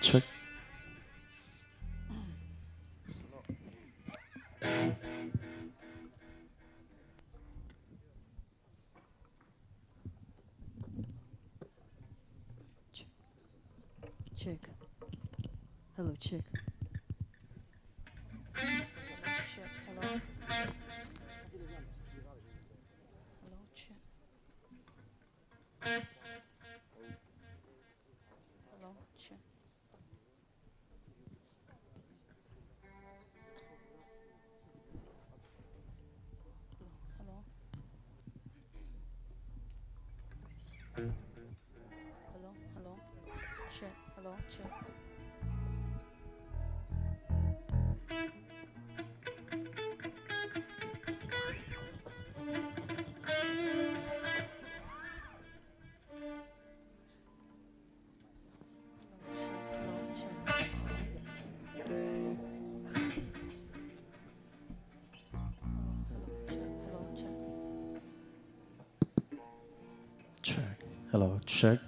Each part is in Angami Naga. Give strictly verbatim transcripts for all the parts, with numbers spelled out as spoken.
Check. Check. Check. Hello, check. Check. Hello. Hello, check. Hello, check. Hello, hello. Hello, hello. Check, hello, check. Check. Hello, check.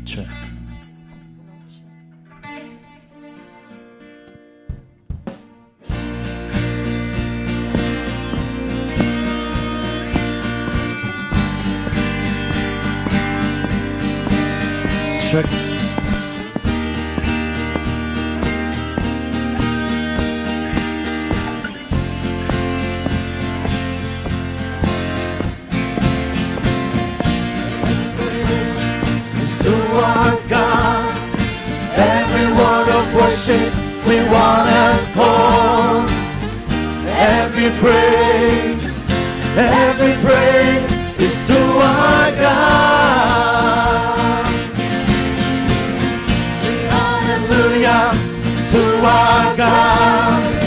Check. Check. Is to our God. Every word of worship we wanna call. Every praise, every praise is to our God. Sing hallelujah to our God.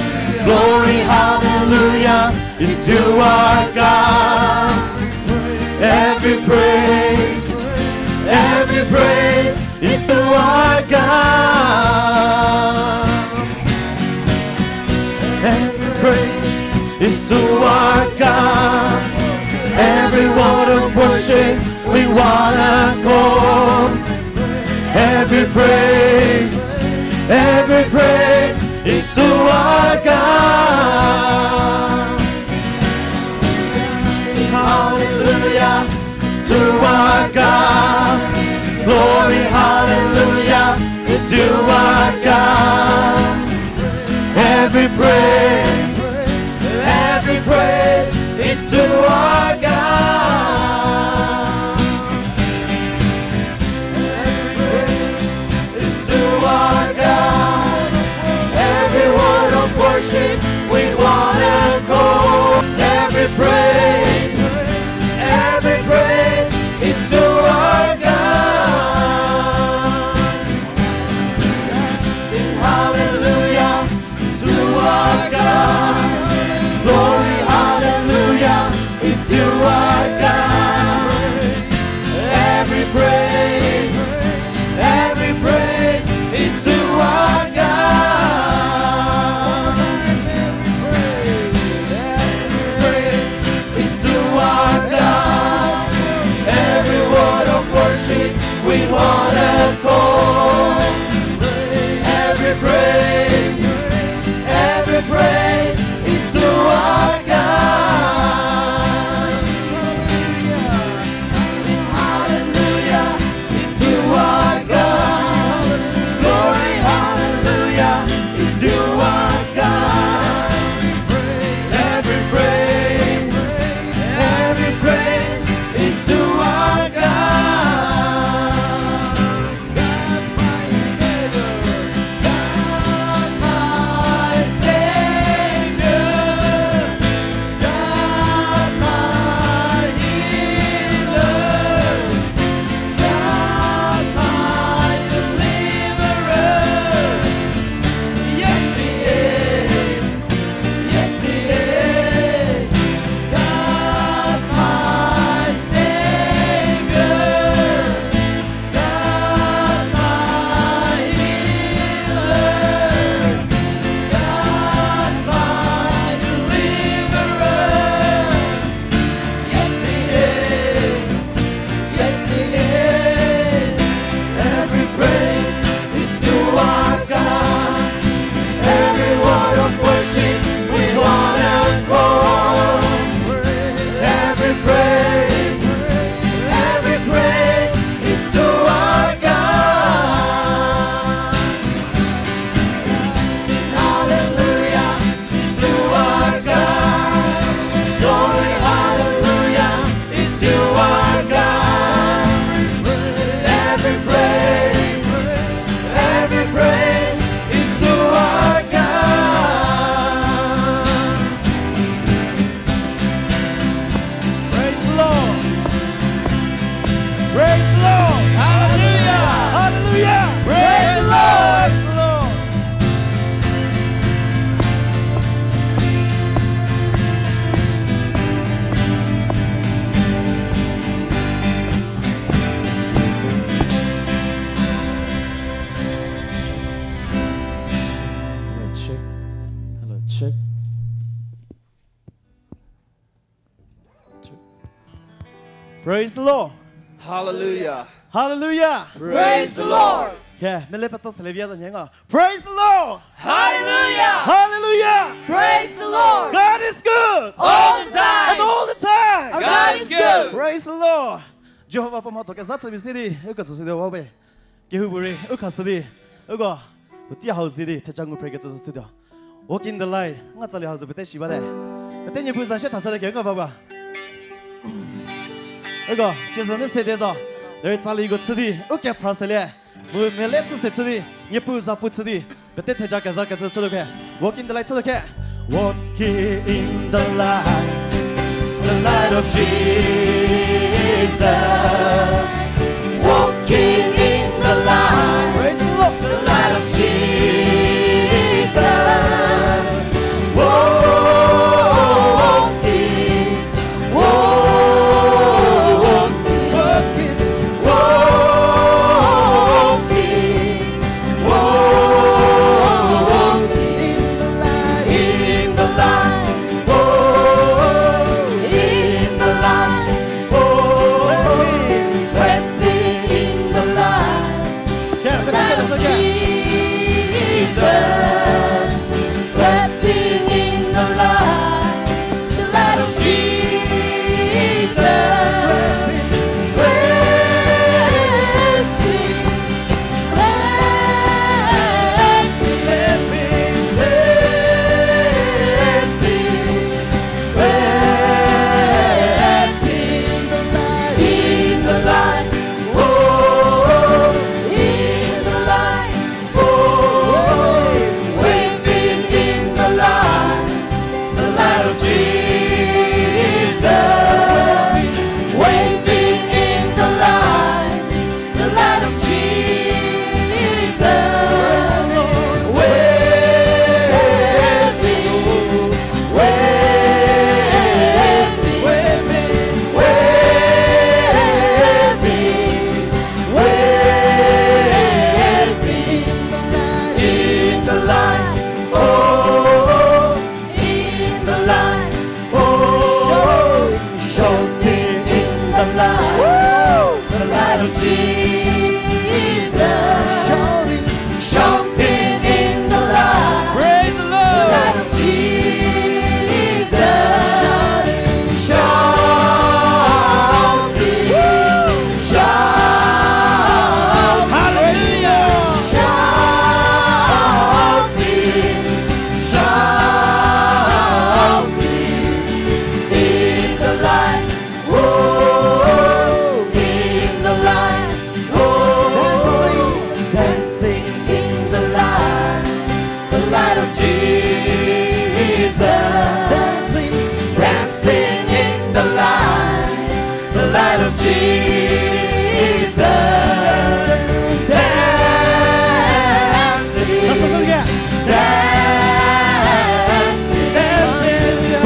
Glory, hallelujah is to our God. Every praise, every praise is to our God. Every praise is to our God. Every word of worship we wanna call. Every praise, every praise is to our God. Hallelujah to our God. Glory, hallelujah is to our God. Every praise, every praise is to our God. Every praise is to our God. Every word of worship we wanna call. Every praise, every praise is to our Praise the Lord. Hallelujah. Hallelujah. Praise the Lord. Ke, mele peto sele via za nyenga. Praise the Lord. Hallelujah. Hallelujah. Praise the Lord. God is good. All the time. And all the time. Our God is good. Praise the Lord. Jihova puo mhatho kezha chübi si di, u ketsü si di wa be. Kehoupuorei, u khashü di, uko, u tei hau zi di, theja ngu phre kecü sü chütuo. Walk in the light, nga tsali hau zo pete shi bate. Pete Niepuu za shie thashülie ke, u nga ba ba. Uko, Jisu ne se de zo. Derei tsaliko chü di, u kephra selie. Mu mele chü se chü di, Niepuu za pu chü di. Pete theja kezha kecü chütuo ke. Walk in the light chütuo ke. Walking in the light, the light of Jesus. Walking in the light, praise the Lord, the light of Jesus. Walking, walking, walking, walking. Walking in the light. In the light. Oh, in the light. Oh, clapping in the light. Yeah, light of Jesus. Clapping in the light. The light of Jesus. Clapping. Clapping. The light of Jesus, waving in the light, the light of Jesus, waving, waving, waving, waving. Waving in the light, oh, in the light, oh, shouting in the light, the light of Jesus, shouting, shouting in the light, praise the Lord, the light of Jesus, shouting, shouting. Shout. Hallelujah. Shouting, shouting in the light. Oh, in the light. Oh, dancing, dancing in the light. The light of Jesus. Dancing, dancing in the light. The light of Jesus. Dancing. Dancing. Dancing.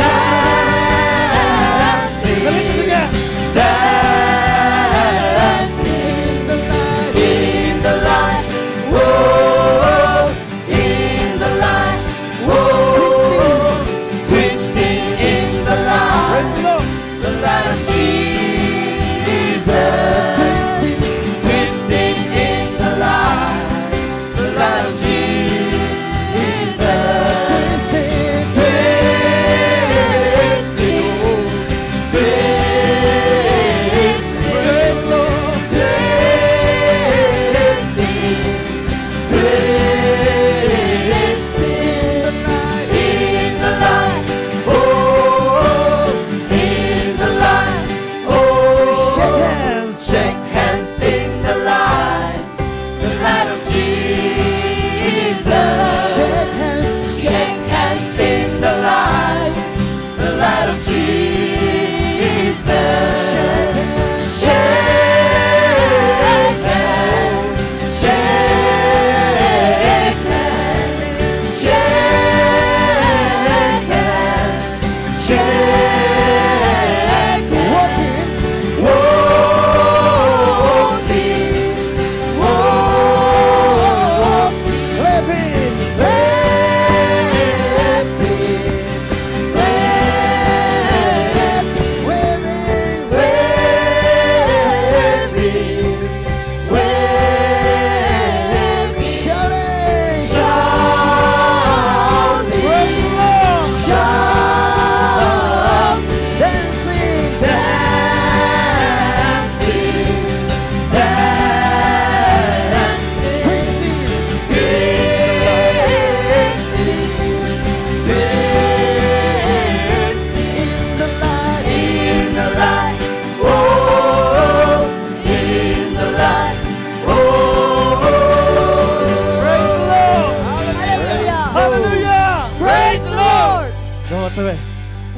Dancing. Dancing. In the light. Whoa. In the light, oh, twisting in the light, praise the Lord, the light of Jesus.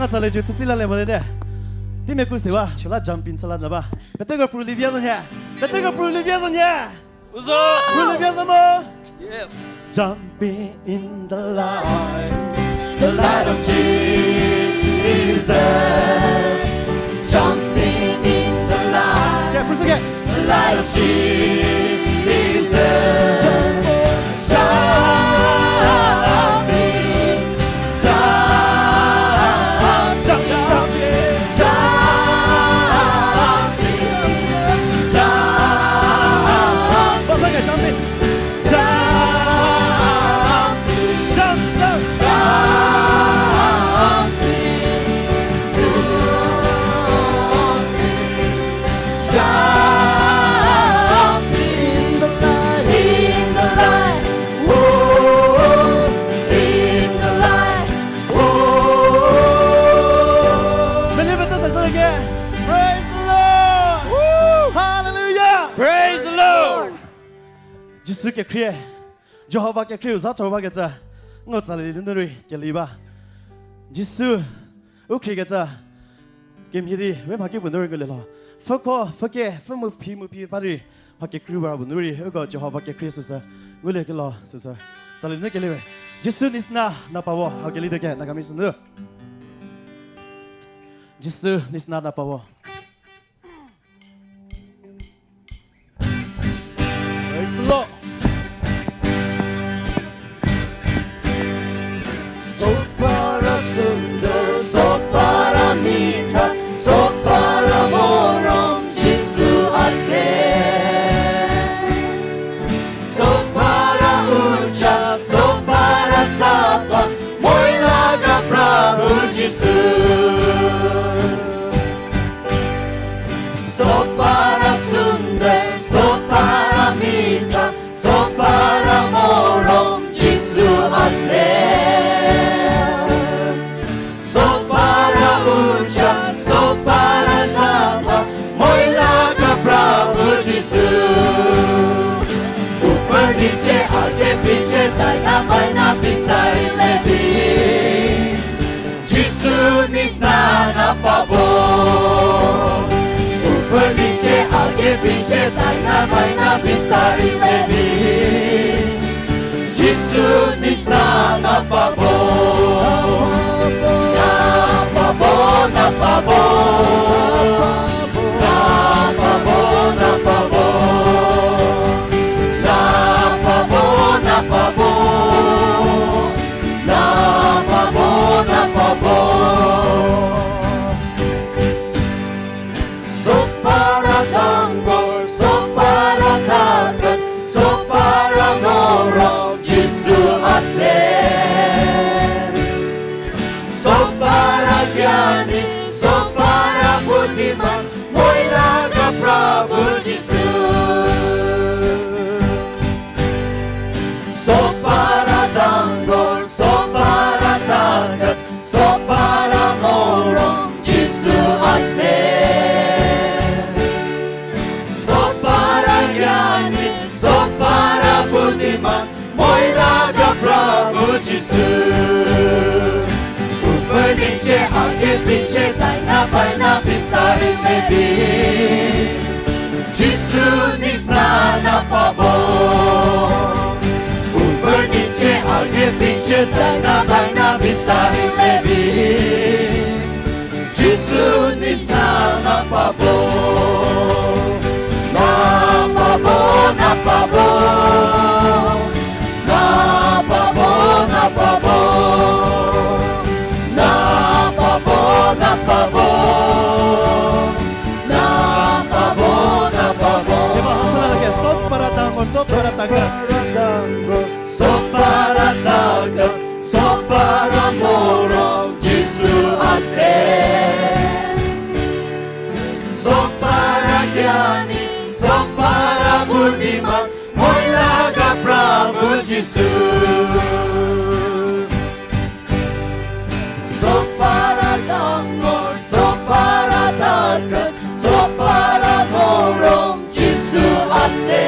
Tsale ju tsütsü la le mo le de. Ti me ku sewa, chula jumping sala na ba. Peteko pru libia zo nya. Peteko pru libia zo nya. Uzo. Pru libia zo mo. Yes. Jumping in the light, the light of Jesus. Jumping in the light. Yeah, pru se ke. The light of Jesus. Jumping, jump, jump, jump, jump, jump. Once again, jumping. Jump, jump, jump. Jump in the light, in the light, oh, in the light, oh. Many of us say again, praise the Lord. Woo! Hallelujah. Praise the Lord. Jisu kekhrie, Jihova kekhrie u za thor bakecü, ngo tsali nunu rei keli ba. Jisu u khriekecü, kemhie di we mha ki puo nu rei ngulie lho. Pfhüko, pfhüke, pfhü mu phi mu phi ba rei, mha kekreiwa ra puo nu rei, uko Jihova kekhrie süsü, ngulie kelo süsü. Tsali nu keli we. Jisu nisna na pawo, hau keli de ke, Nagamese nu. Jisu nisna na pawo. Praise the Lord. Sopara sündor, sopara mitha, sopara morong Jisu a se. Sopara ucha, sopara safa, moila ga Prabhu Jisu. Sopara sündor, sopara mitha, sopara morong Jisu a se. Sopara ucha, sopara safa, moila ga Prabhu Jisu. Upor niche, age piche, daina baina, pisari levi. Jisu nisna na pabo. Upor niche, age piche, daina baina, pisari levi. Jisu nisna na pabo. Na pabo, na pabo. Na pabo, na pabo. Na pabo, na pabo. Na pabo, na pabo. Sopara dango, sopara takat, sopara morong Jisu a se. Sopara gyani, sopara budiman, moila ga Prabhu Jisu. Sopara dango, sopara takat, sopara morong Jisu a se. Sopara gyani, sopara budiman, moila ga Prabhu Jisu. Upor niche, age piche, daina baina, pisari levi. Jisu nisna na pabo. Upor niche, age piche, daina baina, pisari levi. Jisu nisna na pabo. Na pabo, na pabo. Na pabo, na pabo. Na pabo, na pabo. Na pabo, na pabo. Eba hasala lage, sopara dango, sopara takat. Sopara dango, sopara takat, sopara morong Jisu a se. Sopara gyani, sopara budiman, moila ga Prabhu Jisu. Sopara dango, sopara takat, sopara morong Jisu a se.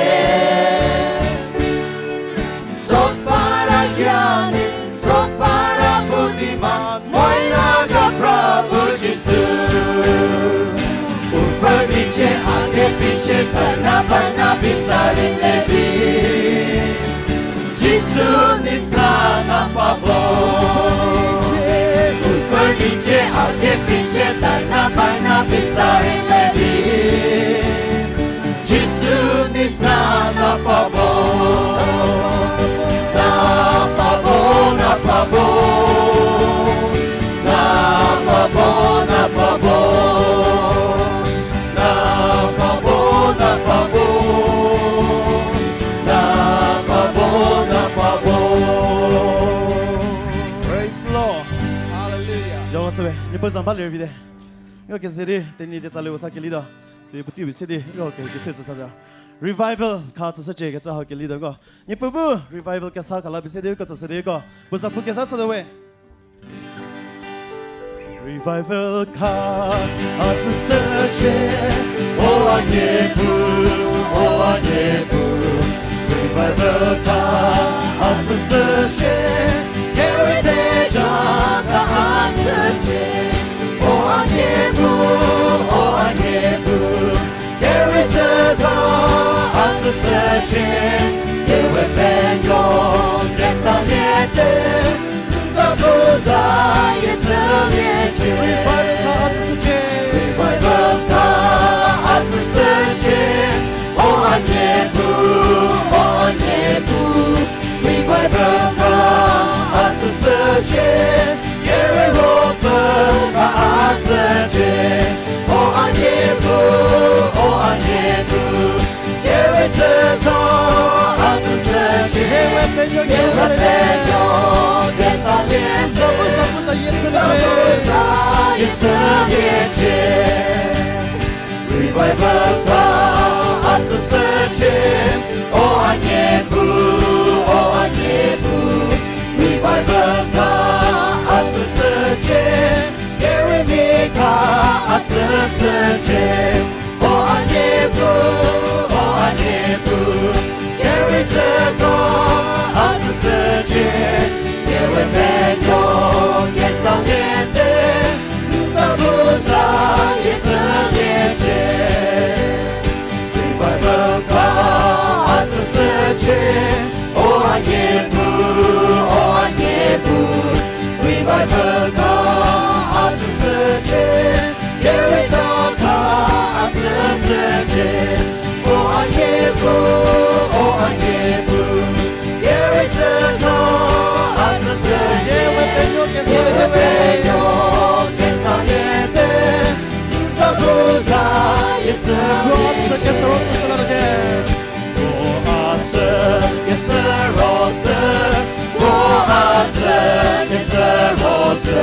Taina baina pisa rei le vi. Jisu ni sna na pabo. Uko ni che a ke pi che taina baina pisa rei le vi. Jisu ni sna na pabo. Na pabo, na pabo. Na pabo, na pabo. Na pabo, na pabo. Na pabo, na pabo. Praise the Lord. Hallelujah. Yawatse, Niepuu za ba ler vi de. Yo keze di, teni di tsali usa kelida. Si puti bi se di, yo ke, kese se tada. Revival kha tsüshücie kecü hau kelida ko. Niepuu bu revival kesa khala bi se di ko tsüshü di ko. Bu za pu kesa tsü de we. Revival kha a tsüshücie, o a Niepuu, o a Niepuu. Revival kha a tsüshücie, kerei theja kha a tsücie, o a Niepuu, o a Niepuu. Kerei tsüko a tsüshücie, kewe penuo kesa liete, n za bu za yie chüliecie. Revival kha a tsüshücie. Revival kha a tsüshücie, o a Niepuu, o a Niepuu. Revival kha a tsüshücie, kerei ruopfü kha a tsücie, o a Niepuu, o a Niepuu. Kerei tsüko a tsüshücie, kewe penuo kesa liete, n za bu za yie chüliecie. Revival kha a tsüshücie, o a Niepuu, o a Niepuu. Revival kha a tsüshücie, kerei mi kha a tsüshücie, o a Niepuu, o a Niepuu. Kerei tsüko a tsüshücie, kewe penuo kesa liete, n za bu za yie chüliecie. Revival kha a tsüshücie, o a Niepuu, o a Niepuu. Revival kha a tsüshücie, kerei tsa kha a tsüshücie, o a Niepuu, o a Niepuu. Kerei tsüko a tsüshücie, kewe penuo kesa liete, n za bu za yie chüliecie. Puo a tsü kese ro tsü la ke. Puo a tsü kese ro tsü, puo a tsü kese ro tsü,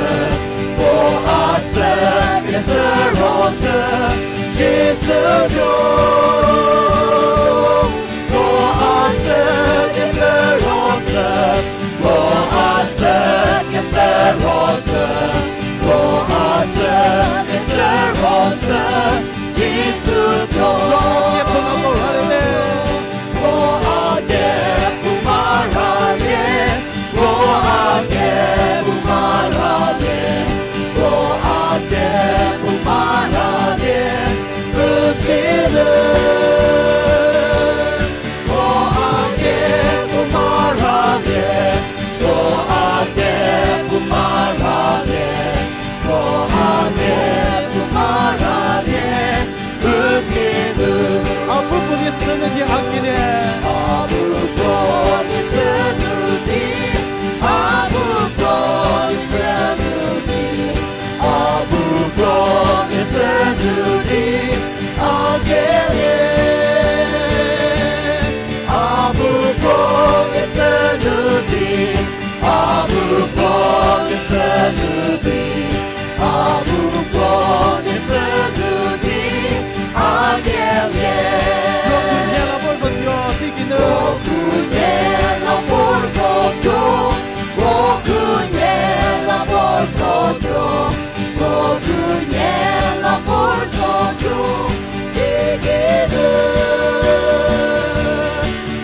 puo a tsü kese ro tsü, Jisu tuo. Puo a tsü kese ro tsü, puo a tsü kese ro tsü, puo a tsü kese ro tsü, Jisu tuo. Puo a ke pu maralie, puo a ke pu maralie, puo a ke pu maralie, puo si le. Puo a ke pu maralie, puo a ke pu maralie, puo a ke pu maralie, puo si le. A bu puo nie chü nu di a kelie. A bu puo nie chü nu di, a bu puo nie chü nu di. A bu puo nie chü nu di a kelie. A bu puo nie chü nu di, a bu puo nie chü nu di, a bu puo nie chü nu di a kelie. Puo khunhie la vor zo tuo, tiki nu. Puo khunhie la vor zo tuo, puo khunhie la vor zo tuo, puo khunhie la vor zo tuo, tiki nu.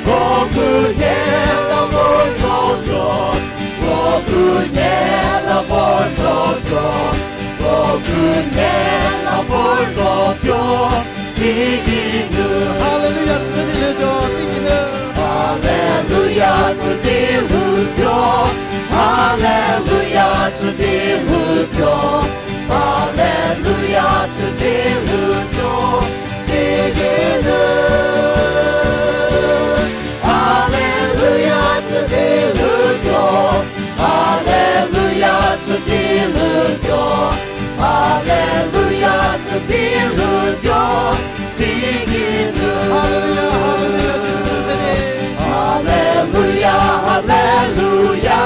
Puo khunhie la vor zo tuo, puo khunhie la vor zo tuo, puo khunhie la vor zo tuo, tiki nu. Di lutuo, Hallelujah, tsü di lutuo, di di lu. Hallelujah, tsü di lutuo, Hallelujah, tsü di lutuo, Hallelujah, tsü di lutuo, di di lu. Hallelujah, Hallelujah, Jisu ze di. Hallelujah, Hallelujah.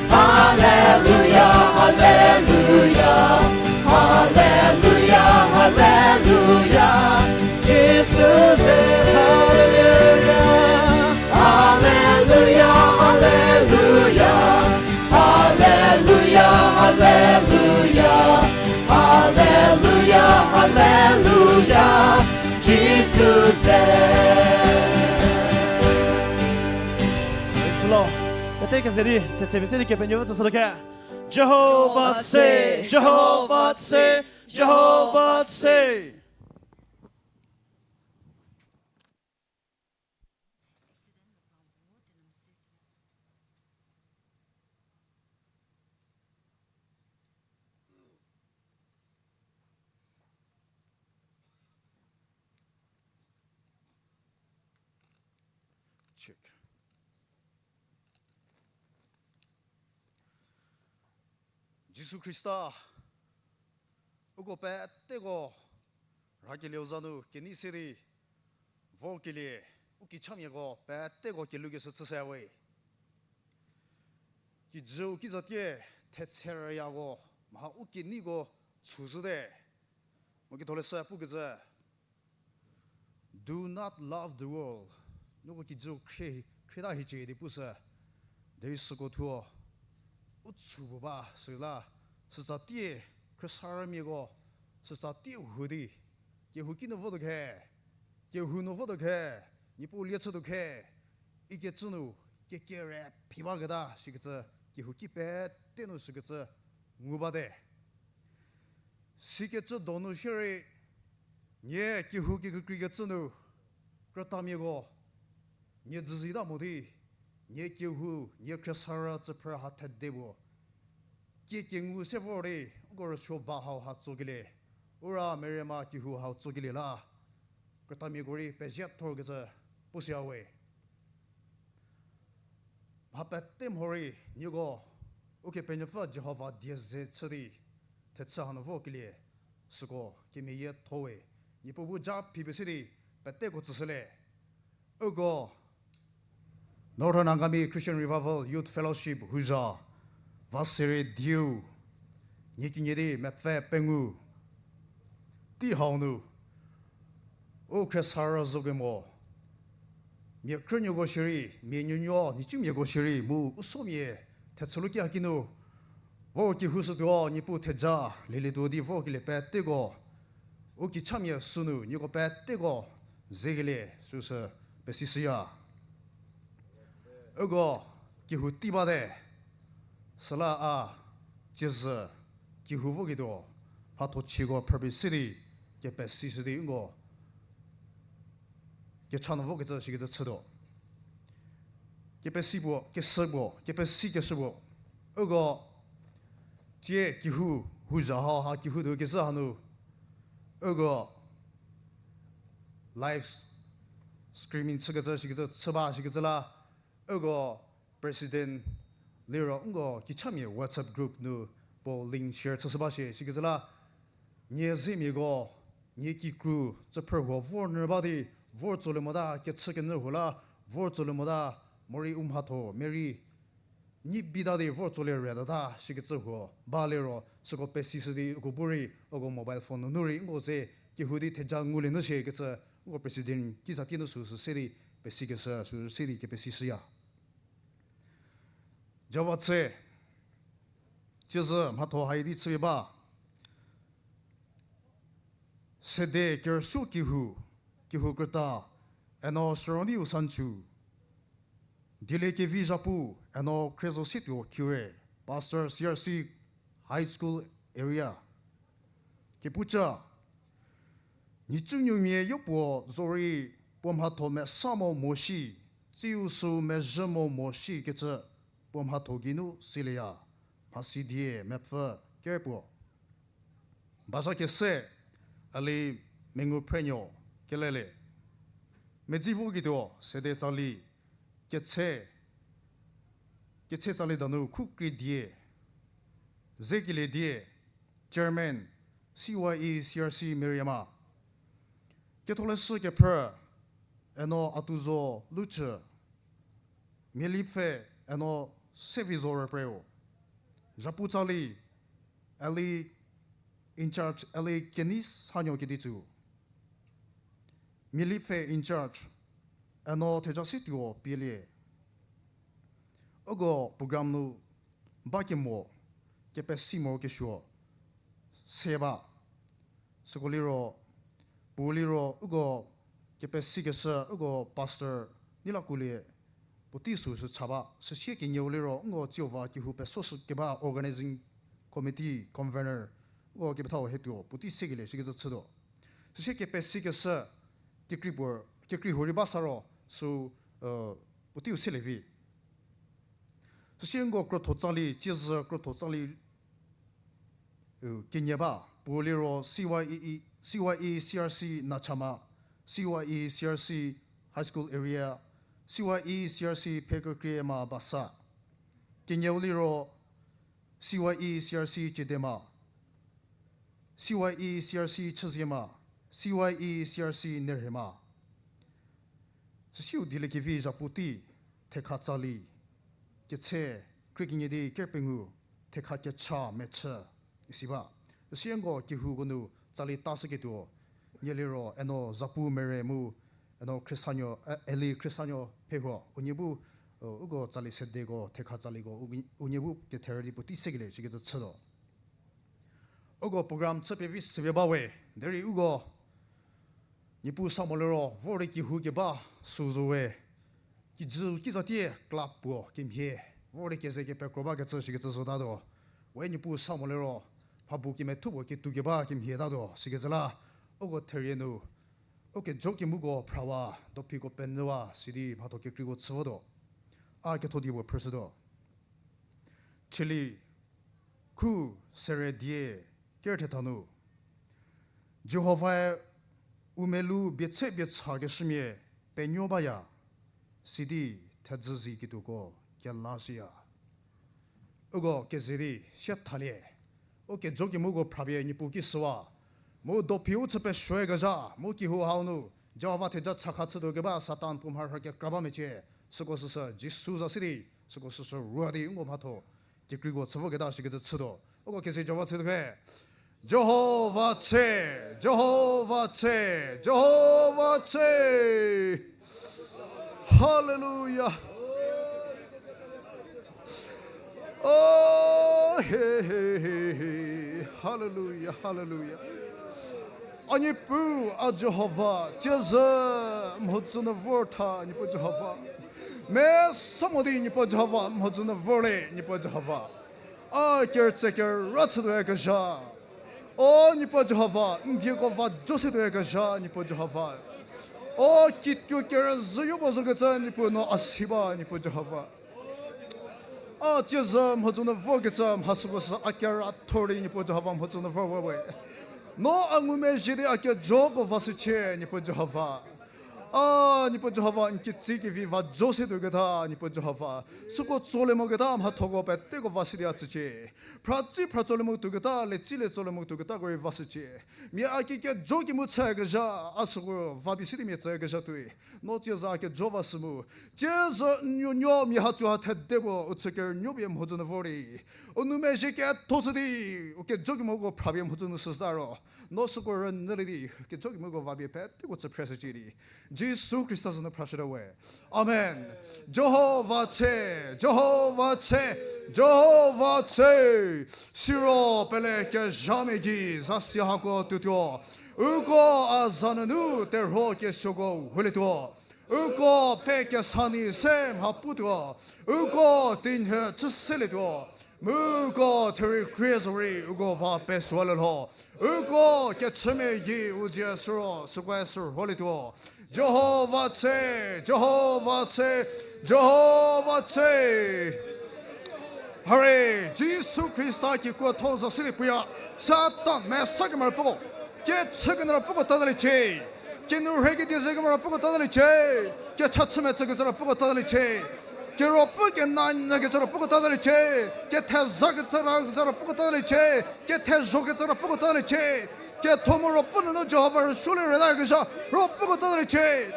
Hallelujah, hallelujah, hallelujah, hallelujah, Jisu ze, hallelujah. Hallelujah, hallelujah, hallelujah, hallelujah, hallelujah, hallelujah, Jisu ze. Praise the Lord. Pete keze di, thetse pie se di Kepenuopfü tsüshütuo ke. Jihova tshe, Jihova tshe, Jihova tshe. Check. Jisu Khrista, uko peteko rakelieu za nu kenei se di vorkelie, u kichamiako peteko kelhoukeshü chüshüya we. Kijüu kizatie thetsherüyako mha u keneiko chüzhüte. Mu ketholeshü pukecü, Do not love the world. Noko kijüu khrie, khrieta hiecie di pushü. Derei süko thuo u chü puo ba, süla sütsatie khriesarümiako, sütsatie hu di, kehouki nu votuo khe, kehou nu votuo khe, Niepuu lie chütuo khe, ikecü nu kekere phi baketa shikecü, kehouki pete nu shikecü ngu bate. Sikecü donu shierei, nie kehou kekreikreikecü nu, krütamiako, nie dzüzita mo di, nie kehou, nie khriesarü tsüphrü ha thede puo kie kengu se vor di, uko rüsuo ba hau ha tsokelie, ura Merema kehou hau tsokelie la, krütamiako rei pezie thorkecü pushüya we. Mha pete mhorei nieko Ukepenuopfü Jihova die ze chü di thechü hanu vokelie, süko kemeyietho we. Niepuu bu ja phipie se di peteko tsüshülie. Uko Northern Angami Christian Revival Youth Fellowship houzha, va serie diu, nie kenie di mepfü pengou, tei hau nu, u khriesarü zokemo, mia krünuoko shierei, mia nuonuo nhicumiako shierei, mu u somia thechülu ki haki nu vor kehoushütuo, Niepuu theja lielietuo di vorkelie peteko, u kichamia sünu nieko peteko zekelie süsü pesishüya. Uko kehou tei bate, süla a ciezü kehou voketuo, mhatho chiko phrüpie se di kepesishü di uko kecha nu vokecü shikecü chütuo. Kepesi puo, keshü puo, kepesikeshü puo. Uko tsie kehou, houzha hau ha kehou tuo kezhü hanu, uko live streaming chükecü shikecü chü ba shikecü la, uko president liro nko kichamia WhatsApp group nu puo link share chüshü ba shie shikecü la, nie zemiako, nie kikru tsüphrü huo vor nyü ba di, vor tsolie mota kechükenyü huo la, vor tsolie mota, morei u mhatho merei nyi bita di vor tsolie rütata shikecü huo ba liro süko pesishü di uko bu rei uko mobile phone nunu rei nko ze kehou di theja ngulie nu shiekecü nko president kiza ki nu süsü se di pesikeshü süsü se di kepesishüya. Jihova tse, ciezü mhatho hai di chüpie ba. Sede kerüsuo kehou, kehou krüta, Eno Süroniu Sanchu, Dieliekevi Zhapu, Eno Khriezosituo Khiwe, Pastor C R C High School Area. Kepuca, nhicunuomia yopuo zorei puo mhatho mesa mo moshi, tsiu süu mezhü mo moshi kecü puo mhatho geinu silieya. Masidie mepfü kerpuo. Bazha kese, a li mengu phrenuo kelele. Medzi voketuo sede tsali, ketshe, ketshe tsali danu Khukri Die, Zekelie Die, Chairman, C Y E C R C Meriema. Ketholeshü kephrü, eno Atuzo Luchü, Mialipfhe, eno Sevizo Rüpreu. Zhapu tsali, a li in charge, a li Kenei Sanuo Keditsu. Mialipfhe in charge, eno Thejasituo Pielie. Uko program nu ba kemo, kepesi morokesuo se ba. Süko liro, puo liro uko kepesikeshü uko pastor Neilakuolie puotei süsü cha ba. Süsie kenieu liro uko Jihova kehou pesoshü keba organizing committee convener uko kepethau hetuo puotei sekelie shikecü chütuo. Süsie kepesikeshü kekrei puo, kekrei huorei ba sa ro sü, puoteiu selie vi. Süsie uko krotho tsali, ciezü krotho tsali, u, kenie ba, puo liro C Y E, C Y E C R C Nachama, C Y E C R C High School Area, C Y E C R C Phekekriema Basa. Kenieu liro C Y E C R C Chidema, C Y E C R C Chüziema, C Y E C R C Nerhema. Süsiu dieliekevi zhapu tei, thekha tsali, ketshe, krie kenie di kerpengou, thekha kecha mechü, isi ba. Süsie uko kehouko nu tsali tashüketuo, nie liro eno zapu mere mu, eno Khristanuo, e, a li Khristanuo phehuo, unie bu, e, uko tsali sedeko, thekha tsaliko, u-, unie bu ketherü di puotei sekelie shikecü chütuo. Uko program chü pevi süpie ba we, derei uko Niepuu sa mo liro vor di kehou keba sü zo we. Kijü kizatie club puo kemhie vor di keze kepekro bakecü shikecü zotatuo. We Niepuu sa mo liro mhapuo kemethuo puo ketou keba kemhie tatuo shikecü la, uko therie nu ukejo kemuko phrawa, dophiko penyüwa sidi mhatho kekreiko chü votuo. A ketho di puo phrüshütuo. Cheli khu sere die ker thetha nu, Jihovae u melou bietshe bietsa keshümia penuo baya, sidi thedzü ziketuoko kelashüya. Uko keze di sie thalie, ukejo kemuko phrapie Niepuu ki shüwa, mu dophi u chü pesuokezha, mu kehou hau nu Jihova theja chakha chütuo keba Satan puo mharhü kekra ba mecie, süko süsü Jisu za si di, süko süsü rua di uko mhatho kekreiko chü voketa shikecü chütuo. Uko keze Jihova tsütuo khe. Jihova tse, Jihova tse, Jihova tse. Hallelujah. Oh, he, he, he, he. Hallelujah, hallelujah. A Niepuu, a Jihova, tiezü mhodzü nu vor tha, Niepuu Jihova. Mesa mo di Niepuu Jihova, mhodzü nu vorlie, Niepuu Jihova. A kerütse kerü chütuoyakezha. O Niepuu Jihova, n dieko va jo setuoyakezha, Niepuu Jihova. O kituo kerüzhüyo puo zokecü Niepuu no a si ba, Niepuu Jihova. A tiezü mhodzü nu vorkecü mha süko sü a kerathor di Niepuu Jihova mhodzü nu vor we we. No a ngumezhie di a kejoko va shücie, Niepuu Jihova. A, Niepuu Jihova, n kitsi kevi va jo setuoketa, Niepuu Jihova. Süko tsolie moketa mhathoko peteko va si di a tsücie. Phratsi phra tsolie motuoketa, letsi le tsolie motuoketako rei va shücie. Mia a ki kejo kemu chüyakezha, a süko va pie si di mia tsüyakezha tuoi. No tiezü a kejo va shü mu. Tiezü n nuonuo mia hatsu ha thede puo u chü kerünuo pie mhodzü nu vor di, u ngumezhie ketho shü di, u kejo kemoko phrapie mhodzü nu shüta ro, no süko rünyülie di kejo kemoko va pie peteko chü phre shücie di, Jisu Khrista za nu phrashüta we. Amen. Jihova tse, Jihova tse, Jihova tse. Siro pele kezhamia gei zasi hako tuotuo. Uko a za nunu terhuo kesuoko hulietuo. Uko pfhe kesa nie se mha putuo. Uko tinyhü chü selietuo. Mu uko therie krie zorei uko va pesuolie lho. Uko kechümia gei u dzie siro süko sürholietuo. Jihova tse, Jihova tse, Jihova tse. Hare, Jisu Khrista kekuotho za sidi puya. Satan, mesa kemera pfüko, kechü kemera pfüko tataliecie. Kinu rhe kedi ze kemera pfüko tataliecie. Kecha chü metsü kecü ra pfüko tataliecie. Keropfü kena nya kecü ra pfüko tataliecie. Ketheza kecü ra, kecü ra pfüko tataliecie. Kethezho kecü ra pfüko tataliecie. Ketho mu ruopfü nunu Jihova rüsuolie rüna kezha ruopfüko tataliecie.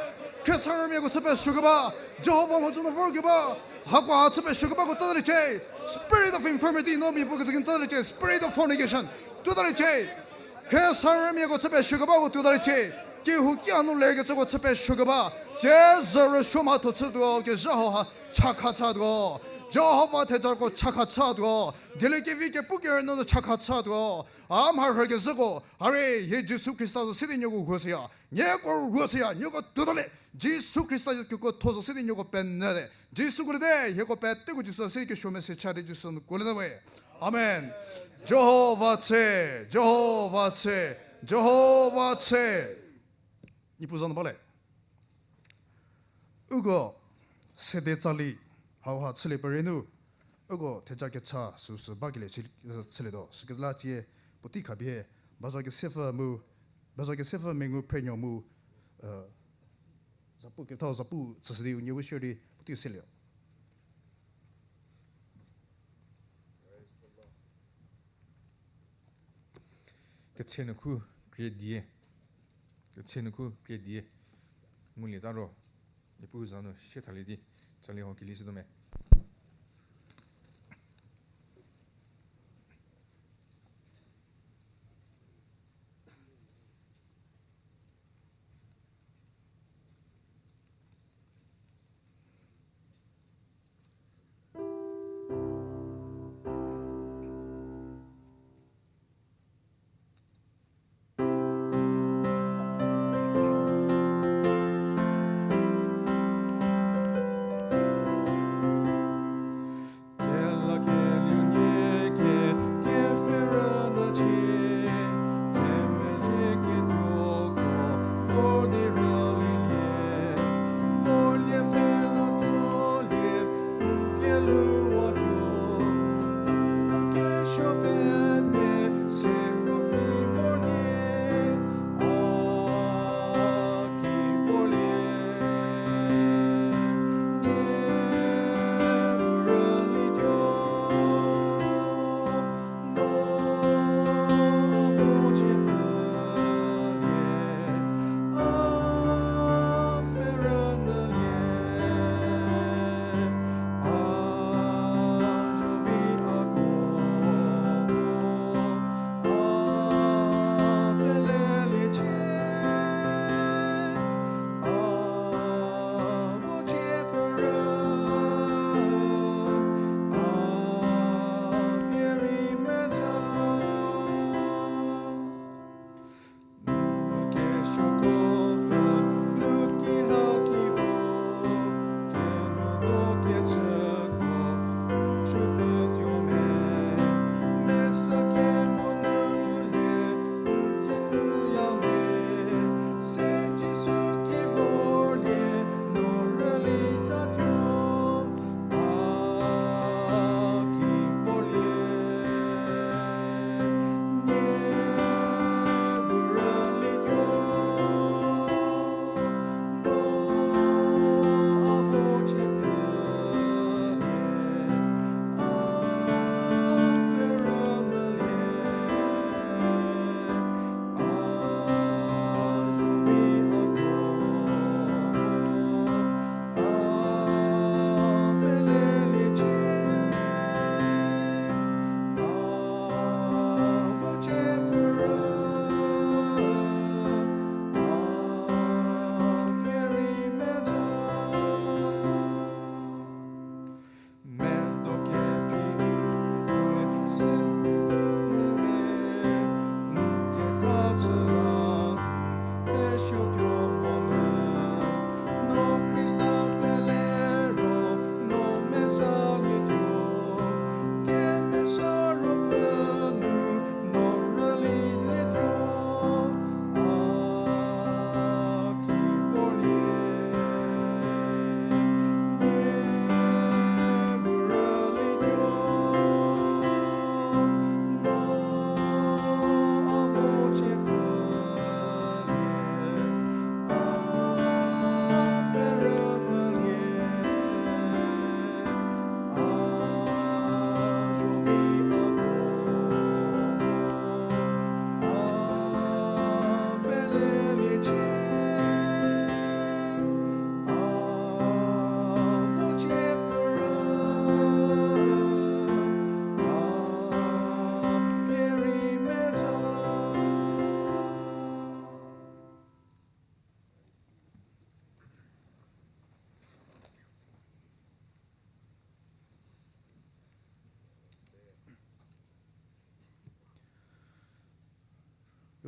Khriesarümiako chü pesuo keba, Jihova mhodzü nu vor keba, hako ha chü pesuo kebako tataliecie. Spirit of infirmity, no mia puo kecü ki tataliecie. Spirit of fornication, tuotaliecie. Khriesarümiako chü pesuo kebako tuotaliecie. Kehouki hanu lerkecüko chü pesuo keba, cie ze rüsuo mhatho chütuo, kezha hauha chakha chütuo. Jihova thejako chakha chütuo. Dieliekevi kepu kerünyü nu chakha chütuo. A mharhü kezhüko, hare, hie Jisu Khrista za sidi nieko huoshüya. Nieko ruoshüya, nieko tuotalie. Jisu Khrista kekuotho za sidi nieko penyüte. Jisuko liete, hieko peteko Jisu za sidi kesuo mese chadi Jisu nu kuoliete we. Amen. Jihova tse, Jihova tse, Jihova tse. Niepuu za nu ba le. Uko sede tsali hauha chülie pere nu, uko theja kecha süsü bakelie chü-, chülietuo, sükezha la tsie puotei khapie, baza kesepfü mu, baza kesepfü mengu phrenuo mu, zapu kethau zapu tsüshü di unie vo share di puotei selie. Ketse nu khu krie die. Ketse nu khu krie die. Ngulieta ro. Niepuu za nu sie thalie di tsali hau keli shütuo me.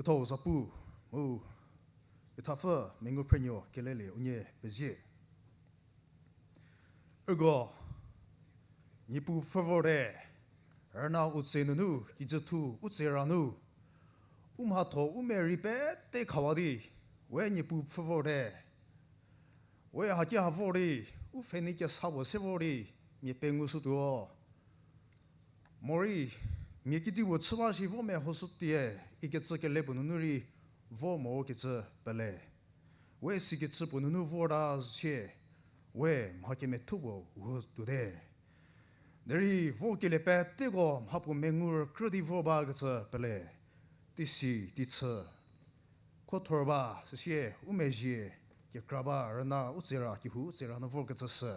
Thau zapu, mu, ithapfü, mengu phrenuo kelelie unie pezie. Uko, Niepuu pfhü vorte, rüna u tse nunu, kijüthu u tse ra nu, u mhatho u merei pete khawa di, we Niepuu pfhü vorte, we haki ha vor di, u pfhenei kesa puo se vor di, mia pengushütuo. Morei, mia kedipuo chü ba shi vo mehoshütie, ikecü kele puo nunu rei vo mo kecü pele. We sikecü puo nunu vorta sie, we mha kemethuo puo hu tuote. Derei vo kelie peteko mhapuo mengu rükrü di vor bakecü pele. Teisi, teichü, khuothor ba, süsie, u mezhie, kekra ba, rüna, u tse ra, kehou u tse ra nu vorkecü sü.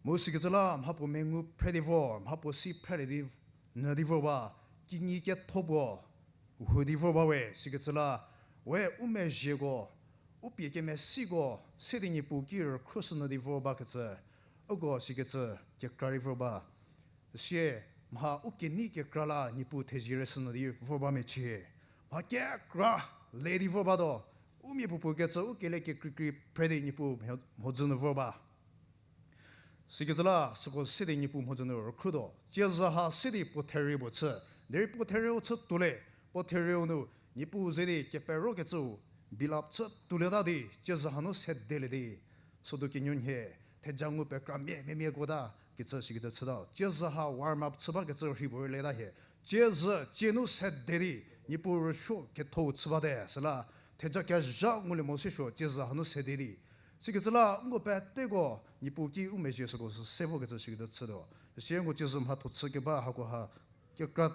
Mu sikecü la, mhapuo mengu phre di vor, mhapuo si phrelie di, nyü di vor ba, kinyi ketho puo, hu di vor ba we, sikecü la, we u mezhieko, u pie kemesiko, se di Niepuu ki rükhroshü nyü di vor bakecü, uko sikecü, kekra di vor ba. Sie, mha u kenei kekra la Niepuu thezie rüshü nyü di vor ba mecie. Mha kekra le di vor batuo. U mia puopuo kecü u kele kekreikrei phre di Niepuu mho-, mhodzü nu vor ba. Sikecü la, süko se di Niepuu mhodzü nu rükhruotuo. Tsiezhü ha se di puo therie puo chü. Derei puo therie-u chü tuole. Puo therie-u nu, Niepuu ze di keperokecüu, bilap chü tuolieta di, tsiezhü hanu sedelie di. Südu kenuonhie, theja ngu pekramia miamia kuota, kecü sikecü chüta. Tsiezhü ha warm up chü bakecü rhei puo rei leta hie. Tsiezhü, tsie nu sede di, Niepuu rüsuo ketho-u chü bate, süla, theja kezha ngulie mo sisuo, tsiezhü hanu sede di. Sikecü la, nko peteko, Niepuu ki u mezhie süko sü se vokecü sikecü chütuo. Sie nko tsiezhü mhatho chü keba hako ha, kekra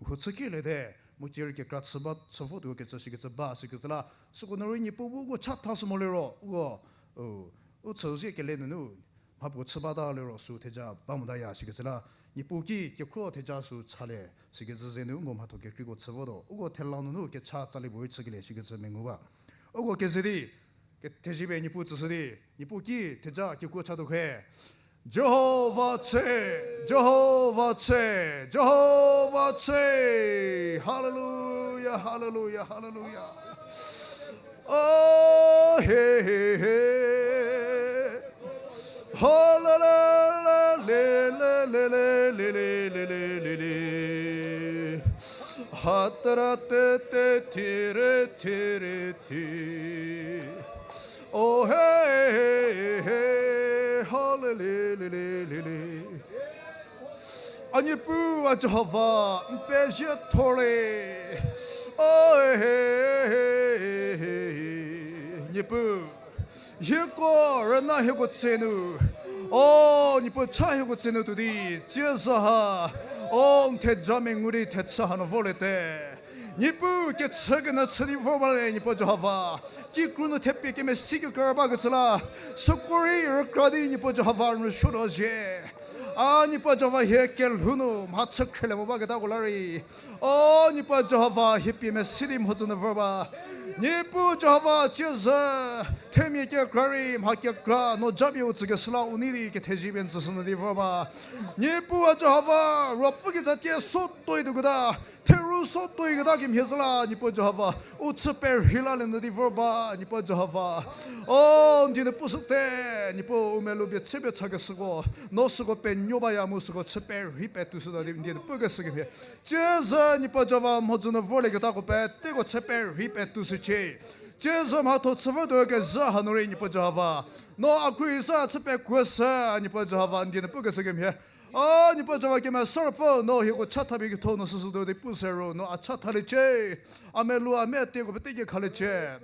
hu chü kiliete, mu tsie rei kekra chü ba chü votuo kecü sikecü ba, sikecü la, süko nu rei Niepuu bu uko chathashü mo liro, uko, u, u chüzie kele nunu, mhapuo chü bata liro sü theja ba motaya sikecü la, Niepuu ki kekhro theja sü chalie, sikecü ze nu uko mhatho kekreiko chü votuo, uko thela nunu kecha tsali puorei chükelie sikecü mengu ba. Uko keze di, kethezie pie Niepuu tsüshü di, Niepuu ki theja kekuo chatuo khe. Jihova tse, Jihova tse, Jihova tse. Hallelujah, hallelujah, hallelujah. Oh, he, he, he. Hallelujah, le, le, le. Ha, ta, ra, te, te, ti, re, ti, re, ti. Oh, he, he, he, hallelujah. A Niepuu, a Jihova, n pezie thor le. Oh, he, he, he, he. Niepuu, hieko rüna hieko tse nu. Oh, Niepuu cha hieko tse nu tuo di, tsiezhü ha. Oh, n theja mengu di thechü hanu vorliete. Niepuu kechü kenyü chü di vor ba le, Niepuu Jihova. Kikru nu thepie kemesi kekra bakecü la. Süko rei rükra di Niepuu Jihova n rüsuotuo zhie. A Niepuu Jihova hie kelhou nu mhachü khrielie mo baketako la rei. O Niepuu Jihova hie pie mesi di mhodzü nu vor ba. Niepuu Jihova tsiezhü, themia kekra rei mha kekra no japie u tsükeshü la u nei di kethezie pie n tsüshü nyü di vor ba. Niepuu a Jihova, ruopfü kitsa tie so tuoi tuoketa, theru so tuoiketa kemhie zhü la Niepuu Jihova, u chü perhei lalie nyü di vor ba Niepuu Jihova. O, n die nu pushüte, Niepuu u melou pie chü pie chakeshüko, no süko penuo baya mu süko chü perhei petuoshüta di n die nu pukeshü kemhie. Tsiezhü Niepuu Jihova mhodzü nu vorlieketako peteko chü perhei petuoshücie. Tsiezhü mhatho chü votuo kezhü hanu rei Niepuu Jihova, no a khruohi sa chü pekuoshü Niepuu Jihova n die nu pukeshü kemhie. O Niepuu Jihova kemesa ruopfü, no hieko chatha pie ketho nu süsütuo di pushü ro no a chathaliecie. A melou a mia tieko pete kekhaliecie.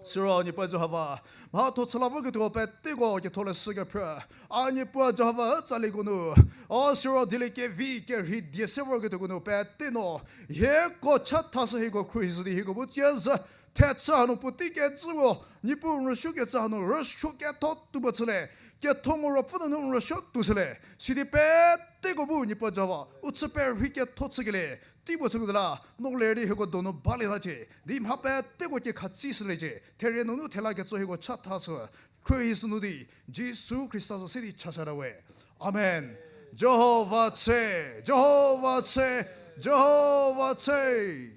Siro Niepuu Jihova, mhatho chü la voketuo peteko ketholeshü kephrü, a Niepuu Jihova tsalieko nu, o siro dieliekevi kerhei die se voketuoko nu pete no hieko chathashü, hieko khruohishü di hieko bu tsiezhü thechü hanu puotei kecü ro Niepuu n rüsuokecü hanu rüsuo ketho tuo puo chülie, ketho mu ruopfü nunu n rüsuo tuoshülie. Sidi peteko bu Niepuu Jihova u chü perhei ketho chükelie tei puo chüketuo la no ler di hieko donu balietacie di mha peteko kekhatsishüliecie. Therie nunu thela ketso hieko chathashü, khruohishü nu di Jisu Khrista za se di chashüta we. Amen. Jihova tse, Jihova tse, Jihova tse.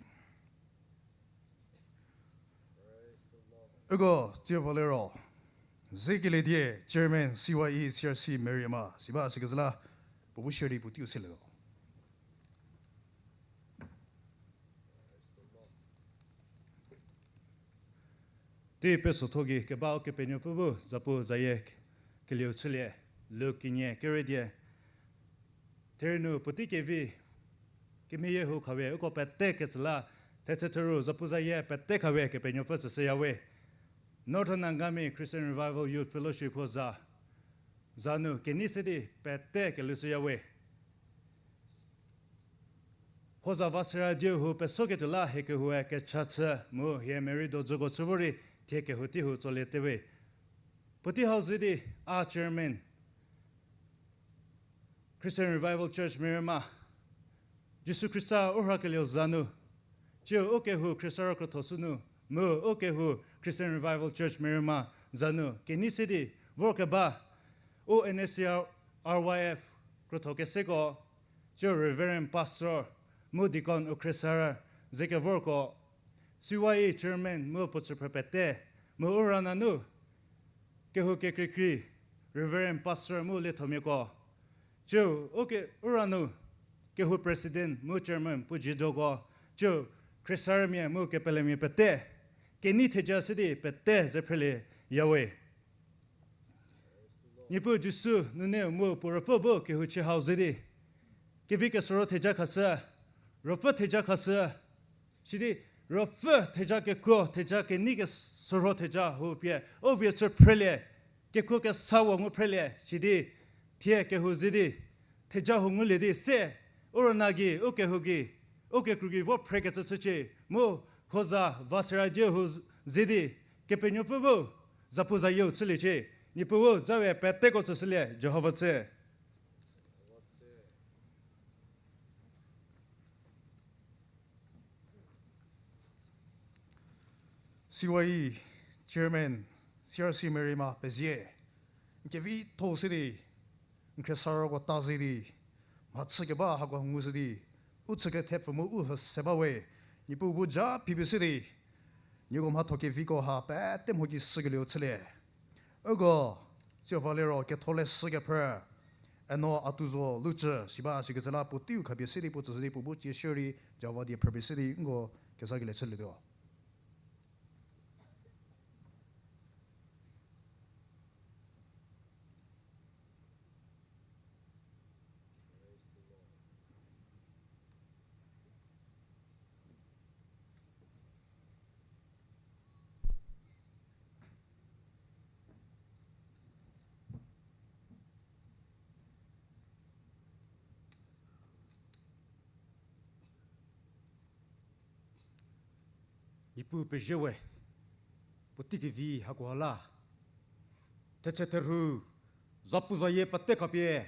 Uko, tsie va liro, Zekelie die Chairman C Y E C R C Merima, siba sikezhü la, puo bu share di puoteiu selie. Tei pesotho gei keba Ukepenuopfü bu zapu zayie kelieu chülie, Luk kenie kerei die. Therei nu puotei kevi, kemeyie hou khawe uko pete ketsü la, thetse theru zapu zayie pete khawe Kepenuopfü tsüshüya we. Northern Angami Christian Revival Youth Fellowship huo za, za nu kenei se di pete kelhoushüya we. Huo za va sera dieu hou pesoketuo la hie kehoue kecha chü mu hie Mary Dodzüko chü vorei thie kehou tei hou tsoliete we. Puotei hau ze di a Chairman, Christian Revival Church Merima, Jisu Khrista u rhakelieu za nu, tsiu ukehou Khrista ro krotho sü nu, mu ukehou Christian Revival Church Merima za nu kenei se di vorkeba, u N S C R Y F krotho keseko, tsiu Reverend Pastor mu Deacon u khriesarü ze kevorko, C Y E Chairman mu puo chüphrü pete, mu u rana nu kehou kekreikrei, Reverend Pastor mu liethomiako, tsiu uke u ranu kehou President mu Chairman puo jidoko, tsiu khriesarümia mu kepelemia pete, kenei theja se di pete ze phrelieya we. Niepuu Jisu nunu mu puo Ruopfü bu kehouchie hau ze di kevi kesoro theja khashü, Ruopfü theja khashü, sidi Ruopfü theja kekuo, theja kenei kesoro theja hau pie u vie chü phrelie, kekuo kesa wa ngu phrelie, sidi thie kehou ze di theja hau ngulie di se, u rüna gei, u kehou gei, u kekru gei vo phrekecü chücie, mu huo za va sera die hau ze di Kepenuopfü bu zapu zayieu chüliecie. Niepuu u za we peteko tsüshülie, Jihova tsü. C Y E Chairman, C R C Merima pezie. N kevitho se di, n khriesarüko ta ze di, mhachü keba hako ngushü di, u chükethepfü mu u hüse ba we, Niepuu bu ja phipie se di, nieko mhatho keviko ha pete mho ki shükelieu chülie. Uko, tsie va liro ketholeshü kephrü, Eno Atuzo Lucü, siba sikecü la puoteiu khapie se di puo tsüshü di puo bu cie shierei, Jihova die phrüpie se di nko kezakelie chülietuo. Niepuu pezie we, puotei kevi hakoha la, thetse therhu, zapuzayie pete khapie,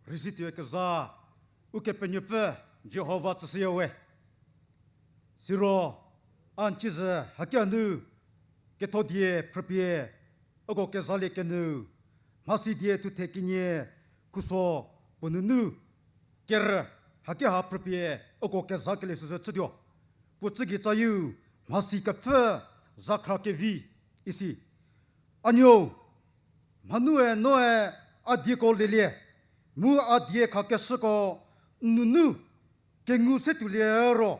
rüzhie tuokezha, Ukepenuopfü, Jihova tsüshüya we. Siro, a n ciezü hakia nu, ketho die phrüpie, uko kezalie kenu, mhasi die thuthe kenie, khuso puo nunu, kerü, hakia ha phrüpie, uko kezakelie süsü chütuo. Puo tsügei tsayieu, mhasi kepfü, zakhra kevi, isi. A nuo, mhanue noe a dieko lelie, mu a die khakeshüko n nunu kengu se tuolie ro,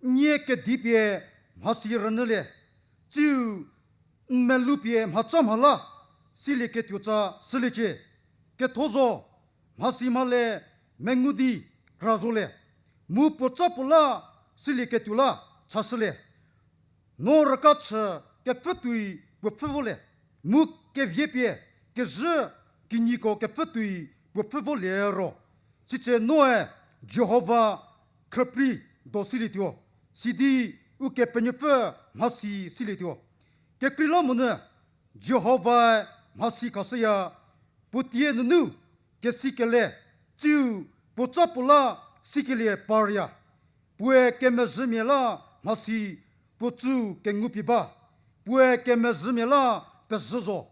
nie kedipie mhasi rünyülie, tsiu n melou pie mhaca mhala silieketuo tsa shüliecie. Ketho zo, mhasi mhale mengu di kra zolie, mu puoca puo la silieketuo la chashülie. No rüka chü kepfhütuoi puo pfhü volie, mu kevie pie kezhü kinyiko kepfhütuoi puo pfhü volie ro, sitse noe Jihova khrüprei do silietuo, sidi Ukepenuopfü mhasi silietuo. Kekreilamonyü Jihovae mhasi khashüya, puo tie nunu kesikele, tsiu puoca puo la sikelie parya. Puoe kemezhümia la mhasi puo tsü kengupie ba, puoe kemezhümia la pezhü zo.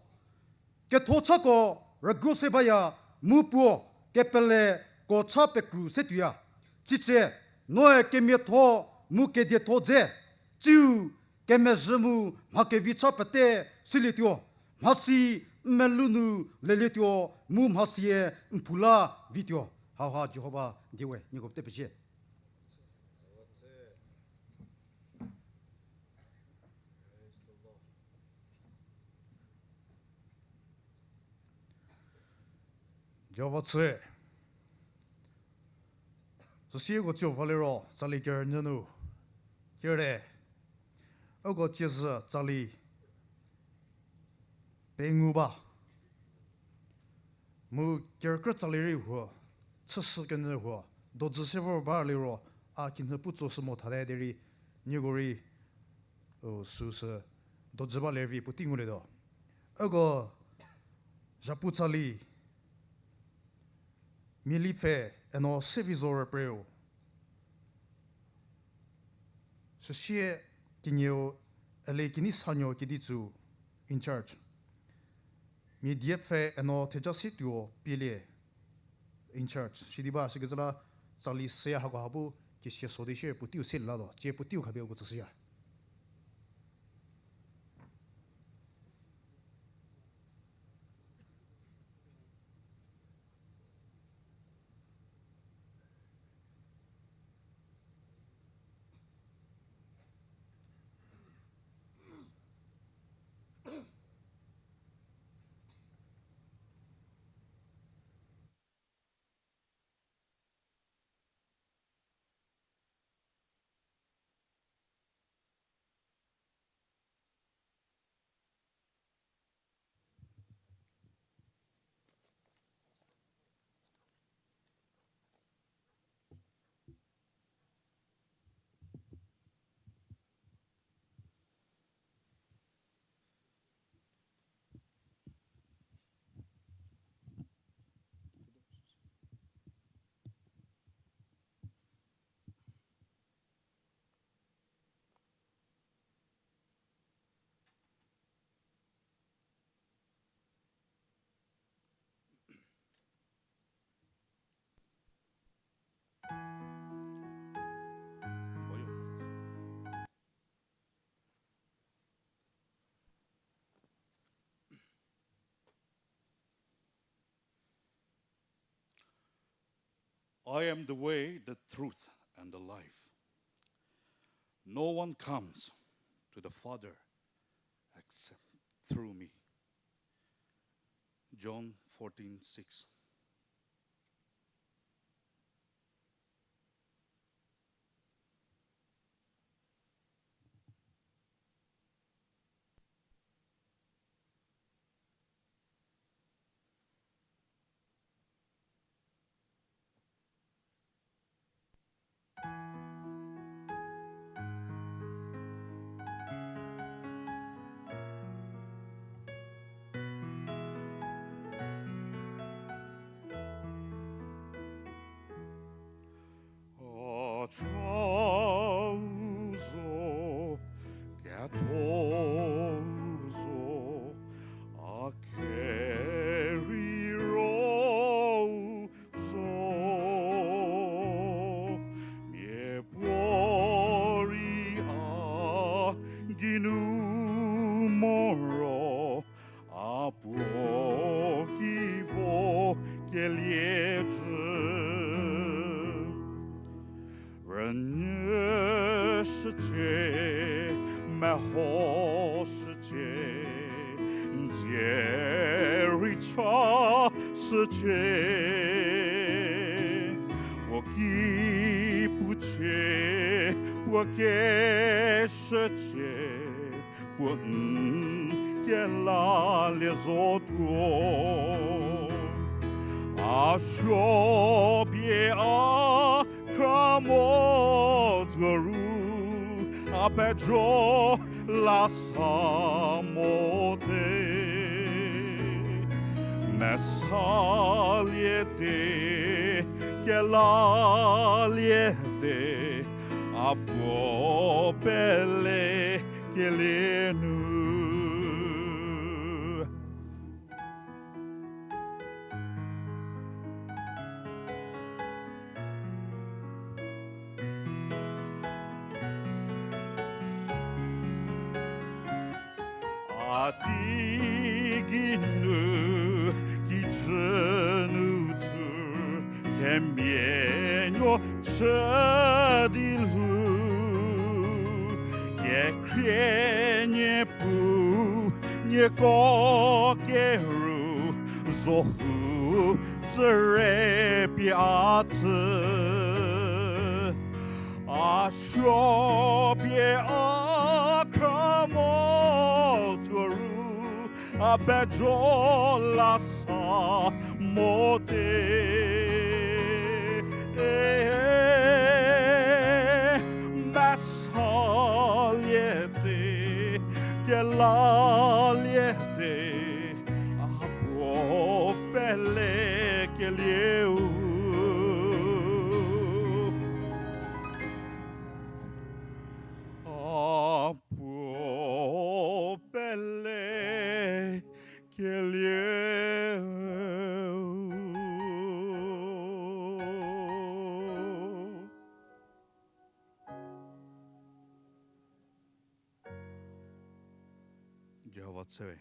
Ketho chako rüguo se baya mu puo kepeleko cha pekru se tuoya. Sitse, noe kemiatho mu kedietho dze, tsiu kemezhü mu mha kevi cha pete silietuo, mhasi n melou nu lelietuo, mu mhasie n phoula vituo. Hauha Jihova die we, nieko pete pezie. Jihova chü. Süsie uko tsuo va liro tsali kerünyü nu kere, uko tsiezhü tsali pengou ba. Mu kerükrü tsali rei huo, chüshü kenyü huo, dojü se vor ba liro, a kinhü pu tsoshü mo thate derei, nieko rei, u, süsü dojü ba lervi puotei ngulietuo. Uko zhapu tsali, Mialipfhe Eno Sevizo rüpreu. Süsie kenieu Eli Keneisanuo Keditsu in charge. Miadiepfhe Eno Thejasietuo Pielie in charge. Sidi ba sikecü la tsali seya hako ha bu kesia so di shie puoteiu se latuo. Cie puoteiu khapie uko tsüshüya. I am the way, the truth, and the life. No one comes to the Father except through me. John fourteen six. A chau zo, ketho zo, a kerei rou zo, miapuorei a geinu moro, a puo ki vo kelie jü. Rünyü shücie, meho shücie, n dzie rei cha shücie, puo ki pucie, puo ke shücie, puo n kelalie zotuo. A suo pie a kra mo tuo ru, a pejo la sa mote. Mesaliete, kelaliete, a puo pele kelie nu. Teigei nu kijü nu tsü themia nuo chü di lhou, kekhrie Niepuu, nieko keru, zohu tsüre pie a tsü. A suo pie a khra mo tuo ru, a bejo la sa mote. E, mesaliete, kelaliete, a puo pelekelieu. A puo pelekelieu. Jihova tse we.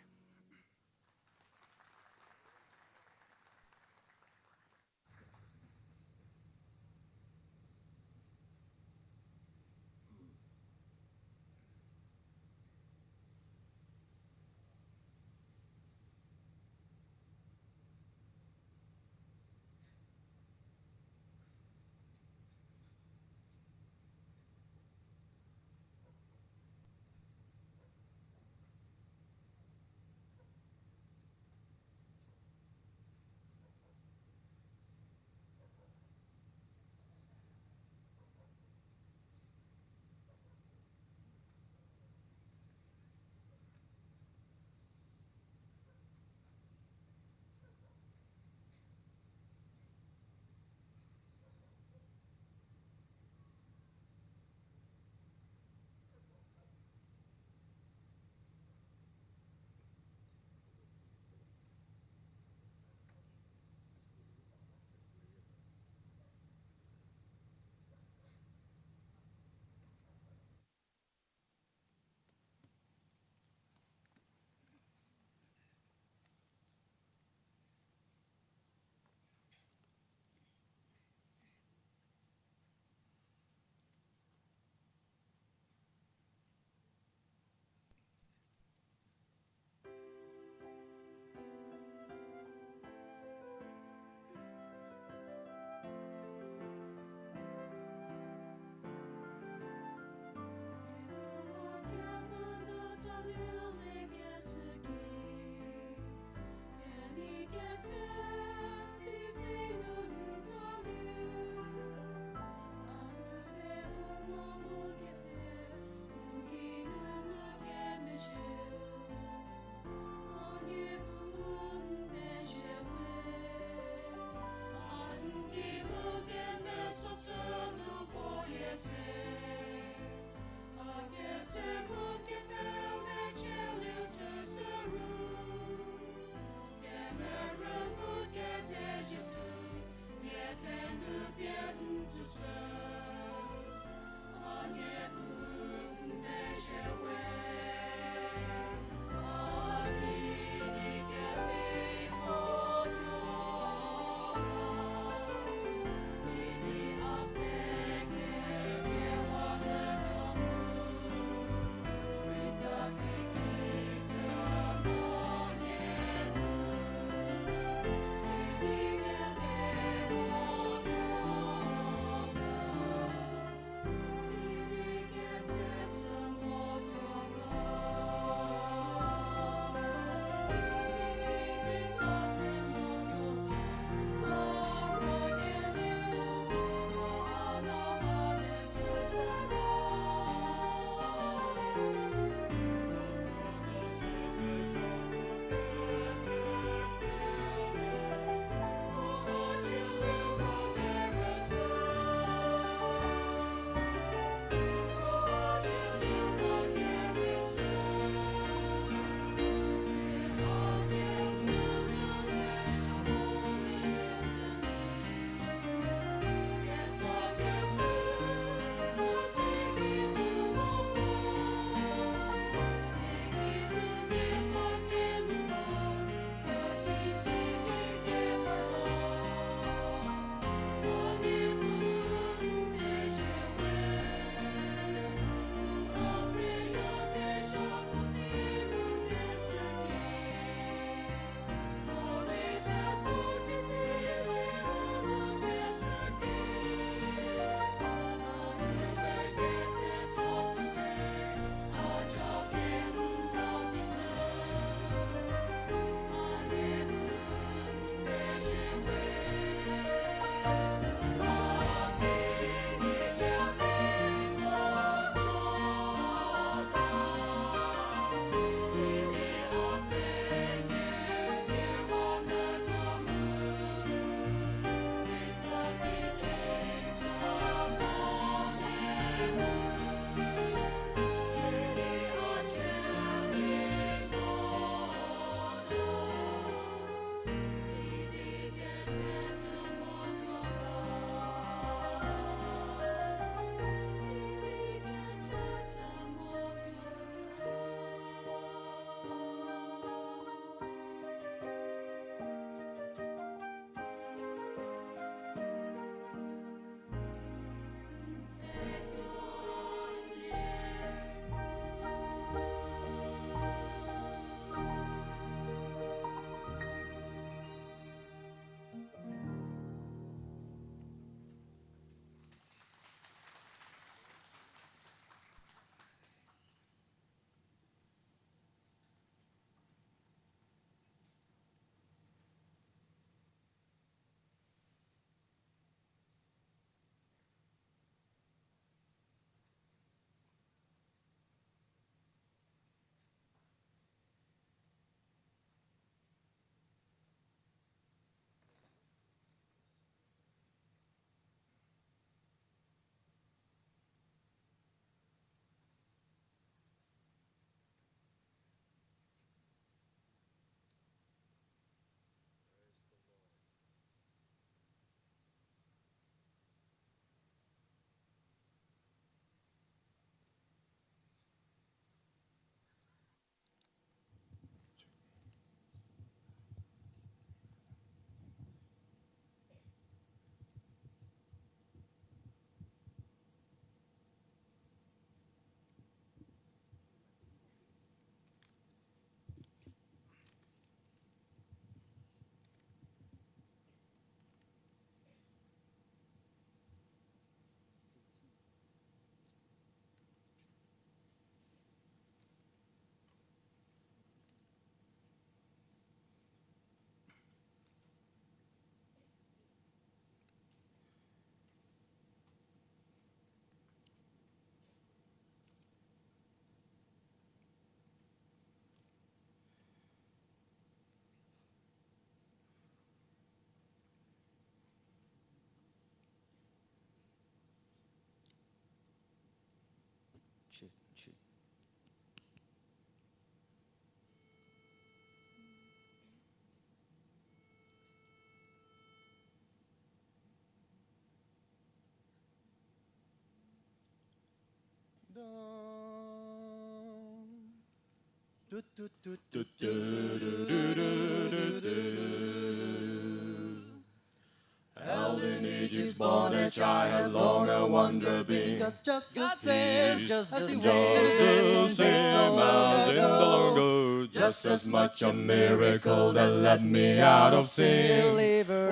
Held in Egypt's bondage, I had long a wonder been. Just, just the same, just the same as in the long ago. Just as much a miracle that led me out of sin.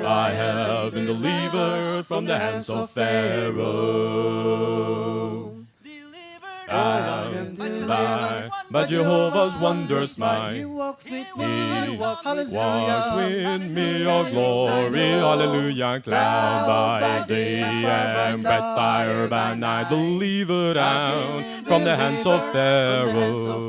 I have been delivered from the hands of Pharaoh. And by, by Jehovah's wondrous might, he walks with me, oh glory, hallelujah, cloud by day and bright fire by night, delivered out from the hands of Pharaoh.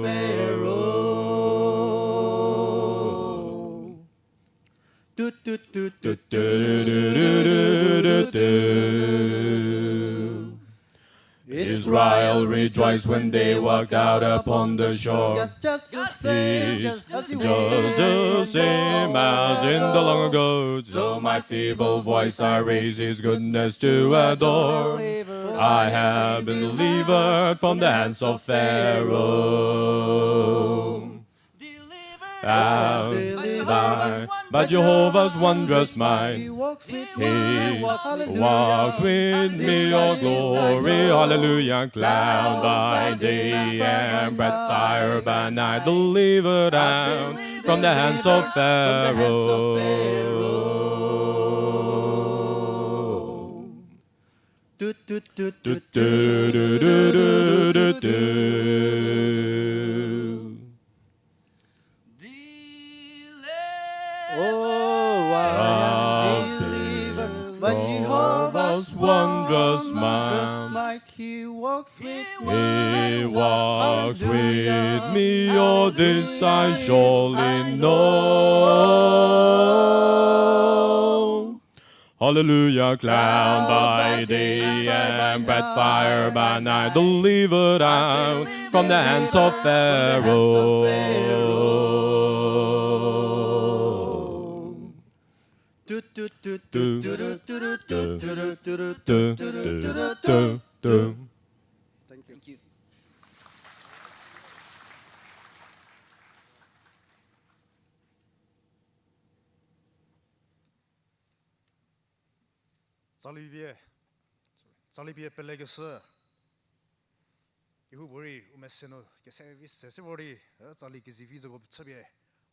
Israel rejoiced when they walked out upon the shore. Just the same as in the long ago. So my feeble voice I raise his goodness to adore. I have been delivered from the hands of Pharaoh. And by, by Jehovah's wondrous might, he walks with me, oh glory, hallelujah, cloud by day and bright fire by night, delivered out from the hands of Pharaoh. Oh, I am delivered by Jehovah's wondrous might. He walks with me, oh, this I surely know. Hallelujah, cloud by day and bright fire by night, delivered out from the hands of Pharaoh. Thank you. Tsali pie, tsali pie pelekeshü. Kehoupuorei u mese nu kese vi se se vor di, e, tsali kezivi zoko chüpie.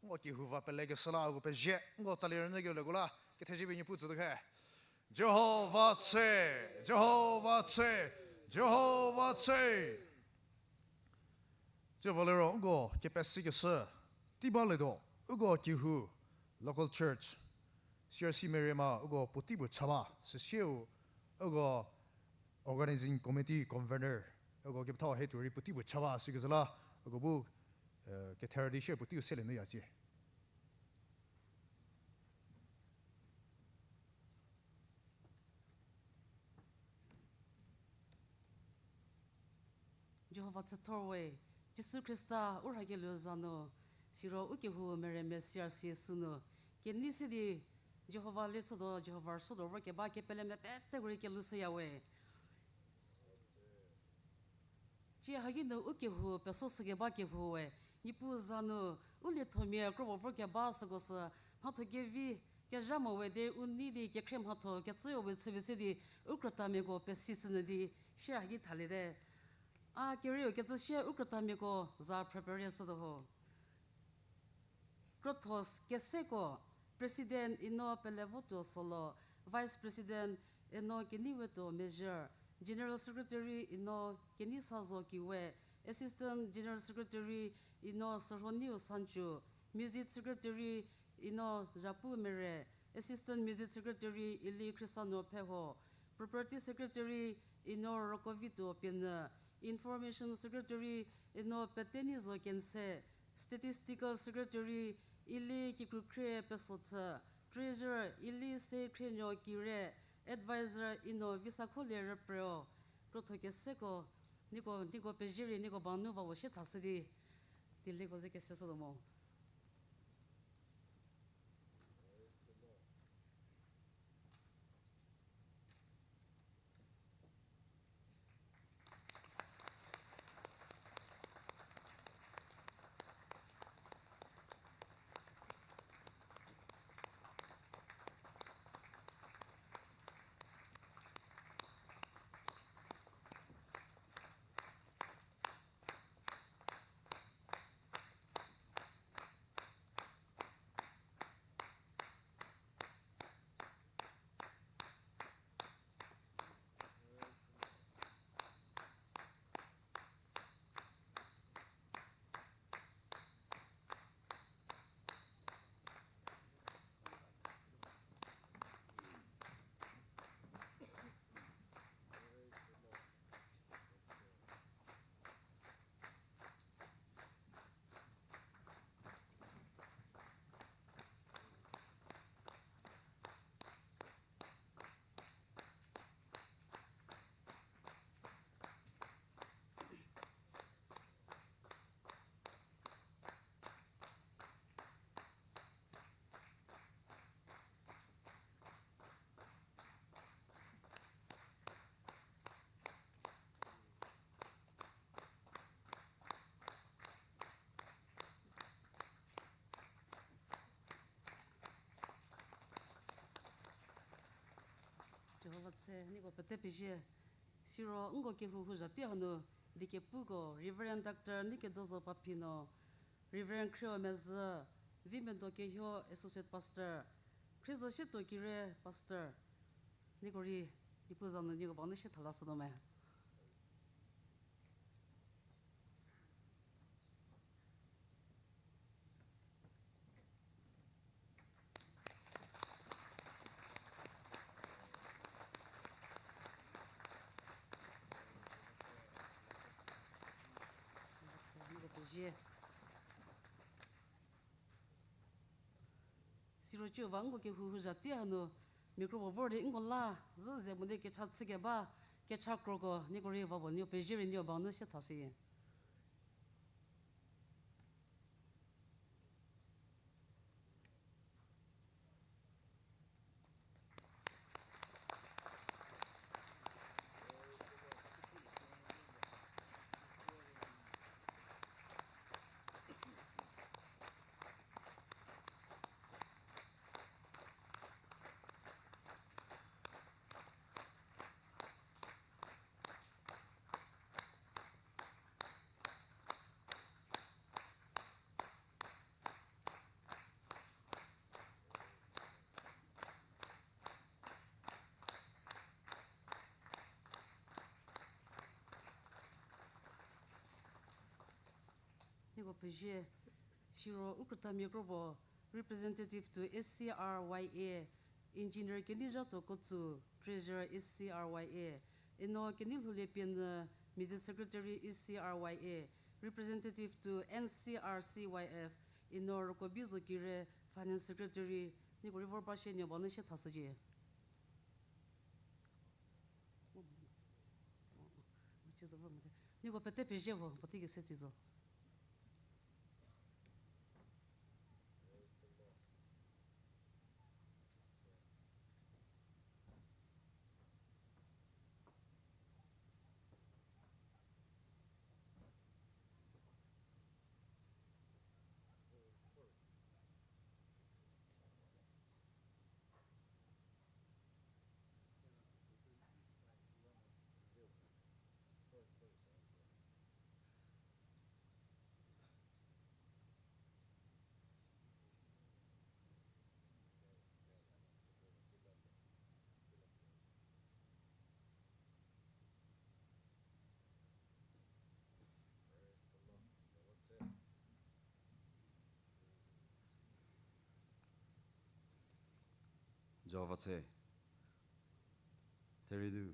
Nko kehou va pelekeshü la uko pezie, nko tsali rünyü kele ko la, kethezie pie Niepuu tsütuo khe. Jihova tse, Jihova tse, Jihova tse. Tsie va liro nko kepesikeshü tei balietuo, uko kehou, local church, C R C meriema uko puotei puo cha ba, süsieu uko organizing committee convener, uko kepethau he tuo rei puotei puo cha ba, sikecü la uko bu, e, kether di shie puoteiu selie nyü ya cie. Jihova tsethor we, Jisu Khrista u rhakelieu za nu, siro u kehou mereme C R C sünu, kenei se di Jihova le chütuo, Jihova rüsuotuo vorkeba kepeleme peteko rei kelushüya we. Tsie haki nu u kehou peso shükeba kehou we, Niepuu za nu u liethomia kropuo vorkeba süko sü mhatho kevi kezha mo we derei u nei di kekhrie mhatho kecüyo we chüpie se di u krütamiako pesishünyü di shie haki thaliete. A kerieu kecü shie u krütamiako za phrüperie shütuo ho. Krotho keseko, President Eno Pelevotuo Solo, Vice President Eno Keneiwetuo Mezhü, General Secretary Eno Keneisazo Kiwe, Assistant General Secretary Eno Sürhoniu Sancu, Music Secretary Eno Zhapu Mere, Assistant Music Secretary Ili Khrisanuo Pheho, Property Secretary Eno Rokovituo Pienyü, Information Secretary Eno Petenizo Kense, Statistical Secretary Ili Kikrukhrie Pesotshü, Treasurer Ili Sekhrienyo Kire, Advisor Eno Visakholie Rüpreo. Krotho keseko, nieko, nieko pezie rei nieko ba nu va wo shie thashü di, dielieko ze kese shütuo mo. Se, nieko pete pezie. Siro nko kehou hou zha tei hanu, diekepuko, Reverend Doctor Nikedozo Paphino, Reverend Khrieo Mezhü, Vimedo Kehio Associate Pastor, Khriezo Sietuo Kire Pastor, nieko rei, Niepuu za nu nieko ba nu sie tha la shütuo me. Siro ciu va nko kehou hou zha tei hanu, mia kropuo vor di nko la, zhü ze mo di kecha chükeba, kecha kroko, nieko rei va puo nieko pezie rei nieko ba nu sie tha shüya. Nieko pezie, siro u krütamia kropuo, representative to E C R Y A, Engineer Kenizhatuo Kotsu, Treasurer E C R Y A, Eno Kenilhoulie Pienyü, Music Secretary E C R Y A, representative to N C R C Y F, Eno Rokobizo Kire, Finance Secretary, nieko rei vor ba shie nieko ba nu sie tha shücie. Nieko pete pezie ho, puotei kese tsi zo. Jihova tse. Therie nu,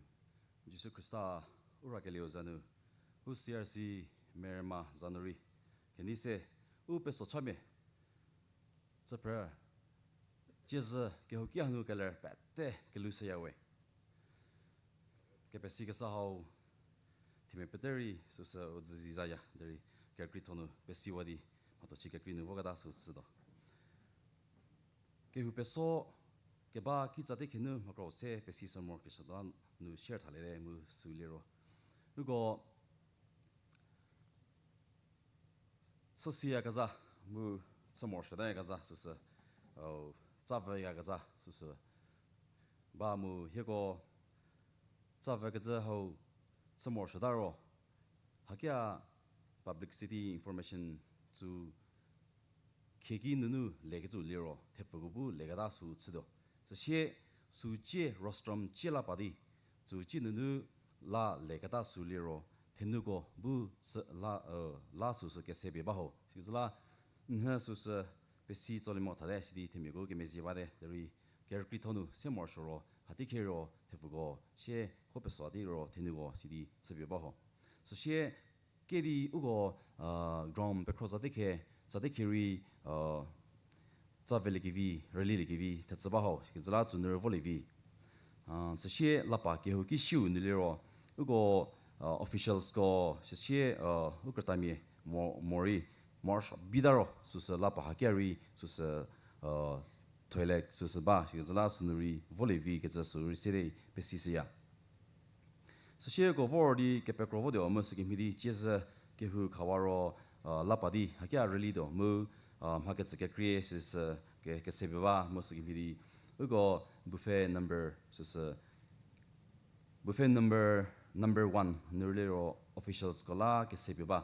Jisu Khrista u rakelieu za nu, u C R C merüma za nu rei kenei se, u peso chamia tsüphrü, ciezü kehouki hanu keler pete kelhou shüya we. Kepesikesa hau, themia pete rei süsü u dzüzi zaya derei, kerükrietho nu pesiwa di, mhatho chü kekrei nu voketa sü chütuo. Kehou peso keba kitsa tekhenu mhakro se pesi sü morokesuota nu share thaliete mu sü liro, uko chüsiyakezha mu chü morosuotayakezha süsü, u, tsaveyakezha süsü ba mu hieko tsavekecü hau chü morosuota ro, hakia publicity information tsü khieki nunu lekecü liro thepfuko bu leketa sü chütuo. Süsie sü cie rostrum cie la pa di, sü cie nunu la leketa sü liro thenuko bu chü la, la süsü kesepie ba ho. Sikecü la, nhü süsü pesi tsolie mo thate sidi themiako kemezhie bate derei, kerükrietho nu se morosuo ro, hatei khe ro thepfuko sie kho peso di ro thenuko sidi chüpie ba ho. Süsie kedi uko, ground pekhro tsatekhe, tsatekhe rei, tsaveliekevi, rüliliekevi thetsü ba ho, sikecü la tsünu rü volie vi. Süsie lapa kehouki siu nu liro, uko, officialsko, süsie, u krütamia mo, morei, morosuo bita ro süsü lapa hakia rei süsü, toilet süsü ba, sikecü la sünu rei volie vi kecü sü rei se di pesishüya. Süsieko vor di kepekro votuo mu sükemhie di ciezü kehou khawa ro, lapa di hakia rülituo mu, mha kecü kekrie süsü ke, kesepie ba mu sükemhie di, uko buffet number süsü Buffet number, number one nu liro officialsko la kese pie ba.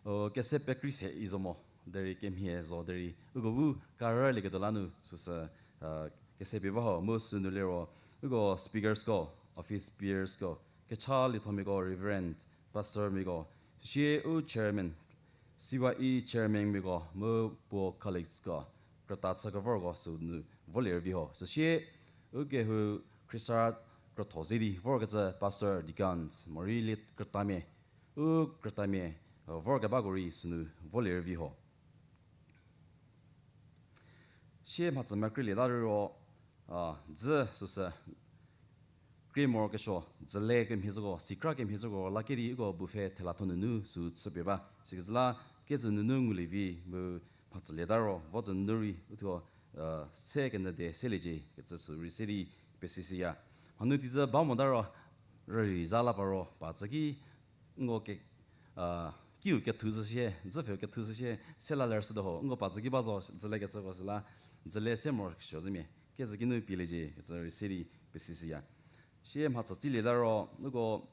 O, kese pekrei se i zo mo, derei kemhie zo derei uko bu karülieketuo la nu süsü, kese pie ba ho, mu sünu liro uko speakersko, office bearersko, kecha liethomiako, reverend, pastormiako, süsie u chairman, C Y E chairmanmiako mu puo colleaguesko, krüta chü kevorko sünu volie rüvi ho. Süsie u kehou khriesarü krotho ze di vorkecü pastor, deacons, morei lie krütamia, u krütamia vorkebako rei sünu volie rüvi ho. Sie mhatsü mekreilieta liro, dzü süsü krie morokesuo, dzüle kemhie zoko, sikra kemhie zoko la kedi uko buffet thelatho nunu sü chüpie ba. Sikecü la kecü nunu ngulie vi mu mhatsülieta ro vo tsü nunu rei uthuo se kenyü de seliecie kecü sü rei se di pesishüya. Mhanu teizü ba mota ro rürei za la paro pa tsü ki, nko ke, kiu kethu zhü sie, dzüpfheu kethu zhü sie, se la ler shüte ho, nko pa tsü ki ba zo, dzüle kecüko süla, dzüle se morokesuo zhümia kecü kinu pieliecie kecü rei se di pesishüya. Sie mhatsü tsülieta ro uko,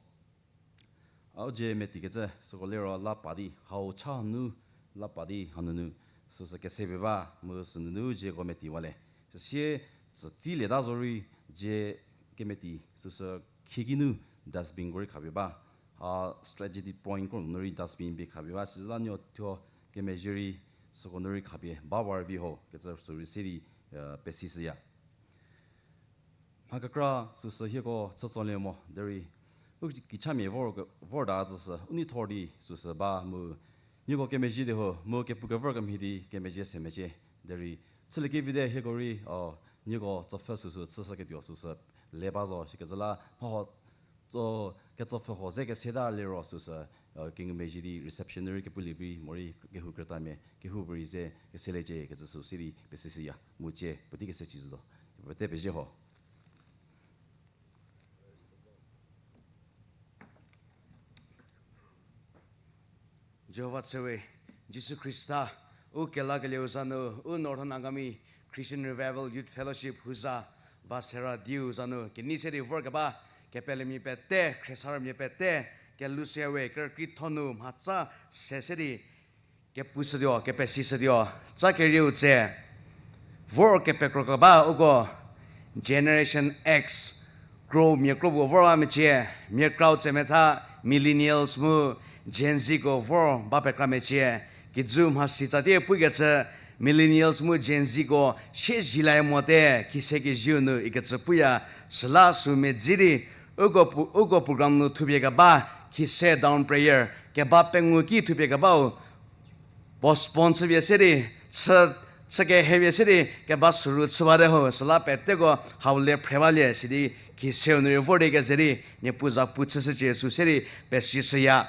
au dzie meti kecü süko liro la pa di hau cha hanu, la pa di hanunu süsü kese pie ba mu sünunu zieko meti wale. Süsie tsü tsülieta zo rei zie kemeti süsü khieki nu dustbinko rei khapie ba. A strategic pointko nu rei dustbin pie khapie ba. Sizüla nuo thuo kemezhie rei süko nu rei khapie ba war vi ho kecü sü rei se di pesishüya. Mha kekra süsü hieko chütsolie mo derei u kichamia vor, vorta züsü u neithor di süsü ba mu nieko kemezhie di ho mu kepu kevor kemhie di kemezhie se mecie. Derei chüliekevi te hieko rei, o, nieko tsopfhü süsü chüshüketuo süsü le ba zo shikecü la mhaho tso ketsopfhü ho ze keseta liro süsü, kengumezhie di reception rei kepulie vi morei kehou krütamia kehou bu rei ze keseliecie kecü sü se di pesishüya mu cie puotei kese ci zütuo. Pete pezie ho. Jihova tse we, Jisu Khrista, u kelakelieu za nu, u Northern Angami Christian Revival Youth Fellowship huza, va sera diu za nu kenei se di vorkeba, kepelemia pete, khriesarümia pete, kelhou se we kerükrietho nu mhatsa se se di kepushütuo, kepesishütuo, tsa kerieu tse vor kepekrokeba uko Generation X, kro mia kro puo vor ba mecie, mia krau tse metha millennials mu Gen Zko vor ba pekra mecie. Kijü mhasi tsatie pukecü millennials mu Gen Zko sie zhilai mote, khise kezieu nu ikecü puya, süla sü medzi di uko pu-, uko program nu thupie keba, khise dawn prayer keba pengou ki thupie kebau postpone chüpie se di, chü, chü kehepie se di keba süru chü bate ho, süla peteko hau le phre balie sidi, khiseu nu rei vor di keze di Niepuu za pu chüshücie sü se di pesishüya.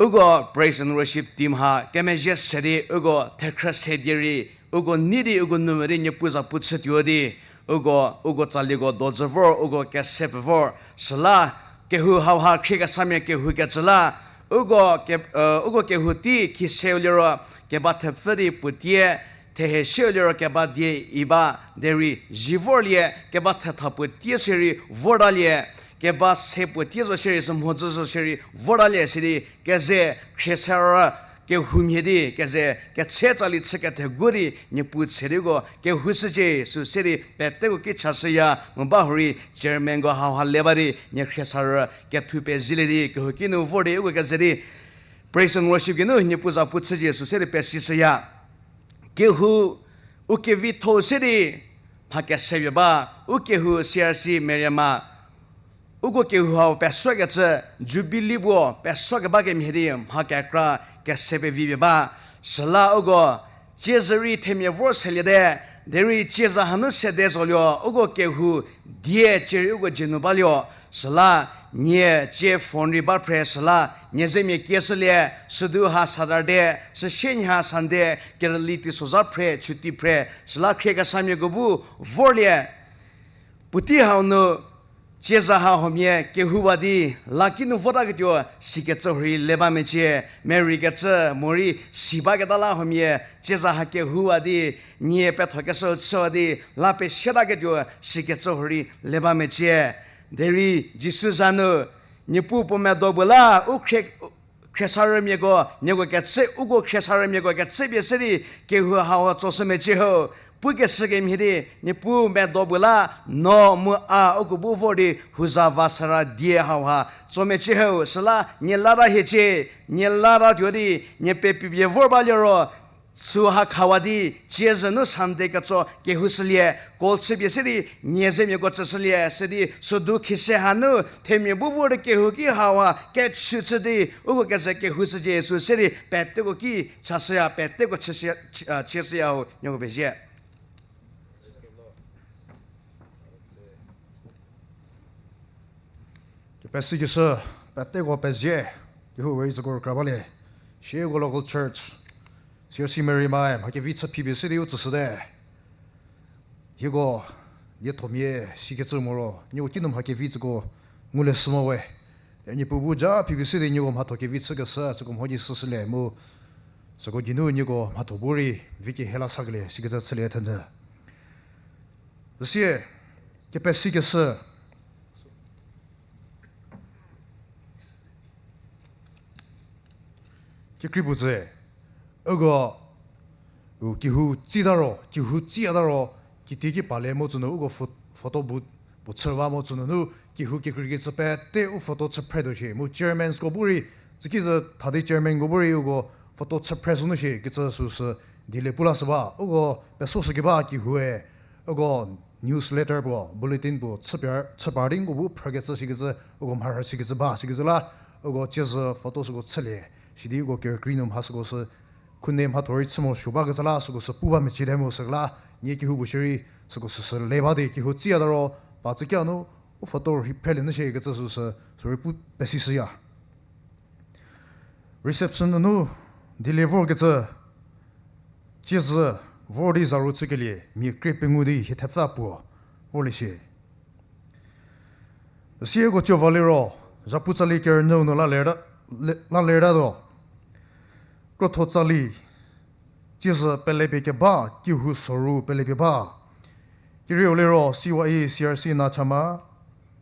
Uko praise and worship team ha kemezhie se di uko thekhrü se die rei, uko nei di uko nu mo di Niepuu za pu chütuo di, uko, uko tsalieko dozü vor, uko kese pfü vor, süla kehou hauha khriekesamia kehou kecü la, uko ke-, uko kehou tei khiseu liro keba thepfü di puotie, thehie sieu liro keba die i ba derei zi vorlie, keba thetha puotie sierei vortalie, keba se puotie zo sierei sü mhodzü zo sierei vortalie sidi keze khriesarü kehoumhie di keze ketse tsali chü kethegu di Niepuu tse di uko kehoushücie sü se di peteko ki chashüya mu ba hurei chairmanko hauha le ba di nie khriesarü kethu pezilie di kehouki nu vor di uko keze di praise and worship geinu Niepuu za pu chücie sü se di pesishüya. Kehou u kevitho se di mha kese pie ba, u kehou C R C Meriema, uko kehou hau pesokecü Jubilee puo pesokeba kemhie di mha kekra kese pevi pie ba. Süla uko tsiezü rei themia vor seliete, derei tsiezü hanu sede zoluo uko kehou die cierei uko dzie nu baluo. Süla nie tsie phone rei ba phre süla nie zemia kieshülie, südu ha Saturday, süsie nyi ha Sunday, kerüli teisozha phre, chuti phre, süla khriekesamia ko bu vorlie. Puotei hau nu tsiezü ha huomia kehouwa di laki nu votaketuo sikecü hurei le ba mecie, merei kecü morei si baketa la huomia tsiezü ha kehouwa di nie pethokeshü chüwa di la pesietaketuo sikecü hurei le ba mecie. Derei Jisu za nu, Niepuu puo medo bu la, u khrie, khriesarümiako, nieko kechü, uko khriesarümiako kechüpie se di, kehou hau tsoshü mecie ho, pukeshü kemhie di, Niepuu medo bu la, no mu a, uko bu vor di, huza va sara die hauha, tso mecie ho, süla, nie lata hiecie, nie lata tuo di, nie pepipie vor ba liro, süha khawa di, tsiezü nu Sunday ketso kehoushülie, call chüpie se di, nie zemiako tsüshülie, se di, südu khise hanu, themia bu vor di kehouki hauha, kechü chü di, uko keze kehoushücie sü se di, peteko ki, chashüya, peteko chüshüya, chi-, a, chieshüya ho, nieko pezie. Kepesikeshü, peteko pezie, kehou rei züko rükra balie, sieko local church, C R C Mary Mai, mha kevi chü phipie se di u tsüshüte. Hieko, liethomia, sikecü moro, nieko kinu mha kevi tsüko, ngulie shü mo we. Niepuu bu ja phipie se di nieko mhatho kevi chükeshü, süko mho di süshülie mu, süko geinu nieko mhatho bu rei, vi kehela sakelie, sikecü chülie thenjü. Süsie, kepesikeshü. Kekrei puo tsü, uko, u kehou tsita ro, kehou tsita ro, kitieki palie mo tsünu, uko pho-, photo bu, bu chüwa mo tsünunu, kehou kekreikecü pete u photo chü phretuo shie, mu chairmansko bu rei, tsüki zü thadi chairmanko bu rei, uko photo chü phre sünu shie, kecü süsü, dilie pu lashü ba, uko pesoshü keba kehoue, uko newsletter puo, bulletin puo, chü par, chü par di uko bu phrükecü shikecü, uko mharhü shikecü ba, shikecü la, uko tsiezü photo süko chülie, sidi uko kerükrie nu mha süko sü, khunhie mhatho rei chü mo suo bakecü la, süko sü pu ba mecüte mu süla, nie kehou bu shierei, süko süsü le ba di, kehou tsita ro, pa tsükia nu, u photo rhi phrelie nu shie kecü süsü, sürei pu pesishüya. Reception nunu, dilie vorkecü, tsiezü, vor di zaru chükelie, mia krie pengou di hie thepfü puo, vorlie shie. Sieko tsowa liro, zhapu tsali kerünyü nu la lerta, le-, la lertatuo. Krotho tsali, tsiezü pelepie keba, kehou soru pelepie ba. Kerieu liro C Y E C R C Nachama,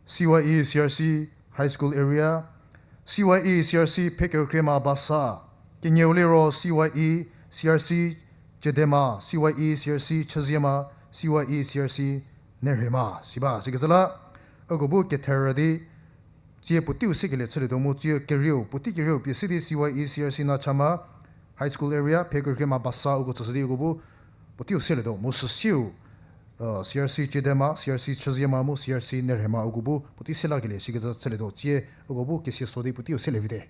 C Y E C R C High School Area, C Y E C R C Phekerükriema Basa, kenieu liro C Y E C R C Chedema, C Y E C R C Chüziema, C Y E C R C Nerhema, siba, sikecü la, uko bu ketherü di, tsie puoteiu sekelie chülietuo mu tsie kerieu, puotei kerieu pie se di C Y E C R C Nachama, High School Area, Phekerükriema Basa uko tsüshü di uko bu puoteiu selietuo mu süsiu, uh, C R C Chedema, C R C Chüziema mu C R C Nerhema uko bu puotei selakelie shikecü chülietuo tsie uko bu kesia so di puoteiu selie vite.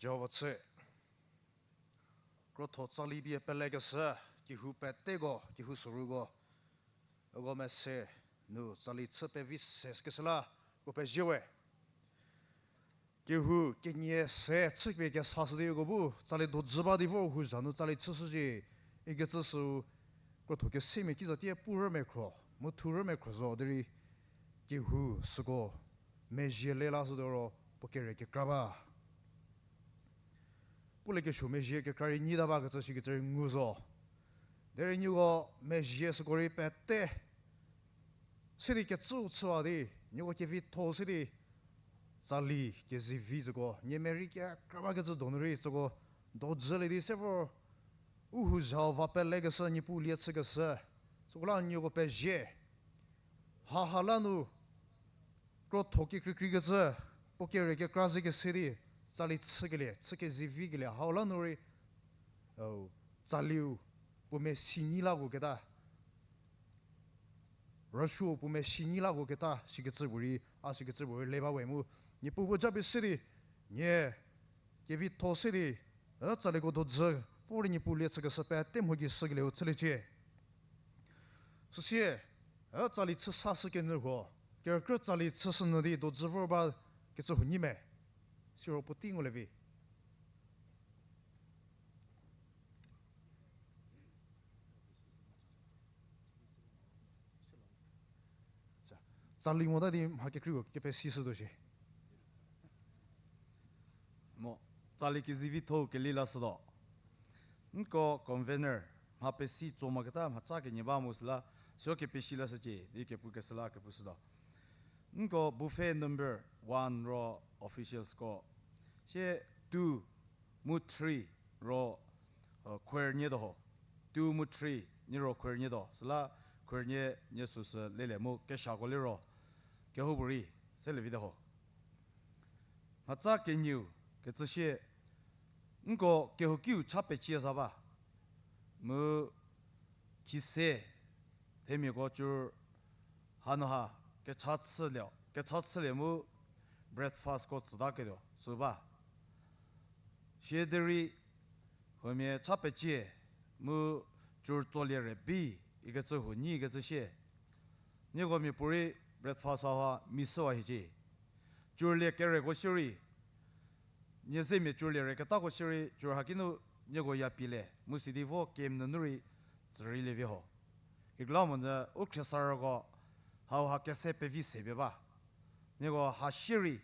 Jihova chü, krotho tsali pie pelekeshü, kehou peteko, kehou soruko, uko mese nu tsali chü pevi sekeshü la, uko pezie we. Kehou kenie se chüpie kesashü di uko bu tsali dojü ba di vor hu za nu tsali chüshücie, ikecü süu krotho kesemia ki za tie pu rümekhro, mu thu rümekhro zo derei kehou süko mezhie le lashütuo ro puo kere kekra ba. Puo le kesuo mezhie kekra rei nyita bakecü shikecü rei ngu zo. Derei nieko mezhie süko rei pete se di kecüu chüwa di, nieko kevitho se di tsali kezivi züko, nie merei kekra bakecü donu rei süko dojülie di se vor u hu zhau va pelekeshü, Niepuu lie chükeshü, süko la nieko pezie. Haha la nu krotho kekreikreikecü, puo kere kekra ze kese di, tsali chükelie, chü kezivikelie, hau la nu rei, tsaliu puo mesi nyi lako keta, rüsuo puo mesi nyi lako keta, sikecü puorei, a sikecü puorei le ba we mu, Niepuu bu japie se di, nie kevitho se di, e tsaliko dojü, vor di Niepuu lie chükeshü pete mho gei shükelieu chüliecie. Süsie, e tsali chü sa shü kenyü huo, kerükrü tsali chüshünyü di dojü vor ba kecü huo nyi me. Siro puotei ngulie vi. Tsali mota di mha kekreiko kepesishütuo shie. Mo, tsali kezivitho keli lashütuo. Nko convener, mha pesi tso moketa mhaca kenie ba mu süla, sio kepesi lashücie di kepukeshü la kepushütuo. Nko buffet number one ro officialsko, sie two mu three ro, choir nyie tuo ho. Two mu three nyie ro choir nyie tuo. Süla choir nyie, nyie süsü lelie mu kesako liro kehoupuorei selie vite ho. Mhaca kenieu kecü sie, nko kehoukiu cha pecie za ba. Mu khise themiako cur hanu ha kecha chülie, kecha chülie mu breakfastko tsütaketuo sü ba. Siederei huomia cha pecie mu cur tsolie rei bi ikecü huo nyi kecü sie, nieko miapuorei breakfast hauha mi shüwa hiecie. Curlie kereko shierei, nie zemia curlie rei ketako shierei cur hakinu nieko ya pielie mu sidi vo camp nunu rei tsüreilie vi ho. Kekreilamonyü u khriesarüko hauha kese pevi se pie ba. Nieko ha shierei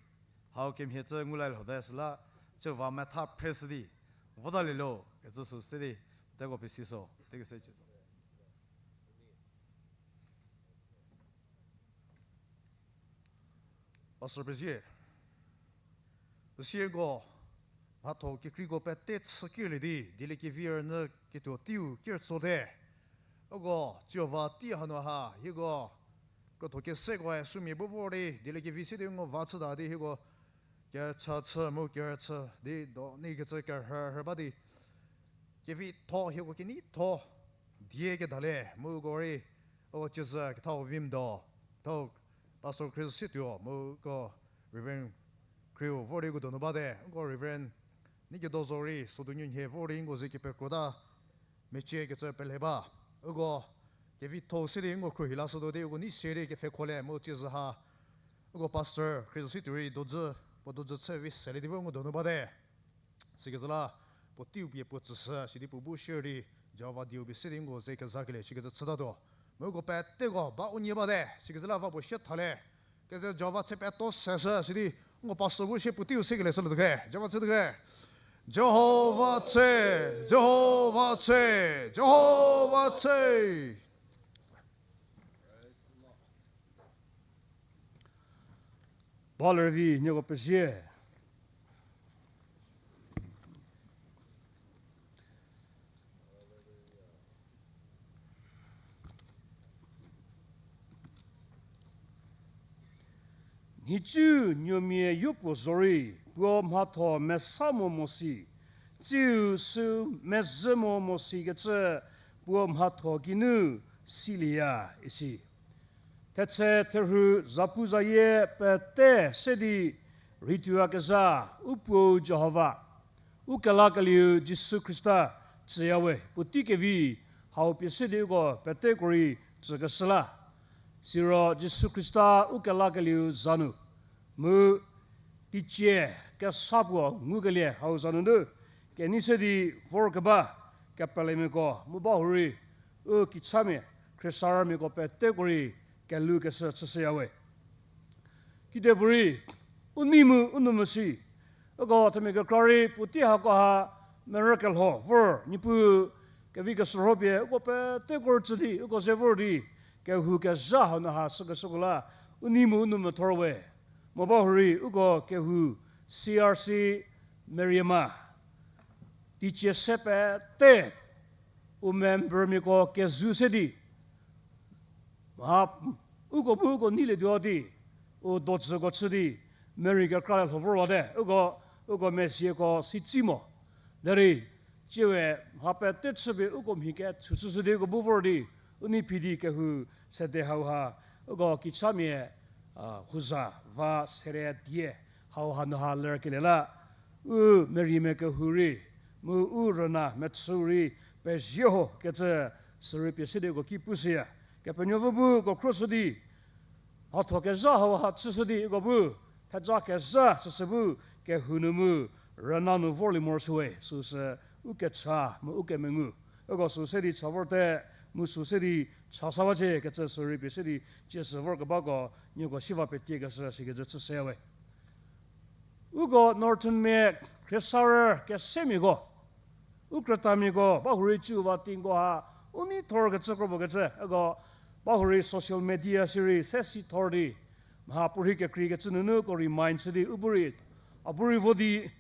hau kemhie cü ngulaliehote süla, cü va metha phreshü di votalielo kecü sü se di, teko pesi so, tekese chü so. Pastor pezie. Süsieko mhatho kekreiko pete chü kirlie di dieliekevi rünyü ketuo teiu ker tsote. Uko Jihova tei hanu ha hieko krotho kesekoe sümia bu vor di dieliekevi se di ngu va chüta di hieko kecha chü mu kerüchü di do neikecü kerhü rhü ba di kevitho hieko keneitho die kedale mu uko rei, uko ciezü kethau Vimdo, kethau Pastor Chris Situo mu uko Reverend Khrieuu vor di uko donu bate, uko Reverend Neikedo Zorei sodu nuonhie vor di uko ze kepekro ta mecie kecü pele ba. Uko kevitho se di uko khruohi lashütuo di uko nei se di kepfhekholie mu ciezü ha uko Pastor Chris Situo rei dojü, puo dojü chü vi selie di vo uko donu bate. Sikecü la puo teiu pie puo tsüshü sidi puo bu share di Jihova dieu pie se di uko ze kezakelie sikecü chütatuo. Mu uko peteko ba unie bate, sikecü la va puo sie thalie. Keze Jihova tse peto seshü sidi uko pastor bu sie puo teiu sekelie shülie tuo khe, Jihova tse tuo khe. Jihova tse, Jihova tse, Jihova tse. Ba lerüvi nieko pezie. Nhicu nuomia yopuo zorei puo mhatho mesa mo mo si, tsiu sü mezhü mo mo sikecü puo mhatho geinu silieya isi. Thetse therhu zapuzayie pete se di rheituoyakezha u Puou Jihova, u kelakelieu Jisu Khrista tsüyawe puotei kevi hau pie se di uko peteko rei tsükeshü la. Siro Jisu Khrista u kelakelieu za nu mu teicie kesa puo ngukelie hau za nunu kenei se di vorkeba kepelemiako mu bahurei u kichamia khriesarümiako peteko rei kelhoukeshü chüshüyawe. Kedipuorei u nei mu u nou mesi, uko themia kekra rei puotei hako ha merü kelho vor Niepuu Kevi keshürho pie uko peteko rüchü di, uko ze vor di, kehou kezha hau nu ha sükeshüko la, u nei mu u nou methor we. Mo ba hurei uko kehou C R C Meriema, teicie se pete u membermiako kezhü se di, mha, uko bu uko neilietuo di, u dodzüko chü di, Meri kekra le lho vorwate, uko, uko mesieko si tsi mo. Derei, tsie we mha pete chüpie uko mhi kechü chüshü di uko bu vor di, u nei phi di kehou sede hau ha, uko kichamia, a, huza va sere die hau ha nu ha lerkelie la, u Meriemia kehou rei, mu u rüna mechü rei, pezie ho kecü sürei pie se di uko ki pushüya. Kepenuopfü bu uko khroshü di, mhatho kezha hau ha chüshü di uko bu, theja kezha süsü bu, kehou nu mu, rüna nu vorlie morosuowe, süsü u kecha mu u kemengu. Uko sü se di cha vorte, mu sü se di cha sa bacie kecü sürei pie se di, tsie sü vorkebako, nieko siva petie keshü sikecü chüshüya we. Uko Northernmia, khriesarü kesemiako, u krütamiako, ba hurei cü va tingko ha, u nei thor kecü kro puo kecü, uko, ba hurei social media sirei se si thor di, mha puorhi kekrei kecü nunu uko remind chü di, u bu rei, a bu rei vo di,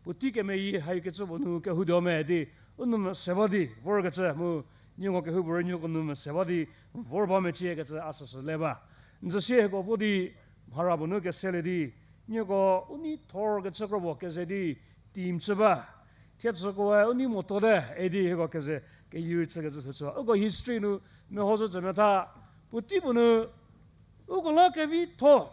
puotei kemeyie hai kecü puo nu kehoutuo me di, u nou mese ba di vor kecü mu, nieko kehoupuorei nieko nou mese ba di vor ba mecie kecü a süsü le ba. N zü sie hieko vo di, mhara puo nu keselie di, nieko u nei thor kecü kro puo keze di, team chü ba. Thiedzükoe u nei moto te, idi hieko keze, keyie rei chü kecü sü chü ba. Uko history nu, meho zhü cü metha, puotei puo nu, uko la kevitho,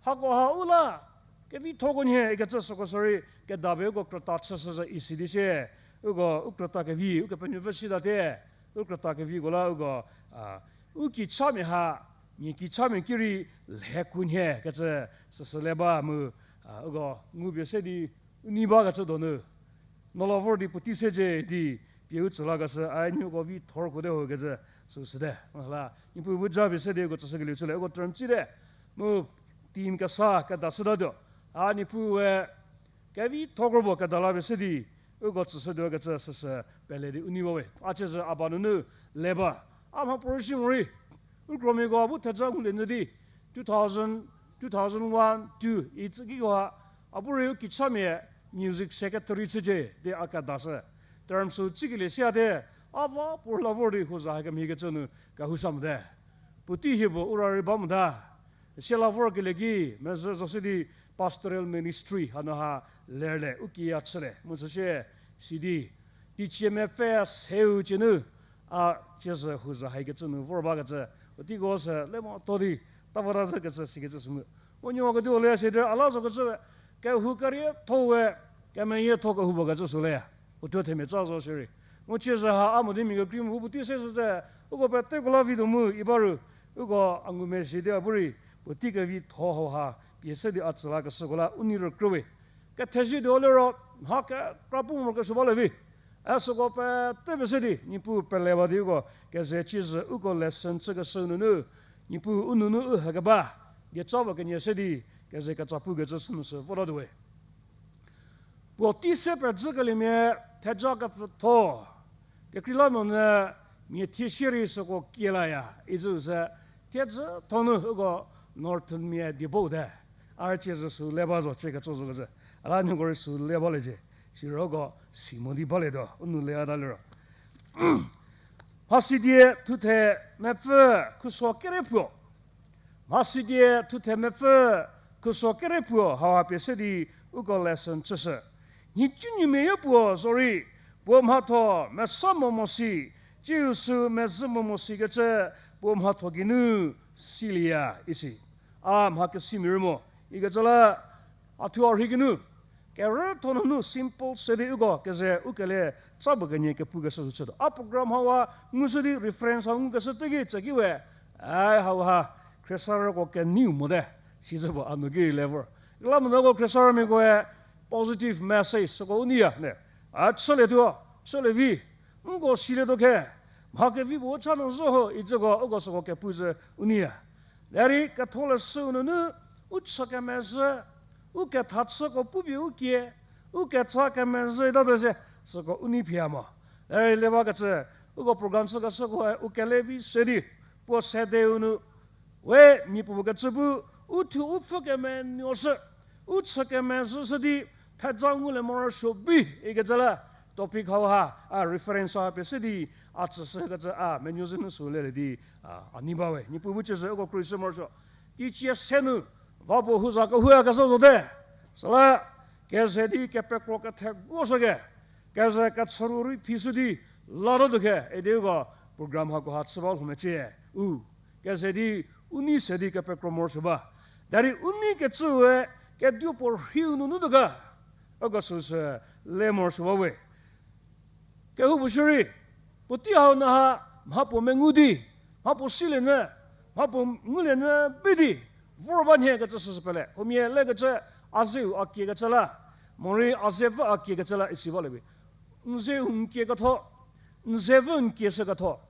hako ha u la, kevithoko nhie ikecü süko sürei, kedapie uko krüta chüshü zhü isi di sie, uko u krüta kevi, Ukepenuopfü sitate, u krüta keviko la uko, a, u kichamia ha, mia kichamia ki rei lhekuo nhie kecü süsü le ba mu, a, uko ngupie se di u nei ba kecü donu, no la vor di puotei se cie di pie u tsü lakeshü, a nieko vi thor kuote ho kecü süsüte. Mhala, Niepuu bu ja pie se di uko tsüshükelie chülie, uko term tsite. Mu team kesa kedashütatuo. A Niepuue kevitho kro puo keda la pie se di, uko tsüshütuo kecü süsü pele di u nei ba we. A ciezü a ba nunu le ba. A mha puorei shi morei, u kromiako bu theja ngulie nyü di, two thousand, two thousand one, two, itsü kiko ha, a bu rei u kichamia music secretary chücie di a kedashü. Term sü tsikelie siate, a va puo la vor di huza hakemhie kecü nu kehou sa mote. Puotei hie puo u ra rei ba mota. Sie la vorkelie ki, mezhü zo se di pastoral ministry hanu ha lerle, u kiya chüle, mu süsie, sidi, teicie mepfü seu cie nu, a ciezü huza haikecü nu vor bakecü, puoteiko sü le moto di, tavota zhükecü sikecü sü mu. Mu nuoketuo le sidi a la zokecü, kehou kerietho we, kemeyietho kehou bakecü sü le. Puo thuo themia tsa zo shierei. Mu ciezü ha a mo di mia kekrei mu puotei se süte, uko peteko la vi tuo mu i ba ru, uko a ngumezhie di a bu rei, puotei kevitho hau ha, pie se di a tsü lakeshüko la u nei rükrüwe. Kethezie tuo liro, mha kekra pu morokesuo ba le vi. A süko pete pie se di, Niepuu pele ba di uko, keze ciezü uko lesson chükeshü nunu, Niepuu u nunu u hekeba, dieca ba kenie se di, keze keca pukecü sünu sü votatuowe. Puotei se pezhükeliemia theja kepfütho, kekreilamonyü mia thie sie rei süko kielaya, icü se, thiedzütho nu uko Northernmia die bou te. A rei ciezü sü le ba zo, cie ketso zo kezhü. A la nieko rei sü le baliecie. Siro uko si mo di balietuo, u nou le a ta liro. Mhasidie thuthe mepfü khuso kere puo. Mhasidie thuthe mepfü khuso kere puo hau ha pie se di uko lesson chüshü. Nhicunuomia yopuo zorei, puo mhatho mesa mo mo si, tsiu sü mezhü mo mo sikecü, puo mhatho geinu silieya isi. A mha kesimia rei mo, ikecü la, a thuo a rhei geinu, kerütho nunu simple se di uko keze u kele tsa bu kenie kepukeshü sü chütuo. A program hau ha ngushü di reference ha ngukeshü teiki tsüki we, ai hau ha, khriesarüko keneiu mote, sizü puo a nu ki rei le vor. Kelamonuoko khriesarümiakoe positive message süko u neiya ne. A chülietuo, chülie vi, nko silietuo khe, mha kevi puo u cha nu zo ho, icüko uko süko kepu zhü u neiya. Derei ketholeshü nunu, u chü kemezhü, u ketha chüko pupie u kie, u ketsa kemezhü ita te se, süko u nei phiya mo. E, le bakecü, uko program chükeshükoe u kele vi se di, puo sedeu nu, we mia puopuo kecü bu, u thuo u pfü kemenuoshü, u chü kemezhüshü di, theja ngulie morosuo bi, ikecü la, topic hau ha, a reference ha pie se di, a tsüshükecü a menuo zhü nu sü lelie di, a, a nei ba we, Niepuu bu cüzhü uko krüshü morosuo. Teicie se nu, va puo hu za kehouya keshü zote. Süla, keze di kepekro ketheguoshüke, keze kechüru rei phishü di, la tuo tuo khe, idi uko program hakoha chü ba lhomecie. U, keze di, u nei se di kepekro morosuo ba. Derei u nei kecüe, keduo puo rhiu nunu tuo ga, uko süsü le morosuo ba we. Kehoupuo shierei, puotei hau nu ha, mha puo mengu di, mha puo silie nyü, mha puo ngulie nyü bi di, vor ba nhie kecü süsü pele. Huomia lekecü, a zeu a kiekecü la, morei a zepfü a kiekecü la isi balie vi. N zeu n kieketho, n zepfü n kieshüketho.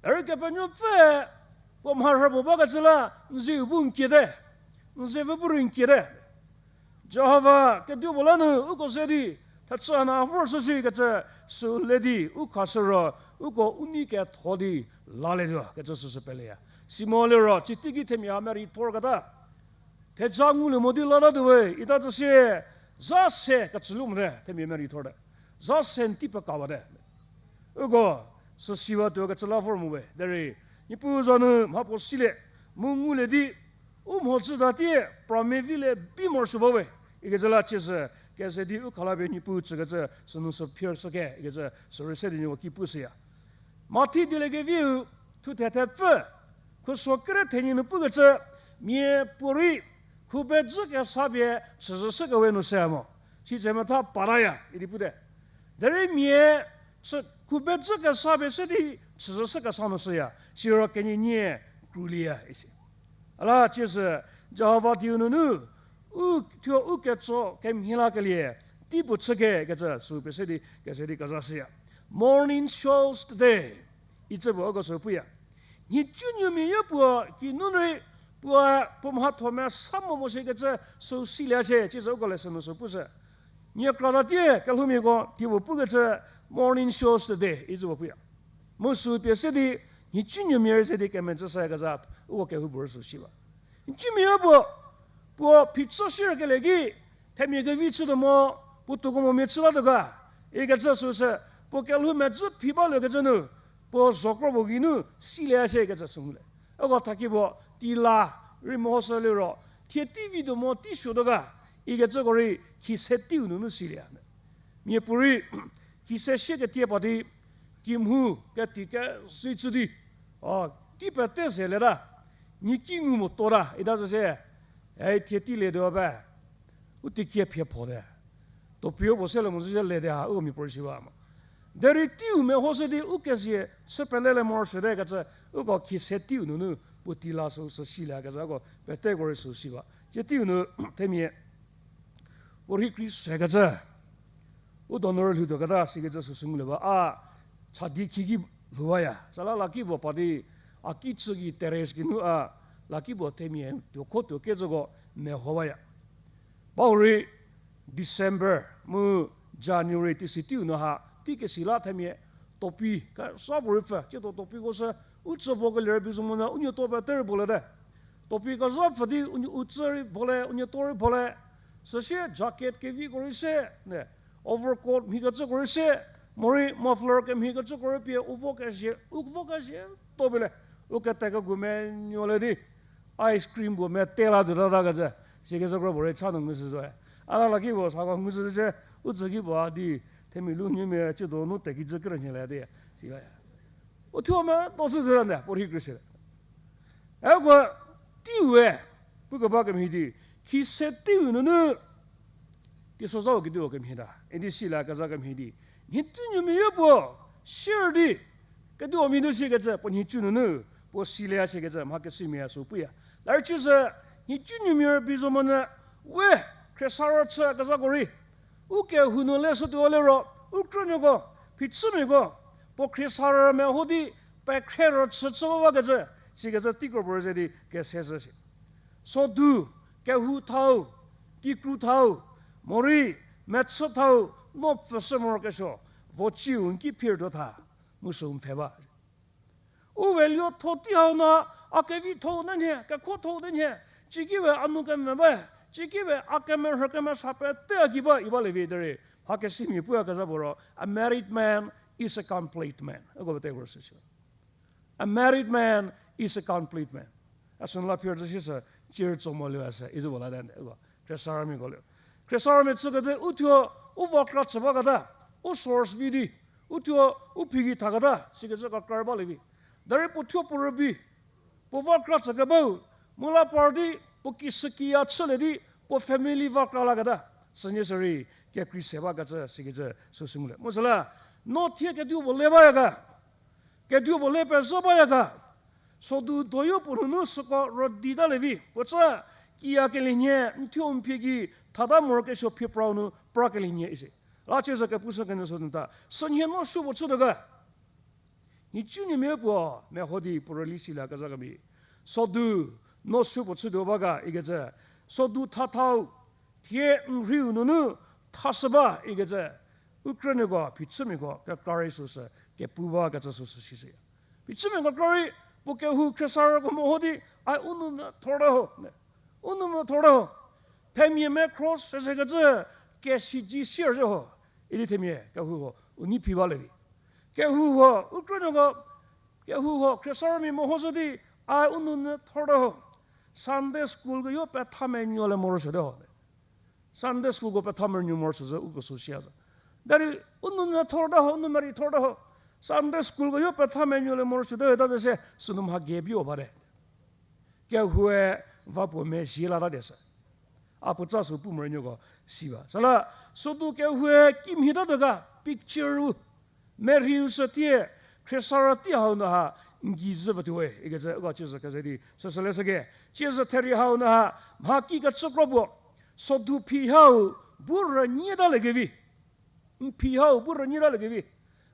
Derei Kepenuopfü, puo mharhü puo bakecü la, n zeu bu n kiete, n zepfü bu rei n kiete. Jihova keduo puo la nu uko ze di, thechü hanu vor shüshi kecü sü le di, u khashü ro, uko u nei ketho di, lalietuo kecü süsü peleya. Simo liro, chüteiki themia merei thorketa. Theja ngulie mo di latatuo we, ita tsüsie, za se kecü lu mote, themia merei thorte. Za se n tei pekawate. Uko, süsiwatuo kecü la vor mo we, derei, Niepuu za nu mha puo silie, mu ngulie di, u mhodzü tatie, pra mevilie bi morosuo ba we, ikecü la cüzhü, keze di u khala pie Niepuu tsükecü, sünu sü phier shüke, ikecü, sürei se di nieko ki pushüya. Mathi dieliekeviu, thuthe thepfü, khuso kere thenie nu pukecü, mia puorei, khubedzü kesa pie, chüzhüshükewe nu se mo. Sitse metha pataya, idi pute. Derei mia, sü khubedzü kesa pie se di, chüzhüshü kesa nu shüya. Siro kenienie, krulieya, isi. A la cüzhü, Jihova dieu nunu, u, thuo u ketso kemhie lakelie, tei puo chüke kecü sü pie se di, keze di kezashüya. Morning shows today. Icü puo uko sü puya. Nhicunuomia yo puo, kinu rei, puo, puo mhatho mesa mo mo shikecü sü silie shie, cüzhü uko lesson nu sü pushü. Nie kratatie, kelhoumiako, tei puo pukecü morning shows today, icü puo puya. Mu sü pie se di, nhicunuomia rei se di kemecü se kezha, uko kehoupuorei sü shi ba. Nhicunuomia puo, puo phichü shierkelie ki, themia kevi chütuo mo, puo tuoko momia chü latuo ga, ikecü süsü, puo kelhou medzü phi balukecü nu, puo zokro puo geinu, silie shie kecü sü ngulie. Uko thaki puo, tei la, rei mehoshü liro, thie tei vituo mo tei suotuo ga, ikecüko rei, khise teiu nunu silie. Mia puorei, khise shie ketie pa di, kimhu, keti kezei chü di, o, tei pete ze leta, nieki ngu mo tuota, ita zü se, ei thie tei lietuo ba, u teikie phie phote. Topiu puo se le mo zü se lete ha, uko mia puorei shi ba mo. Derei teiu mehoshü di u kezie, sü pelelie morosuote kecü, uko khise teiu nunu, puo tei la sü, sü silie kecü, uko peteko rei sü shi ba. Cie teiu nu, themia, puo rhei kri sekecü, u donu rüli tuoketa sikecü süsü ngulie ba, a, chadi khieki lhou baya. Süla lakipuo pa di, a kichü ki terrace kinu a, lakipuo themia tuokho tuokecüko meho baya. Bahurei December mu January teisiteiu nu ha, teikesi la themia topi, kesa puorei pfü, ciedo topiko sü, u tsü puo kelie rübei zo monyü, u nuotuo pete rei puo lete. Topi kezha pfü di u, u tsü rei puo le, u nuotuo rei puo le, süsie jacket keviko rei se, ne, overcoat mhikecüko rei se, morei muffler kemhikecüko rei pie u vo kezhie, u vo kezhie tuo pie le, u kete kegu menuo le di, ice cream puo mete la tuotatakecü, sikecü kro puorei cha nu ngushü zoe. A la lakipuo sako ngushü se, u tsü ki puo a di, themia lu nuomia ciedo nu tekijü kerünhie le di, si ba. U thuo me to shü zü la nde, puo rhei kri se. Uko teiu we, pukeba kemhie di, khise teiu nunu, teisozhau kediu kemhie ta, idi silie kezha kemhie di, nhicunuomia yo puo, sier di, kediu mia nu sikecü, puo nhicu nunu, puo silie sikecü, mha kesimia sü puya. Derei cüzhü, nhicunuomia rübei zo monyü, we, khriesarü chü kezhako rei, u kehou nu leshütuo liro, u krünuoko, phichümiako, puo khriesarü meho di, pekhre rüchü chü bakecü, sikecü teikro puorei ze di, kese shü shi. Sodu, kehou thau, kikru thau, morei, mechü thau, no pfüshü morokesuo, Vo ciu n ki phir tuo tha, mu sü n pfhe ba. U value tho tei hau no, a kevitho-u ne nhie, kekhotho-u ne nhie, ciki we a nu kemvü ba, ciki we a kemerhü kemesa pete a ki ba, i ba le vi derei, mha kesimia puyakezha puo ro, a married man is a complete man. Uko pete ko süsü. A married man is a complete man. A sünla phir zü sisü, cir tso mo lü a se, i zü puo la den de, uko. Khriesarümiako lü. Khriesarümia chükete, u thuo, u va kra chü baketa, u source vi di, u thuo, u phi gei thaketa, sikecü kekra ba le vi. Derei puo thuo puo rübei, puo va kra chü kebau, mu la par di, puo kishükiya chülie di, puo family va kra laketa. Sünie sürei, kekrei se bakecü, sikecü, süsü ngulie. Mu süla, no thie kedipuo le baya ga. Kedipuo le pezha baya ga. Sodu doyo puo nunu süko rüdi ta le vi. Puo chü, kiya kelie nhie, n thuo n phi gei, thata morokesuo phi prau nu, pra kelie nhie isi. La ciezü kepushü kenyü sü nta. Sünhie no sü puo chütuo ga. Nhicunuomia puo, meho di puo rüli siliekezha kemhie. Sodu, no sü puo chütuo ba ga, ikecü. Sodu thathau, thie n rhiu nunu, thashü ba, ikecü. U krünuoko, phichümiako, kekra rei süsü, kepu bakecü süsü sisüya. Phichümiako kekra rei, puo kehou khriesarüko meho di, ai u nou mvü thorte ho, ne. U nou mvü thorte ho. Themia me cross se sekecü, kesiji sier zhie ho. Idi themia, kehou ho, u nei phi ba le vi. Kehou ho, u krünuoko, kehou ho, khriesarümia mehoshü di, ai u nou mvü thorte ho. Sunday school keyo petha menuo le morosuote ho. Sunday school ko petha menuo morosuo zhie uko süsü siya zo. Derei u nou mvü thorte ho, u nou merei thorte ho. Sunday school keyo petha menuo le morosuote ho, ta zhie se, sünu mha gei biu bate. Kehoue va puo mezhie lata di se. A puo tsa sü pu moronuoko si ba. Süla, sodu kehoue kimhie tatuo ga, picture u, merhiu sü tie, khriesarü tei hau nu ha, n gei zhü vütuowe, ikecü uko ciezü keze di, süsü le seke, ciezü therei hau nu ha, mha kikecü kro puo, sodu phi hau, bu rünyie ta le kevi. N phi hau bu rünyie ta le kevi.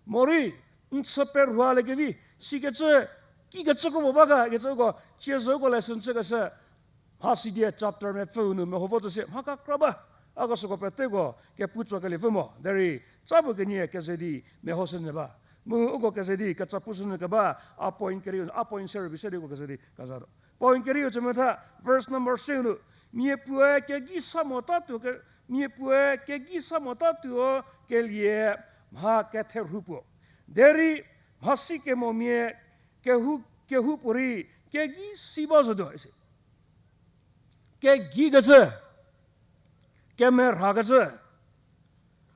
Morei, n chü perhua le kevi. Sikecü, kikecü kro puo ba ga, ikecü uko, ciezü uko lesson chükeshü. Mha sidie chapter mepfüu nu meho vo zhie se, mha kekra ba. Ako süko peteko, kepu tsokelie pfü mo. Derei, tsa puo kenie keze di, mehoshünyü ba. Mu uko keze di, kecha pushünyü keba, a point kerieu, a point se rübei se di uko keze di, kezatuo. Point kerieu cü metha, verse number se nu, mia puoe kegei sa motatuo ke, mia puoe kegei sa motatuo kelie mha ketherhu puo. Derei mhasikemomia kehou, kehoupuorei kegei si ba zotuo isi. Kegei kecü, kemerha kecü,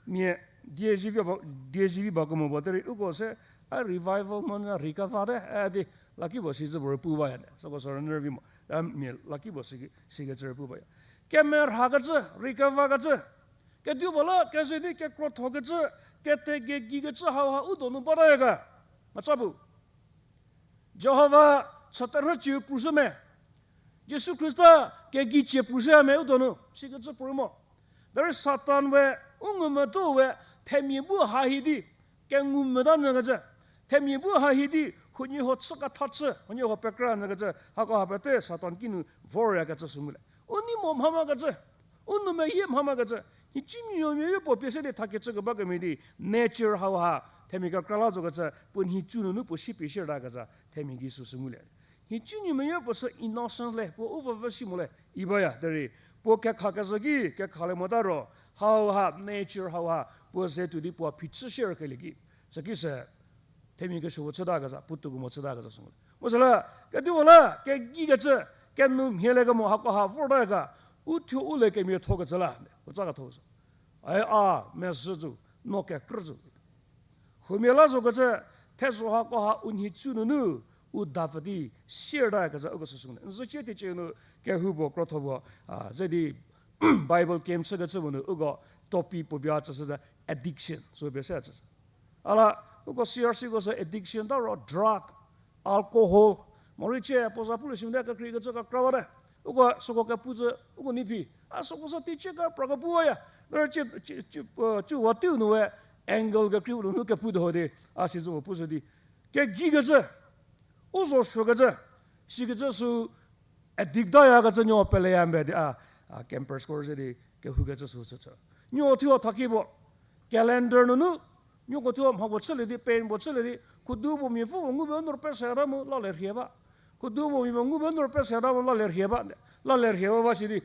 mia die zivi ba, die zivi ba kemo ba derei uko se, a revival mo na recover te, a di, lakipuo si zhü puo rei pu baya ne, süko sü rünyü vi mo, a mia lakipuo si, sikecü rei pu baya. Kemerha kecü, recover kecü, kedipuo la keze di kekrothokecü, kete kegei kecü hauha u donu bataya ga, macha bu. Jihova chüterhü ciu pushü me. Jisu Khrista kegei cie pushüya me u donu, sikecü puorei mo. Derei Satan we, u ngumvütuo we, themia bu hahi di, kengumvüta nyükecü. Themia bu hahi di, huoniehuo chü ketha chü, huoniehuo pekra nyükecü, hako ha pete Satan kinu voryakecü sü ngulie. U nei mo mhamakecü, u nou meyie mhamakecü, nhicunuomia puo pie se di thakecü keba kemhie di, nature hauha, themia kekra la zokecü, puo nhicu nunu puo si pie shiertakecü, themia gei süsü ngulie. Nhicunuomia puo sü innocent le, puo u vüvü si mo le, i baya, derei, puo kekhakezhü ki, kekhalie mota ro, hauha, nature hauha, puo ze tuo di puo phichü shierkelie ki. Süki sü, themia kesuo puo chütakezha, puotou kemo chütakezha sü ngulie. Mu süla, kedipuo la, kegei kecü, kenou mhie le kemo hako ha vorta ga, u thuo u le kemiatho kecü la, puo tsa ketho sü. Ai a, mezhü zo, no kekrü zo. Huomia la zokecü, thezho hako ha u nhicu nunu, u dapfü di, siertakecü uko süsü ngulie. N zhücie teicie nu, kehou puo, krotho puo, a, ze di, Bible camp chükecü puo nu, uko topic puo pie a tsüshü addiction, sü pie se a tsüshü. A la, uko C R C ko sü addiction ta ro drug, alcohol, morei cie, puo za pulie shi mte kekreikecü kekra bate. Uko süko kepu zhü, uko nei phi. A süko sü teicie kepra kepu waya. Derei cie, cie, cie, uh, cie wa teiu nu we angle kekrei nunu kepu tuo di, a si zhü puo pushü di. Kegei kecü, u zo suokecü, sikecü sü addict tayakecü nuo peleya mbe di a, a campers ko ze di kehoukecü sü chüchü. Nuo thuo thaki puo, calendar nunu, Nieko thuo mha puo chülie di, pain puo chülie di, khudu puo mia pfü puo ngu be nor pese ta mu la le rhie ba. Khudu puo mia puo ngu be nor pese ta mu la le rhie ba. La le rhie ba ba shi di.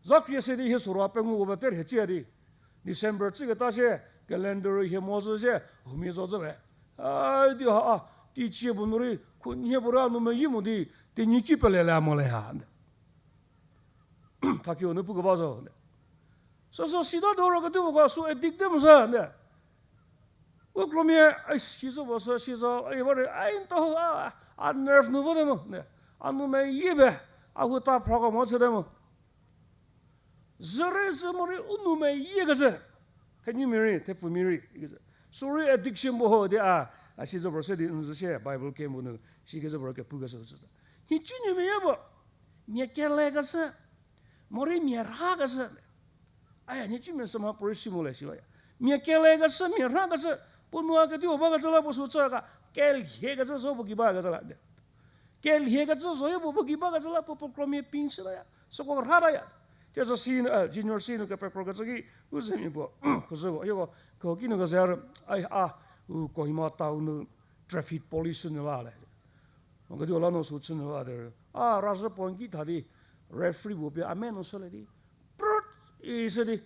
Za krie se di hie sura pengou puo ba te rhie cia di. December chüketa sie, calendar hie mo zü sie, humi zo zü be. Ai di ha a, teicie puo nu rei, khunhie puo ra nu meyi mo di, tenyi ki pele le mo le ha. Thakiu nu pukeba zo. Süsü sita do ro ketuo ko sü addict te mo sa ne. U kromia, ai, si zo puo sü, si zo, ai, ba rei, ai, n to, a, a nerve nu vo te mo ne. A nu meyie be, a hu ta phra ko mo chü te mo. Zürei zü morei u nou meyie kezhü. Thenumia rei, thepfumia rei, ikecü. Sorry, addiction puo ho di a, a si zo puo se di n zü sie Bible kemo nu, si kezhü puo kepu kezhü sü. Nhicunuomia ya puo, mia kele kezhü, morei mia rha kezhü. Aya, nhicumia sü mha puorei si mo le si baya. Mia kele kezhü, mia rha kezhü, puo nu a kediu ba kezhü la puo sü chü ka, kelhie kezhü zo puo ki ba kezhü la. Kelhie kezhü zo ye puo puo ki ba kezhü la puo puo kromia ping shi taya. Süko rha taya. Thie sü si nu, eh, junior si nu kepekro kezhü ki, u zemia puo, kezhü puo, yoko, kehouki nu kezhü ru, ai, a, u Kohima town nu traffic police nu la le. Mo kediu la no sü chü nu la de. A, razhü puo n ki tha di, referee puo pie a me nu shülie di. Prut, isi di.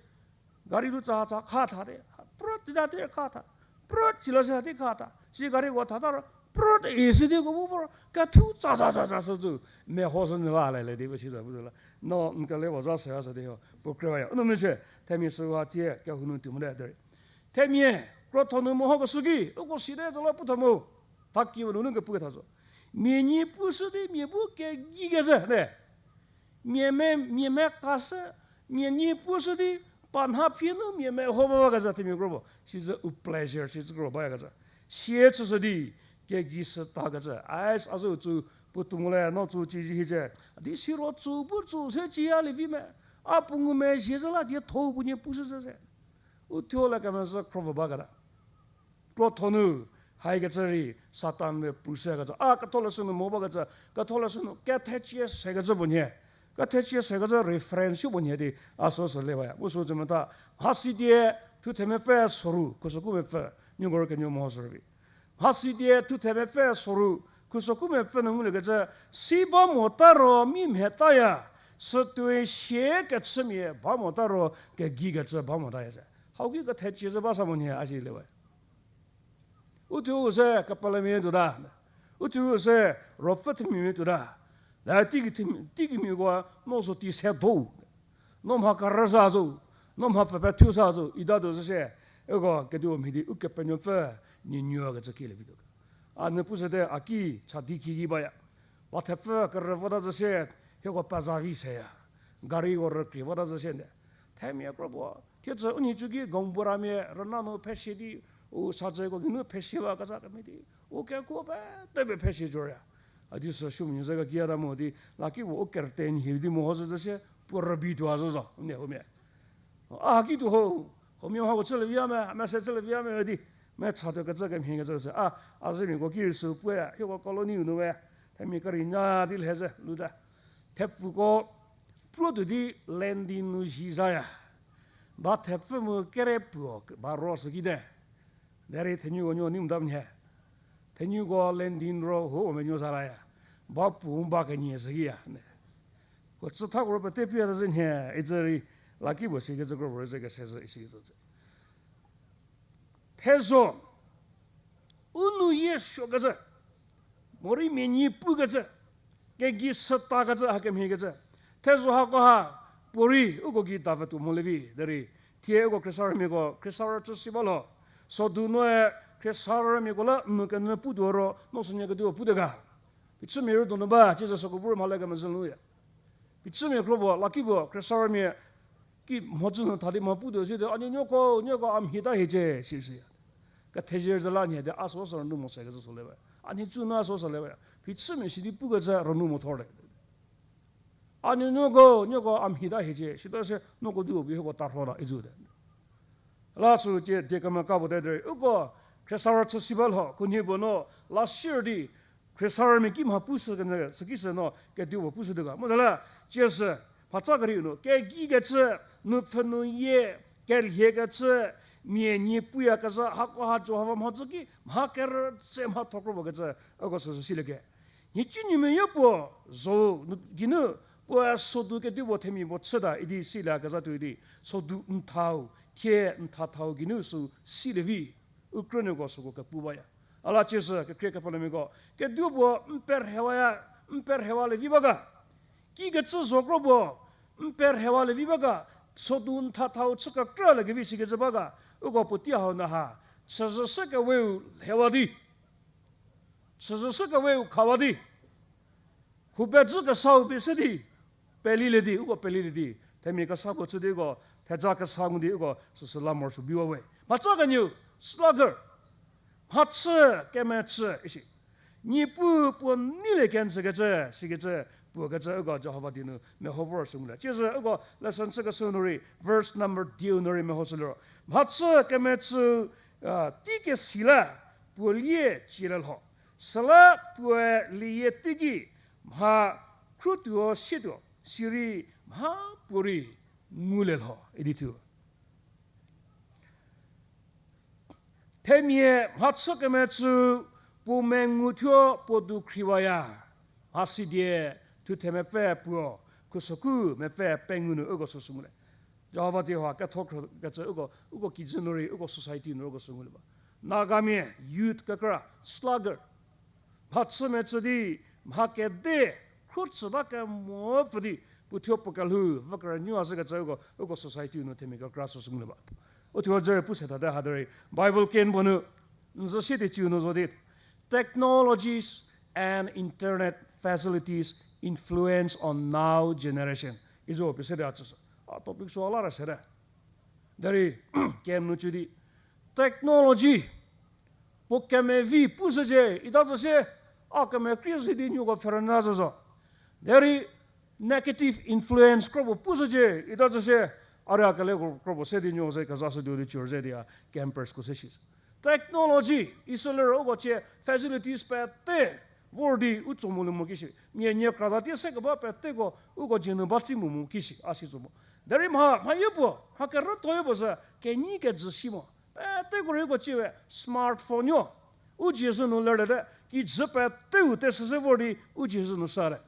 Gari lu tsa tsa kha tha de, prut di da di kha tha, prut sila se di kha tha, si gari ko tha ta ro, prut isi di ko bu vo ro, kethu tsa tsa tsa tsa sü zu, meho sü nyü la le le di ba si za bu la, no n kele puo za se a sü di ho, puo kre ba ya, u nu mese, themia süha tie kehou nu tuo mo de derei. Themia, krotho nu meho kesuo ki, uko si de za la pu tha mo, tha ki ba nu nu kepu ketha zo. Mia nyi pushü di mia bu kegei kezhü ne. Mia me, mia me kashü, mia nyi pushü di, pa nha phi nu mia meho ba ba kezhü themia kro puo. Sizü u pleasure sizü kro bayakezhü. Sie chüshü di, kegei shüta kezhü. Ais, a zü tsü puotou mo le, no tsü ci zi hiecie. Di siro tsü bu tsü se ciya lievi me. A puo ngumezhie zhü la die tho puo nie pushü zhü se. U thuo le kemezhü kro puo baketa. Krotho nu, haikecü rei, Satan-e pushükecü. A, ketholeshü nu mo bakecü, ketholeshü nu, kethecie sekecü puo nhie. Kethecie sekecü reference puo nhie di, a süsü le baya. Mu sü cü meta, mhasitie, thuthemepfü soru, khusoku mepfü, nieko rei kenuo meho sü rei. Mhasitie, thuthemepfü soru, khusoku mepfü nu nguliekecü, si ba mota ro mi mhetaya, sütuoi sie kechümia ba mota ro kegei kecü ba motaya se. Hau ki kethecie zhü ba sa mo nhie a si le we. Uthuo se kepelemia tuota. Uthuo se ruopfü themia tuota. La teiki themia, teikimiako no zo ti se do. No mha kerü sa zo. No mha pfü pethu sa zo. Ita tuo zhü se. Uko kediu mhie di Ukepenuopfü nuonuo kecü ki le vituo. A nu pushüte a ki cha di ki ki baya. Ba thepfü kerü vota zhü se, hieko pezavi seya. Gariko rükrie vota zhü se nde. Themia kro puo. Thiecü u nhicu ki gaonburumia rüna nu phesie di, u sazeko geinu phesie ba keza kemhie di. U kekuo pete pie phesie joya. A di sü sümonyü ze kekiya ta mo di, la ki puo u curtain hie di meho zhü zhü se, puo rübei tuo a zhü zo, u nie, u mia. A haki tuo ho, huomia mha puo chülie viya me, mese chülie viya me di, me cha tuo kecü kemhie kecü se, a, a zhümiako ki rei sü puoe, hieko colony nu we, themia kerei nya di lhe zhü, luta. Thepfuko, puo tuo di landing nu zhie zaya. Ba thepfü mu kere puo, ba ro sü kite. Derei thenuko nuo ni mdam nhie. Thenuko landing ro huo menuo za laya. Ba puo ba kenie sü kiya ne. Ko tsüthako ro pete pie ta zhü nhie, itsü rei, la ki puo si kecü kro puo rei zhü kese zhü isi kecü. Thezo, u nu yie suokecü, morei mia nyi pukecü, kegei shütakecü, hakemhiekecü. Thezo hakoha, puo rei, uko gei dave tuo mo le vi, derei, thie uko khriesarümiako, khriesarü chü si ba lo. Sodu noe, khriesarümiako la, n nu kenyü putuo ro, no sünie ketuo pute ga. Phichümia rei donu ba, Jisu süko bu rei mha le kemezhü nuya. Phichümia kro puo, la ki puo, khriesarümia, ki mhodzü nu tha di mha putuo si de, a nuonuoko, nuoko a mhie ta hiecie, si siya. Kethezie zhü la nhie de, a süsü rünu mo se kecü sü le ba. A nhicu nu a süsü le ba. Phichümia si di pukecü rünu mo thor le. A nuonuoko, nuoko a mhie ta hiecie, sita se nuoko duo bi hieko tarho ta izu te. La sü tie die kemeka puo te derei, uko khriesarü chü si ba lho, khunhie puo no, la sier di, khriesarümia ki mha pushü kene, süki sü no, kedipuo pushü de ga. Mu zala, cie sü, phatsa kerieu nu, kegei kecü, nupfhü nu yie, kelhie kecü, Mia nie puyakezha hako ha Jihova mhodzü ki mha kerü se mha thokro puo kecü, uko süsü silie ke. Nhicunuomia yopuo, zo nu, geinu, puoe sodu kedipuo themia puo chüta idi siliekezha tuo idi, sodu n thau, thie n tha thau geinu sü silie vi, u krünuoko süko kepu baya. A la cie sü, kekhrie kepelemiako, kedipuo n perhewaya, n perhewalie vi ba ga. Kikecü zo kro puo, n perhewalie vi ba ga, sodu n tha thau chü kekrülie kevi sikecü ba ga, uko puotei hau nu ha, chüzhü sü keweu lhewa di, chüzhü sü keweu khawa di, khupedzü kesau pie se di, pelilie di, uko pelilie di, themia kesa puo chü di uko, theja kesa ngu di uko, süsü la morosuo biwa we. Mhatsa kenieu, slugger. Mhachü kemecü isi. Niepuu puo neilie kenjükecü, sikecü, puo kecü uko Jihova die nu meho vor sü ngulie. Cie sü uko lesson chükeshü nu rei, verse number diu nu rei mehoshü liro. Mhachü kemecü, a, teikesi la, puo lie cielie lho. Süla puoe lieyie teiki, mha khrutuo sietuo, sirei mha puorei ngulie lho, idi thuo. Themia mhachü kemecü puo mengu thuo puo dukhriwaya. Mhasidie thuthe mepfü puo, khusoku mepfü pengou nu uko süsü ngulie. Jihova die ha ketho khrükecü uko, uko kijü nu rei, uko society nu uko sü ngulie ba. Nagamia youth kekra, slugger. Mhachü mecü di, mha kede, khrutsüta kemo pfü di, puo thuo puo kelhou vü kerünuo a zhükecü uko, uko society nu themia kekra süsü ngulie ba. U thuo dzü rei pu se thate ha derei, Bible ken puo nu, n zhü sie di ciu nu zo di, Technologies and internet facilities influence on now generation. Izo pie se di a tsüshü. A topic süla ra sete. Derei, kem nu cü di, technology puo kemevi pushücie, ita zhü sie, a kemekhrie si di nuoko pfherünyü zhü zo. Derei, negative influence kro puo pushücie, ita zhü sie, a rei a kele kro, kro puo se di nuo ze kezashü di u di cür ze di a campers ko se shi. Technology, Israel uko cie facilities pete vor di u tso mo lu mo ki shi. Mia nie krata tie se keba peteko uko dzie nu ba tsi mo mo ki shi, a si tso mo. Derei mha, mha yopuo, mha kerütho yopuo sü, kenyi kejü si mo. Peteko rei uko cie we, smartphone-o. U dzie zhü nu lerlete, kijü peteu te süse vor di, u dzie zhü nu sate.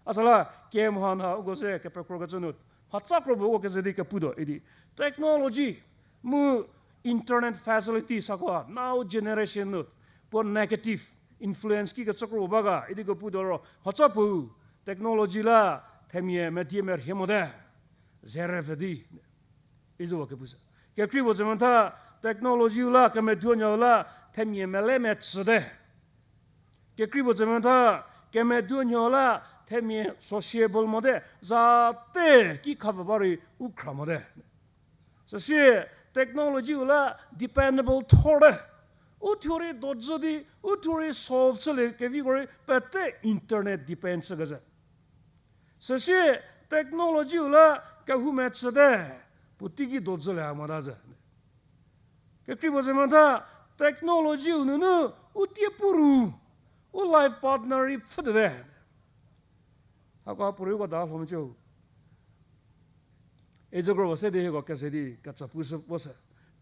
A süla, kemha nu uko ze kepekrokecü nu, mhatsa kro puo uko keze di keputuo idi. Technology, mu internet facilities hako, now generation nu, puo negative influence kikecü kro ba ga, idi keputuo ro, mhatsa puo, technology la, themia medie merhie mote, zerepfü di. Izo kepushü. Kekrei puo tsemetha, technology-u la, kemeduonuo la, themia mele metsüte. Kekrei puo tsemetha, kemeduonuo la, themia sociable mote, zate ki khapfü ba rei u khra mote. Süsie technology-u la dependable thorte. U thuo rei dojü di, u thuo rei solve chülie keviko rei pete internet depend chükecü. Süsie technology-u la kehou metsüte, puotei ki dojülie mota zhü. Kekrei puo tsemetha, technology-u nunu u tie pu ru, u life partner rei pfhütuote. Hako puorei uko da lhomecü. Izü kro puo se di hieko keze di ketsa pushü puo se.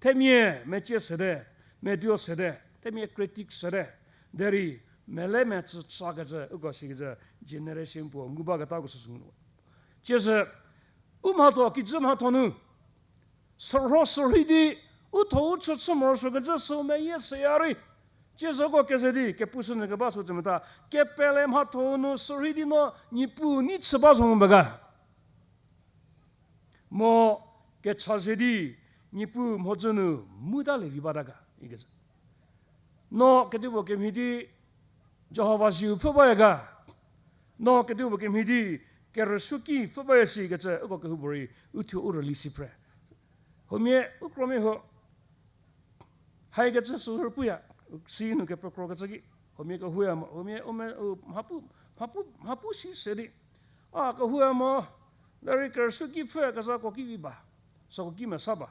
Themia mecie sete, meduo sete, themia critic sete. Derei mele metsü tsakecü, uko sikecü generation puo ngu baketa uko süsü ngu. Tsiesü, u mhatho, kijü mhatho nu, sürho sürhei di, u tho u chü chü morosuokecü sü meyie seya rei. Tsiesü uko keze di, kepushü nyü keba sü tsemetha, kepele mhatho nu sürhei di no, Niepuu nei chü ba zo mo ba ga. Mo kechazhie di, Niepuu mhodzü nu muta lievi bata ga, ikecü. No kedipuo kemhie di, Jihova zieu pfhü baya ga. No kedipuo kemhie di, kerüsuoki pfhü baya sikecü, uko kehoupuorei, u thuo u rüli si phre. Huomia, u kromia huo. Haikecü sü rüpuya, si nu kepekrokecü ki. Huomia kehouya mo, huomia, u me, u, mhapu, mhapu, mhapu si se di. A, kehouya mo, derei kerüsuoki pfhü kezhako ki vi ba. Süko ki mesa ba.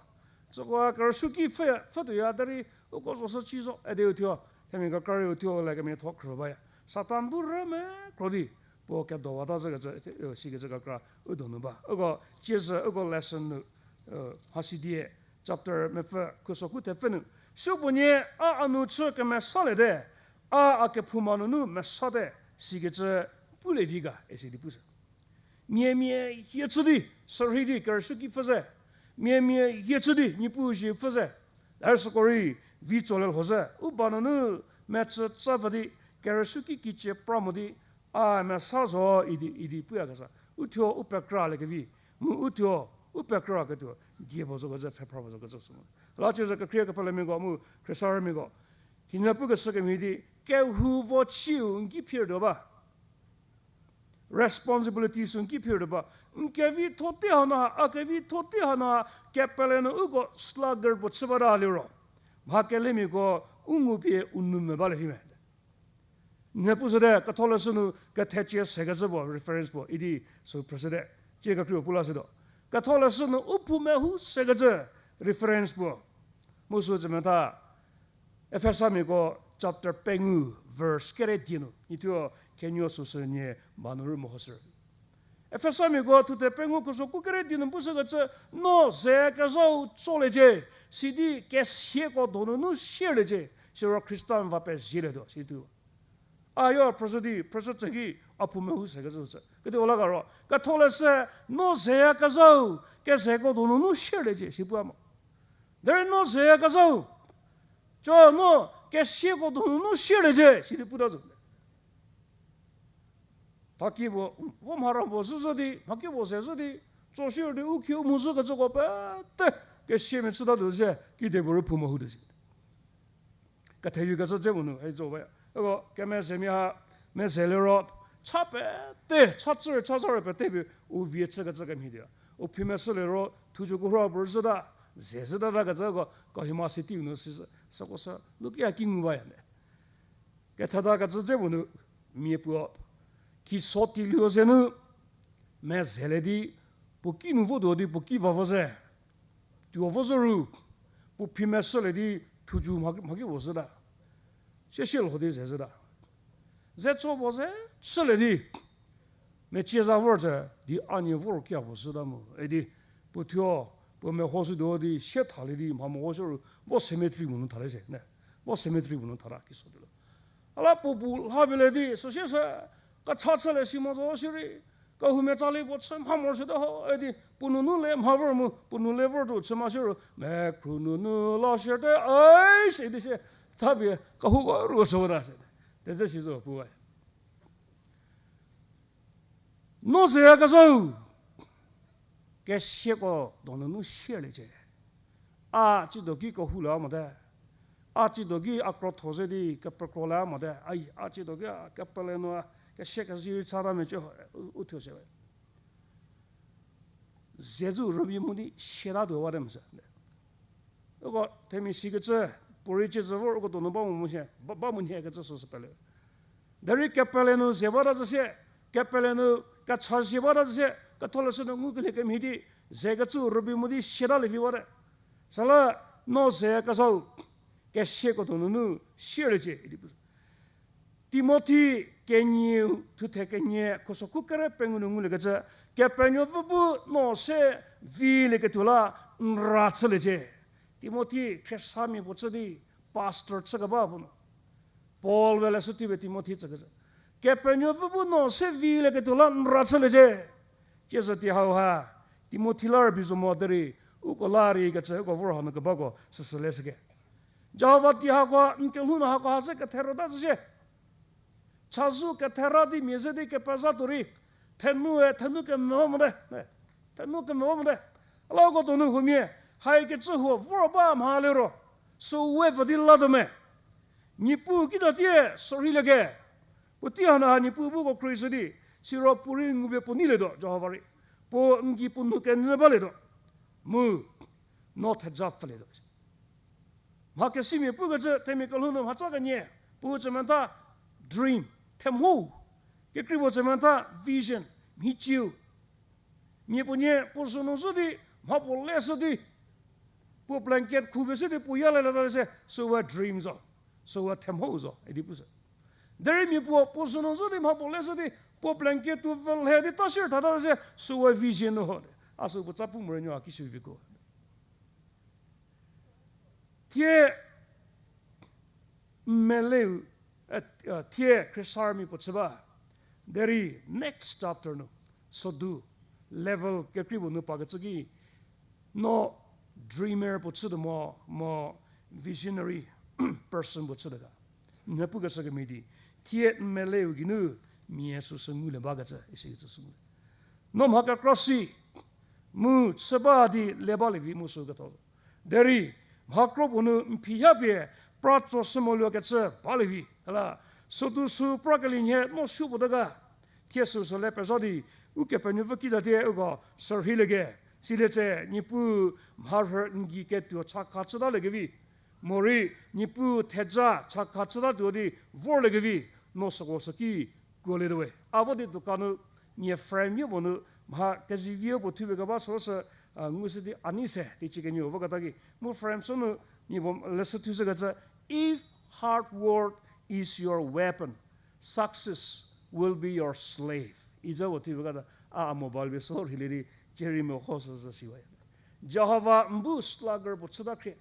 Süko kerüsuoki pfhü, pfhütuoya derei uko zo sü ci zo, idi u thuo. Themia kekra rei u thuo le kemiatho khrü baya. Satan bu rü me kro di, puo kedowata zhükecü, sikecü kekra u donu ba. Uko, tsiesü, uko lesson nu, mhasidie, chapter mepfü, khuso khu thepfü nu, supuonie a a nu chü kemesaliete, a a kephouma nunu mesate, sikecü pulie vi ga, isi di pushü. Miamia hie chü di, sürhei di kerüsuoki pfü ze. Miamia hie chü di, Niepuu zie pfü ze. Derei süko rei, vi tsolie lho ze. U ba nunu, metsü tsa pfü di, kerüsuoki kicie pra mo di, a mesa zo idi, idi puya kesa. Uthuo u pekra le kevi. Mu uthuo, u pekra ketuo, die puo zo kecü, pfhepra puo zo kecü sü mo. La chie ze kekhrie kepelemiako mu, khriesarümiako. Khinhie pukeshü kemhie di, kehou vo ciu n ki phir tuo ba. Responsibility sü n ki phir tuo ba. N kevitho tei hanu ha, a kevitho tei hanu ha, kepele nu uko slugger puo chü bata liro. Mha kelemiako u ngupie u nu me balie vi me. N he pushüte, ketholeshü nu kethecie sekecü puo, reference puo, idi sü phrüshüte, cie kekreiu pu lashütuo. Ketholeshü nu u phou mehou sekecü reference puo. Mu sü cü metha, Efesamiako chapter pengou, verse kere die nu, nithuo khenuo süsü nie ba nu rü mehoshü. Efesamiako thuthe pengou khuso khu kere die nu pushükecü, no ze kezhau tsoliecie, sidi kesiako donunu sierliecie, siro Khrista n va pezielietuo, si tu. A yo phrüshü di, phrüshü tsü ki, a phou mehou sekecü sü. Kediu la garo, ketholeshü, no zeya kezhau, kezeko donunu sierliecie, si pu a mo. Derei no zeya kezhau, co no kesiako donunu sierliecie, sidi puta zo. Thaki puo, vo mhara puo zhüzhü di, mhaki puo ze zhü di, tso sier di u khiu mu zhükecüko pete, kesiamia chütatuo ze, kidepuorei phou mehou tuo si. Kethevi kecü dze puo nu, ei zo ba. Eko, kemezemia ha, meze liro, cha pete, cha tsür, cha zhar pete pie, u vie chükecü kemhie di. U phi meshü liro, thuju kehou puo zhüta, ze zhüta ta kecüko, Kohima City nu si, süko sü, luki ha ki ngu baya ne. Ketheta kecü dze puo nu, mia puo, kiso tiluo ze nu, mezelie di, puo ki nu votuo di, puo ki va vo ze. Tuo vo zo ru, puo phi meshülie di, thuju mha, mhaki puo zhüta. Sie sie lho di ze zhüta. Ze tso puo ze, chülie di. Mecie za vor tse, di a nie vor kia puo zhüta mu. Idi, puo thuo, puo mehoshütuo di, sie thalie di, mha mehoshü ru, vo cemetery mo nu thalie se, ne. Vo cemetery mo nu thata kiso tuo lo. A la puo bu lha pielie di, süsie sü, kecha chülie si mo zo shierei, kehou metsalie puo chü mha morosuote ho, idi, puo nunu le mha vor mu, puo nu le vor tuo chü ma shierei, mekru nunu la siete, ai, se di sie, thapie, kehouko ru chüta se. Teze si zo puo. No zeya kezhau, kesiako donunu sierliecie. A tsiedo ki kehou la mote. A tsiedo ki a krotho ze di kepekro la mote. Ai, a tsiedo ki a kepele nu a kesia kezei rei chata mecie ho, u, u thuo se. Ze zhü rübei mu di siatatuo wate mese. Uko themia sikecü, puorei cie zhü vor uko donu ba mo mu sie, ba, ba mo nhie kecü süsü pele. Derei kepele nu ze bata zhü sie, kepele nu kecha zie bata zhü sie, ketholeshü nu ngukelie kemhie di, ze kecü rübei mu di siatalie vi wate. Süla no ze kezhau, kesiako donunu sierliecie idi pu. Timothi kenie, thuthe kenie, khuso khu kere pengou nu nguliekecü, Kepenuopfü bu no se vilieketuo la n ra chüliecie. Timothi khriesamia puo chü di, pastor chükeba puo nu. Paul we leshü tei pie Timothi tsükecü. Kepenuopfü bu no se vilieketuo la n ra chüliecie. Tsiezhü tei hauha, Timothi la rübei zo mo derei, uko la rei kecü, uko vor hanu kebako süsü leshüke. Jihova tei hako, n kelhou nu hako ha se kethera ta zhü sie. Chazou kethera di mia ze di kepezha tuo rei, thenou e, thenou kemeva mote, e, thenou kemeva mote. A la uko donu huomia, haikecü huo vor ba mha liro, süu we pfü di latuo me. Niepuu kitatie sürhei lieke. Puotei hanu ha Niepuu bu uko khruohishü di, siro puorei ngupie puo neilietuo, Jihova rei. Puo n gei puo nou kenyü balietuo. Mu, no theja pfülietuo. Mha kesimia pukecü themia kelhou nu mhatsa kenie, puo cü metha dream, themhou. Kekrei puo cü metha vision, mhiciu. Mia puonie puo sünu zhü di, mha puo leshü di, puo blanket khupie shü di puo yaleleta se, süwe dream zo, süwe themhou zo, idi pu sü. Derei mia puo puo sünu zhü di mha puo leshü di, puo blanket tuo vülhe di ta shir thata se, süwe vision nu ho. A sü puo tsa pu morenuo a ki sü viko. Thie n meleu, eh, eh, thie Khrisarmia puo chü ba. Derei next chapter nu, sodu, level kekrei puo nu pakecü ki, no dreamer puo chütuo mo, mo visionary person puo chütuo ga. N pukeshü kemhie di, thie n meleu geinu, mia süsü ngulie bakecü, isikecü sü ngulie. No mha kekra si, mu chü ba di le balie vi mu sü ketho. Derei, mha kro puo nu n phi ha pie, pra tso shü moluo kecü balie vi. Hala, südu sü pra kelie nhie no supuo ta ga. Thie süsü le pezha di, Ukepenuopfü ki zatie uko sürheilie ke. Silie tse, Niepuu mharhü n gei ketuo chakha chütalie kevi. Morei, Niepuu theja chakha chütatuo di vorlie kevi. No süko süki kuolietuo we. A vo di dukan nu, nie frame-u puo nu, mha keziviu puo thupie keba süsü, a, ngushü di a nei se, teicie kenieu voketa ki. Mu frame sü nu, nie puo leshü thushükecü, If hard work is your weapon, success will be your slave. Iza puo thupie keta, a, a mobile pie so rheilie di, cierei meho süsü siwa. Jihova n bu slugger puo chüta khrie.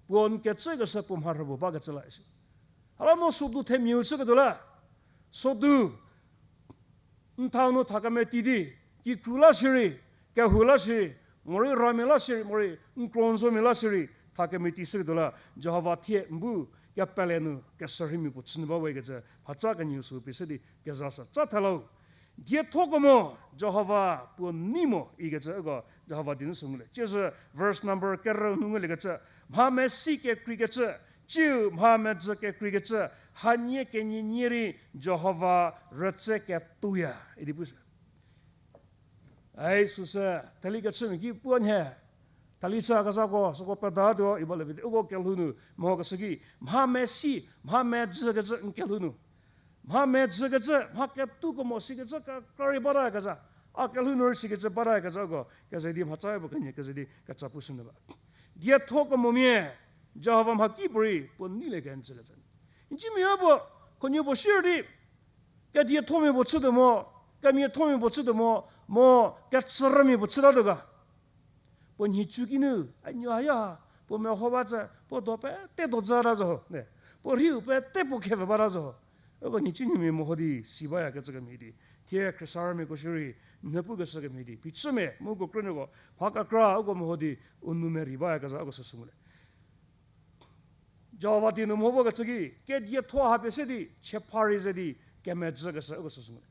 Puo n kecükeshü puo mharhü puo bakecü la isi. Hala no südu themiau chüketuo la. Südu n thau nu tha kemeti di, kikru la shierei, kehou la shierei, morei ramia la shierei, morei n kro n zomia la shierei, tha kemeti shüketuo la, Jihova thie n bu kepele nu kesürheimia puo chünyü ba wekecü, mhatsa kenieu sü pie se di kezashü. Tsa thelau, dietho kemo, Jihova puo nei mo ikecü uko Jihova die nu sü ngulie. Tsiezhü verse number kerü nu nguliekecü, mha mesi kekreikecü, tsiu mha medzü kekreikecü, hanie kenie nie rei Jihova rütse ketuoya idi pushü. Ai süsü, theli kechümia ki puo nhie, theli chü kezhako süko pedatuo iba levi uko kelhou nu mehokeshü ki, mha mesi, mha medzü kecü n kelhou nu. Mha medzü kecü, mha ketuko mo sikecü ka, ka rei bata kezha. A kelhou nu rei sikecü bata kezhako, keze di mhatsa puo kenie keze di kecha pushünyü ba. Dietho kemomia, Jihova mhakipuorei puo neilie kenjü kecü. N cimia puo, khonhie puo sier di, kediethomia puo chütuo mo, kemiathomia puo chütuo mo, mo kechürümia puo chütatuo ga. Puo nhicu kinu, a nuo haya, puo meho ba tsü, puo do pete do zata zo ho, ne. Puo rhiu pete puo khepfü bata zo ho. Uko nhicu nhimia meho di, si bayakecü kemhie di. Thie Khrisarümiako shierei, n pukeshü kemhie di. Phichümia, mu uko krünuoko, mha kekra, uko meho di, u nou merei bayakezha, uko süsü ngulie. Jihova die nu meho vokecü ki, kedietho ha pie se di, chiepha rei ze di, kemedzükeshü, uko süsü ngulie.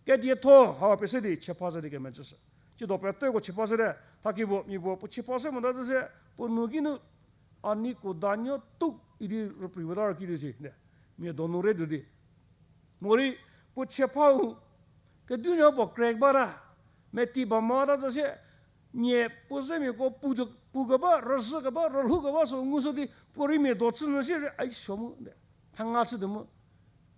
Kedietho ha pie se di, chiepha ze di kemedzüshü. Tsiedo peteko chiepha se te, thakipuo, mia puo, puo chiepha se mota zü se, puo nou kinu, a ni kuda nuo tuk idi rüprei bata rüki di si, ne, mia donu re du di. Morei, puo chiephau, kedinuo puo crack bata, meti ba mota zü sie, mia puo zemiako pu, pu keba, rüzhü keba, rülhou keba sü ngushü di, puo rei mia do chünyü sie rei, ai suo mu, de, thanga chütuo mu.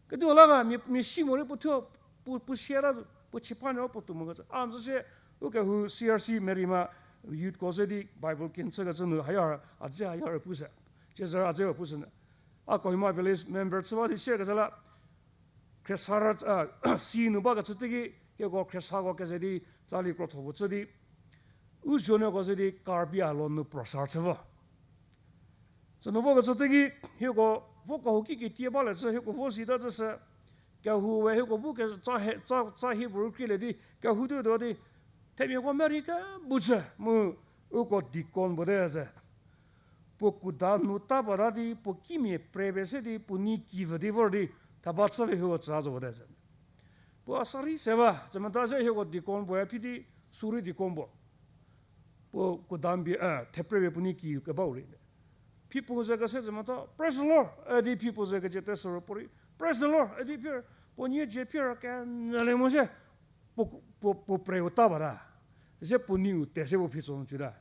Kediu la ga, mia, mia si morei puo thuo, pu, puo siata zo, puo chipha nuo puo tuo mokecü. A n zü sie, ukehou C R C Merima youthko ze di Bible kin chükecü nu haya, a dze haya pushü. Tsiezhü a dze pushü nyü. A Kohima village member chü ba di share kecü la, Khriesarü, a, si nu bakecü teiki, hieko Khriesako keze di, tsali krotho puo chü di, u zuonuoko ze di Karbi Anglong nu prosar chü vo. Sünu vokecü teiki, hieko vo kehouki ketie balie chü, hieko vo zita zü sü, kehou we hieko bu ke tsa he, tsa, tsa hie puo rükhrielie di, kehou tuotuo di, themiako merei kebu chü, mu uko deacon puo te ze. Puo kuda nu ta bata di, puo kimia pre pie se di, puo nei ki vü di vor di, theba chü pie hieko tsü zo puo te ze. Puo a sa rei se ba, cemeta se hieko deacon puoe phi di, sürei deacon puo. Puo kuda pie, eh, thepre pie puo nei ki kebau rei. Phi puo ze kese cemeta, Praise the Lord, idi phi puo ze kecü te sürei puo rei, Praise the Lord, idi phi, puo nie dzie phi kenyülie mo se, puo, puo, puo preu ta bata. Se puo neiu te se puo phi tso nu cüta.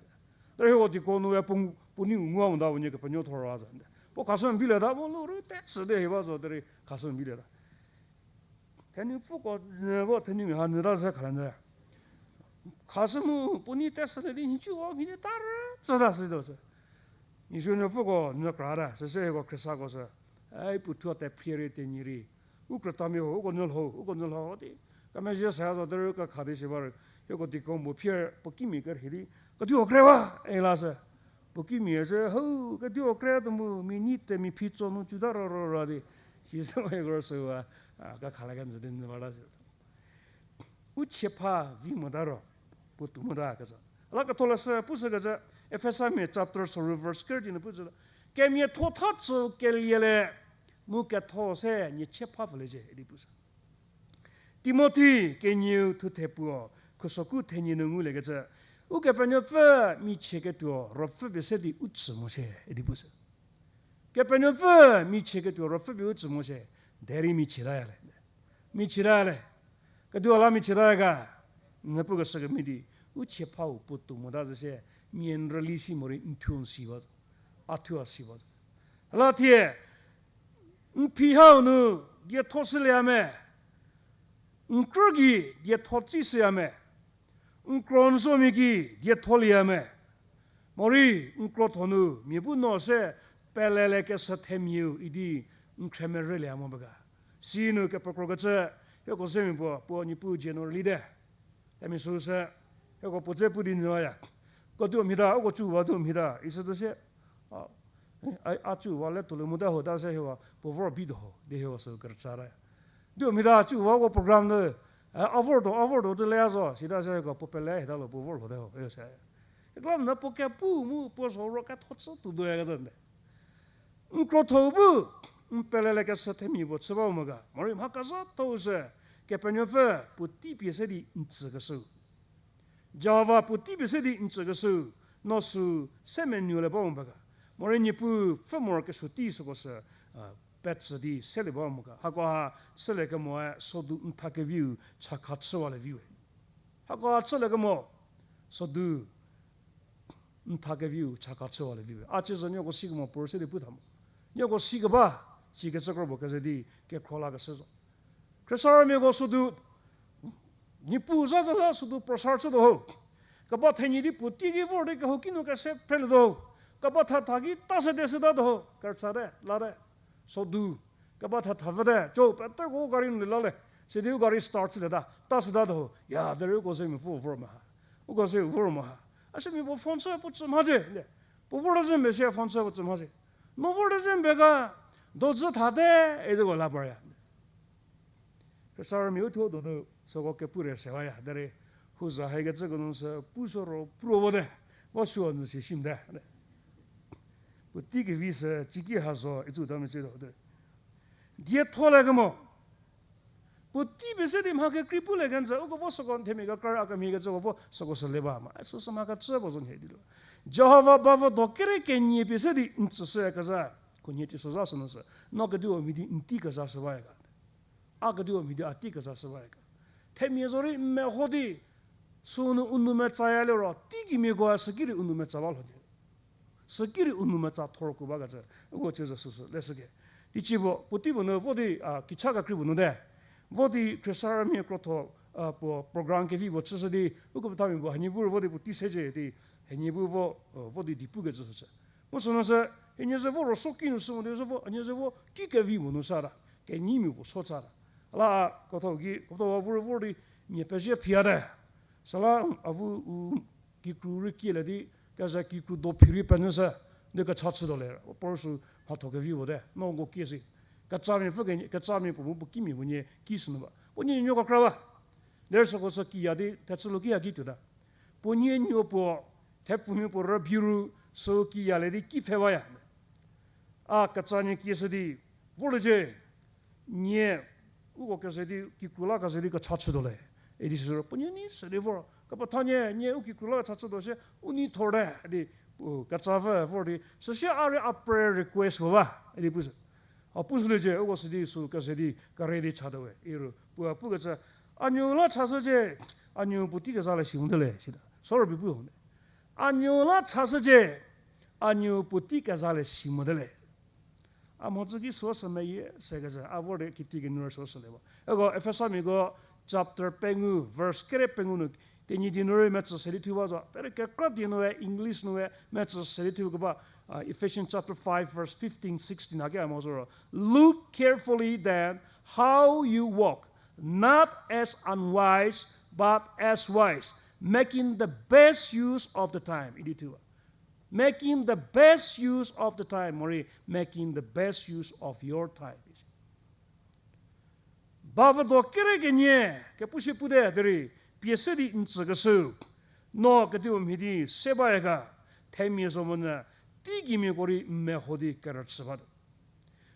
Derei hieko deacon nu e puo, puo neiu ngua mota puo nie kepenuo thor ra za. Puo khashü n bile ta, puo lurü te sü de hi ba zo derei khashü n bile ta. Thenupfüko nyü vo thenumia ha nyüta se khalanyü. Khashü mu puo nei te sülie di nhicuko mhie di ta rü tsüta sütuo sü. Nisuo nupfüko nyü krata, süse hieko Khriesako sü. Ai puo thuo te phrie rei te nyi rei. U krütamia ho, uko nyü lho, uko nyü lho di. Kemezhie sa zo derei kekha di shi ba rei. Hieko deacon puo phie puo kimia kerhei di. Kediu kre ba, e la sü. Hukimia sü, hau, kediu kre tuo mu, mi nyi te mi phi tso nu cüta ro ro ra di. Sisü wa kro sü wa, a, ka khala kenjü di nzü ba la sü. U chiepha vi mota ro, puo tuo mota kecü. La ketho la sü, pushü kecü, Efesamia chapter sorou verse kerü di nu pushü la. Kemiatho tha tsü kelie le, mu ketho se nie chiepha pfülie cie, idi pushü. Timothi kenieu thuthe puo, khusoku thenie nu ngulie kecü, Ukepenuopfü michie ketuo ruopfü pie se di u tsü mo shie, idi pushü. Kepenuopfü michie ketuo ruopfü pie u tsü mo shie, derei michie taya le. Michie taya le. Ketuo la michie taya ga. Nge pukeshü kemhie di, u chiephau puo tuo mota zü sie, mia n rüli si morei n thuo n si ba zo. A thuo a si ba zo. La thie, n phi hau nu dietho shülie me, n krü gei dietho tsishüya me, n kro n zomia gei dietholieya me, morei n krotho nu mia bu no se pelelekeshü themiau idi n khremerülieya mo ba ga. Sinu kepekro kecü, hieko zemia puo, puo Niepuu January te. Themia süu se, hieko puo dze pu di nzüwaya. Ko tuo mhita, uko cüwa tuo mhita, isü tuo sie, a, a, a cüwa le tuo le mota ho ta se hieko puo vor bi tuo ho, di hieko sü kerütsa ta. Tuo mhita cüwa uko program nu, a, a vor tuo, a vor tuo tuo leya zo, sita se hieko puo pele hita lo puo vor lhote ho, hieko se. Keklam na puo kepu mu puo zo ro ketho chü tuo doya kecü nde. N krotho bu, n pelelekeshü themia puo chü ba mo ga. Morei mha kezhatho sü, Kepenuopfü puotei pie se di n tsükeshüu. Jihova puotei pie se di n tsükeshüu, no sü se menuole ba mo ba ga. Morei Niepuu pfhü morokesuo tei süko sü, a, petsü di selie ba mo ga. Hakoha chüliekemoe sodu n tha keviu chakha chüwalie viwe. Hakoha chüliekemoe sodu n tha keviu chakha chüwalie viwe. A cie zo nieko sikemo puo se di pu tha mo. Nieko sikeba, sikecü kro puo keze di kekhro lakeshü zo. Khriesarümiako sodu, Niepuu za zü la sodu prosar chütuo ho. Keba thenyi di puotei ki vor di kehouki nu kese phrelietuo ho. Keba thatha ki ta se de sütatuo ho. Kerütsate, late. Sodu. Keba thatha vüte, co, peteko u gari nu lie lale. Sidi u gari start chülieta, ta sütatuo ho. Ya, derei uko ze mia puo vor mo ha. Uko ze vor mo ha. A se mia puo phone chü puo tsü mha cie, le. Puo vorte ze mbe sie phone chü puo tsü mha cie. No vorte ze mbe ga, dojü thate, e zeko la parya. Khriesarümia uthuo donu süko kepu re sewaya, derei huza haikecüko nu sü pu sü ro puo vote, vo suo nyü si shimte. Puotei kevi sü ciki ha zo, itsu ta mecü tuo te. Dietho lekemo. Puotei pie se di mha kekrei pulie kenjü, uko vo süko themia kekra a kemhie kecüko vo süko sü le ba ma. Süsü mha kecü puo zo nhie di lo. Jihova bavo do kere kenie pie se di n tsüshüyakezha. Khunhie teisozha sünu sü. No kediu mhie di n tei kezha shü baya ga. A kediu mhie di a tei kezha shü baya ga. Themia zorei n meho di, sünu u nou metsaya liro, teikimiako sükirei u nou metsa ba lho di. Sükirei u nou metsa thor ku bakecü, uko ciezü süsü leshüke. Teicie puo, puotei puo nu vo di, a, kicha kekrei puo nu te. Vo di khriesarümia krotho, a, puo program kevi puo chüshü di, uko pethamia puo hanie bu ro vo di puotei secie di, hanie bu vo, a, vo di di pukecü süsü. Mu sünu sü, hanie ze vo ro so ki nu sü mo di sü vo, hanie ze vo ki kevi puo nu sata. Kenyimia puo so chata. La, kotho ki, kotho wa vor vor di, mia pezie phiate. Süla, avu u kikru rei kielie di, keze kikru do phi rei penyü sü, di kecha chütuo le, puo sü mhatho kevi puo te, no uko kie si. Kecamia pfü ke, kecamia puo mu puo kimia puo nie ki sünu ba. Puo nie nuo kekra ba. Derei süko sü kiya di, thechü lo kiya ki tuota. Puo nie nuo puo, thepfumia puo rübei ru, sü kiyalie di ki pfhe baya. A kecha nie kieshü di, vorliecie, nie, uko keze di, kikru la keze di kecha chütuo le. Idi sü ro, puo nie nei sü di vor, kepethanie, nie u kikru la kecha chütuo sie, u nei thor te, di, u kecha pfü vor di, süsie a rei a prayer request puo ba, idi pushü. A pushüliecie, uko sü di sü keze di, kere di chatuo we, iro, puo a pukecü, a nuo la chashücie, a nuo puotei kezha le si mote le, sita. Sorry, pi pu ho ne. A nuo la chashücie, a nuo puotei kezha le si mote le. A mhodzü ki süo sü meyie sekecü, a vor di kiti kenu süo sü le ba. Eko Efesamiako chapter pengou, verse kere pengou nu, Tenyidie nu rei metsü se di thu ba zo. Derei kekra die nu e, English nu e, metsü se di thu keba, uh, Ephesians chapter five, verse fifteen, sixteen, haki a mo zo ro. Look carefully then how you walk, not as unwise, but as wise, making the best use of the time. Idi thu ba. Making the best use of the time, morei making the best use of your time. Bavüdo kere kenie, kepu shi pute derei, pie se di n tsükeshü. No kediu mhie di se baya ga, themia zo monyü, teigimiako rei n meho di kerüchü batuo.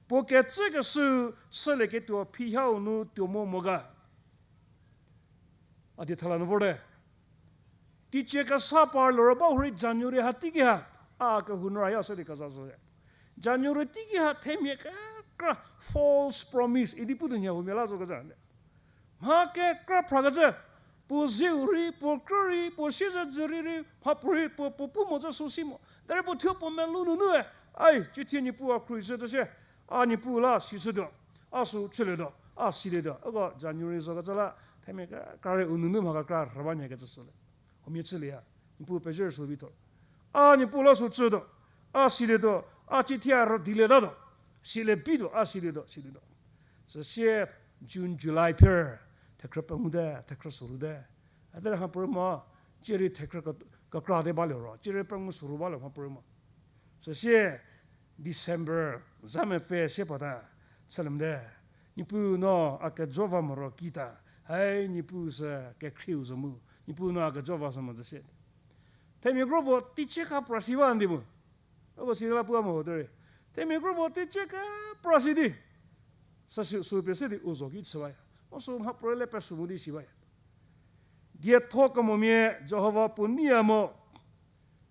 Puo kecükeshü, chülieketuo phihau nu tuo mo mo ga. A di thala nu vorte. Teicie kesa par liro ba hurei January ha teiki ha, a kehou nu ra ya se di keza zhü. January teiki ha themia kekra false promise idi pu tuo nya huomia la zo keza. Mha kekra phrakecü, puo zieu rei, puo krü rei, puo siezedzürie rei, mhapuorei puo, puo pu mo zü sü si mo. Derei puo thuo puo melou nunu e, ai, cithie Niepuu a khruohi zhü tuo sie, a Niepuu la sishütuo, a sü chülietuo, a silietuo. Uko January zo kecü la, themia kekra rei u nunu mha kekra rhü ba nyakecü süle. Huomia chülieya, Niepuu pezhie sü vitho. A Niepuu la sü chütuo, a silietuo, a cithie a rüdilietatuo, silie bituo, a silietuo, silietuo. Süsie June, July phier, thekhrü pengu te, thekhrü soru te. A derei mhapuorei mo, cierei thekhrü ke-, kekra te baliro, cierei pengu soru baliro mhapuorei mo. Süsie December, za mepfü sie pata, chülemte. Niepuu no a kejo va moro kita, hai Niepuu sü kekhrieu zo mu, Niepuu no a kejo va sü mo zü sie. Themia kro puo teicie kha pra si ba n di mu. Uko si la pu a mo derei. Themia kro puo teicie kha pra si di. Sa sü, sü pie se di u zo ki chü baya. Mo sü mhapuorei le pesu mo di si baya. Dietho kemomia Jihova puo neiya mo.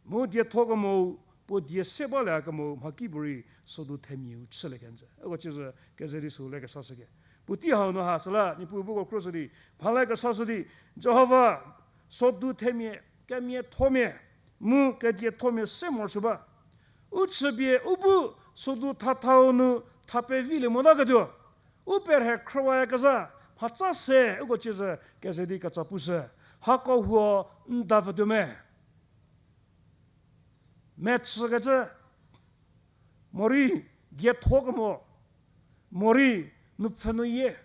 Mu dietho kemo puo die se balekemo mhakipuorei sodu themiau chülie kenjü. Uko ciezü keze di sü le kesashüke. Puotei hau nu ha süla Niepuu bu ko kro sü di, mha le kesashü di, Jihova sodu themia, kemiathomia, mu kediethomia se morosuo ba. U chüpie u bu sodu thathau nu tha pevilie motaketuo. U perhe khrüwayakezha, mhatsa se uko ciezü keze di ketsa pushü. Hako huo n davütuo me. Mechükecü, morei dietho kemo, morei nupfhü nu yie.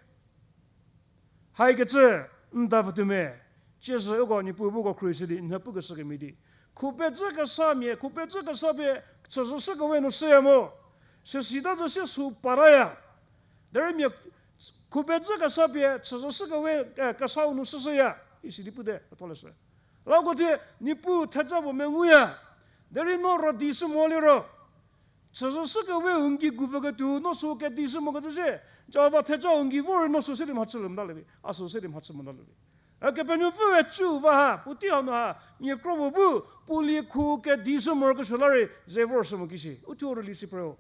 Haikecü n davütuo me, ciezü uko Niepuu bu ko khruohi shü di n pukeshü kemhie di. Khupedzü kesamia, khupedzü kesa pie chüzhüshü kewe nu shüya mo. Süsita zü sie sü paraya. Derei mia khupedzü kesa pie chüzhüshü kewe, eh, kesau nu shüshüya. Isi di pute, ketholeshü. Lauko thie, Niepuu theja puo menguya. Derei no rüdishü mo liro. Chüzhüshü kewe u n gei guvüketuo, no sü kedishü mokecü sie. Jihova theja u n gei vor no sü se di mhachü le mota le vi. A sü se di mhachü mota le vi. Ukepenuopfüe cü va ha, puotei hau nu ha, mia kro puo bu, puo liekhu kedishü morokesuo la rei, ze vorshü mo ki shi. Uthuo rüli si phre-o.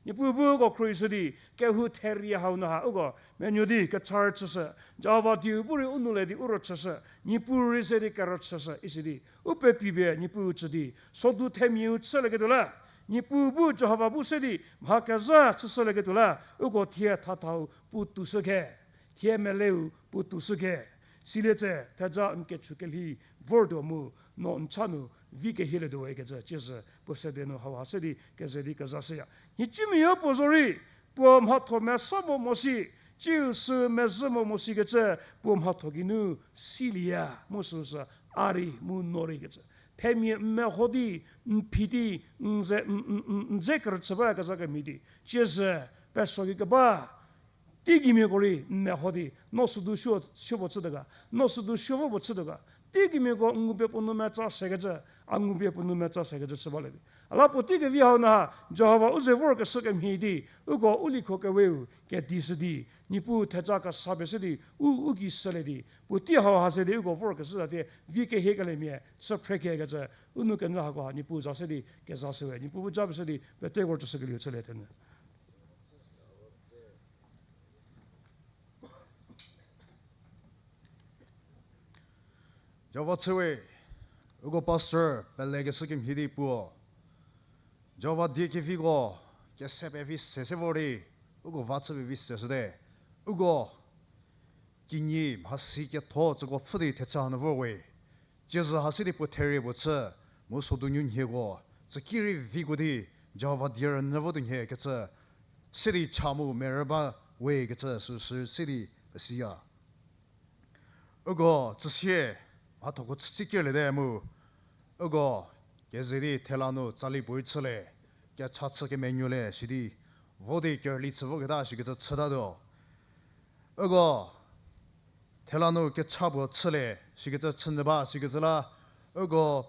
Niepuu bu uko khruohi shü di, kehou therie hau nu ha, uko, menuo di, kechar chüshü. Jihova dieu bu rei u nu le di u rüchüshü. Niepuu rei se di kerüchüshü, isi di. U pepi pie Niepuu tsü di, sodu themiau chülieketuo la. Niepuu bu Jihova bu se di, mha kezha chüshülieketuo la. Uko thie thathau puo toushü khe. Thie meleu puo toushü khe. Silie tse, theja n kechu kelhi vortuo mu, no n cha nu, vi kehielietuo we kecü, ciezü, puo sede nu hauha se di, keze di kezashüya. Nhicumia puo zorei, puo mhatho mesa mo mo si, ciu sü mezhü mo mo sikecü, puo mhatho geinu silieya, mu süsü a rei, mu no rei kecü. Themia n meho di, n phi di, n ze, n, n, n, n ze kerüchü bayakezha kemhie di, ciezü, peso ki keba, teigimiako rei n meho di, no südu suo, suo puo chütuo ga, no südu suo vo puo chütuo ga, teigimiako n ngupie puo nou metsa sekecü, a ngupie puo nou metsa sekecü chü balie vi. A la puotei kevi hau nu ha, Jihova u ze vorkeshü kemhie di, uko u liekho keweu, kedishü di, Niepuu theja kesa pie se di, u, u gei shülie di, puotei hauha se di, uko vorkeshü za di, vi kehiekeliemia, chü phrekiekecü, u nou kenyü hako ha, Niepuu za se di, kezashü we, Niepuu bu ja pie se di, peteko chüshükelieu chülie thenyü. Jihova chü we, uko pastor pelekeshü kemhie di puo. Jihova die keviko, kese pevi se se vor di, uko va chü pevi se shüte. Uko, kinyi mhasi ketho tsüko pfhü di thecha nu vor we. Ciezü ha se di puo therie puo chü, mu sodu nuo nhieko, tsüki rei viko di, Jihova die rünyü vo tuo nhie kecü, se di cha mu merü ba we kecü süsü se di pesiya. Uko tsüsie, mhathoko chütsi kerliete mu, uko keze di thela nu tsali puorei chülie, kecha chü kemenuolie sidi, vo di kerüli chü voketa shikecü chütatuo. Uko thela nu kecha puo chülie shikecü chünyü ba shikecü la, uko,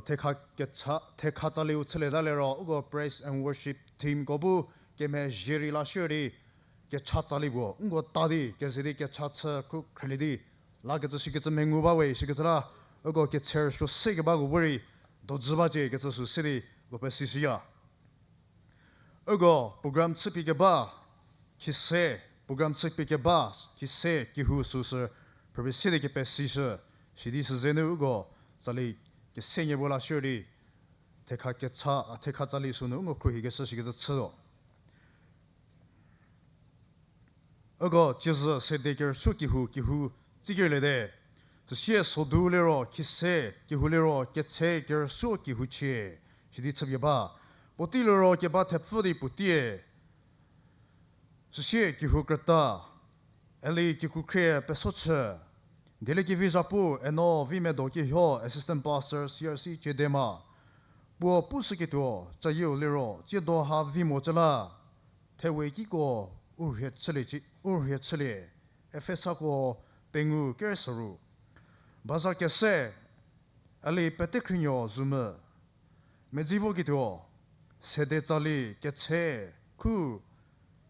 thekha kecha, thekha tsaliu chülieta liro, uko praise and worship teamko bu kemezhie rei la shierei, kecha tsali puo nko ta di keze di kecha chü khrükhrelie di, lakecü shikecü mengu ba we shikecü la, uko kecha rüsuo sekebako bu rei, dojü ba cie kecü sü se di, uko pesishüya. Uko program chüpie keba, khise, program chüpie keba, khise kehou süsü, phrüpie se di kepesishü, sidi süzenu uko, tsali kese nie puo la shierei, thekha kecha, thekha tsali sünu uko khruohikeshü shikecü chütuo. Uko ciezü sede kerüsuo kehou, kehou tsikelie te. Süsie sodu liro khise, kehou liro ketse kerüsuo kehouchie, sidi chüpie ba. Puotei liro keba thepfü di puotei. Süsie kehou krüta, Eli Kikrukhrie Pesochü, Dieliekevi Zhapu Eno Vimedo Kehio, Assistant Pastor, C R C Chedema. Puo pushüketuo cayieu liro tsiedo ha vi mocü la, thewe kiko u rhie chülie, Efesako pengou kerüsuo ru. Baza kese, Eli Petekhrinuo Zumü. Medzi voketuo, sede tsali ketse khu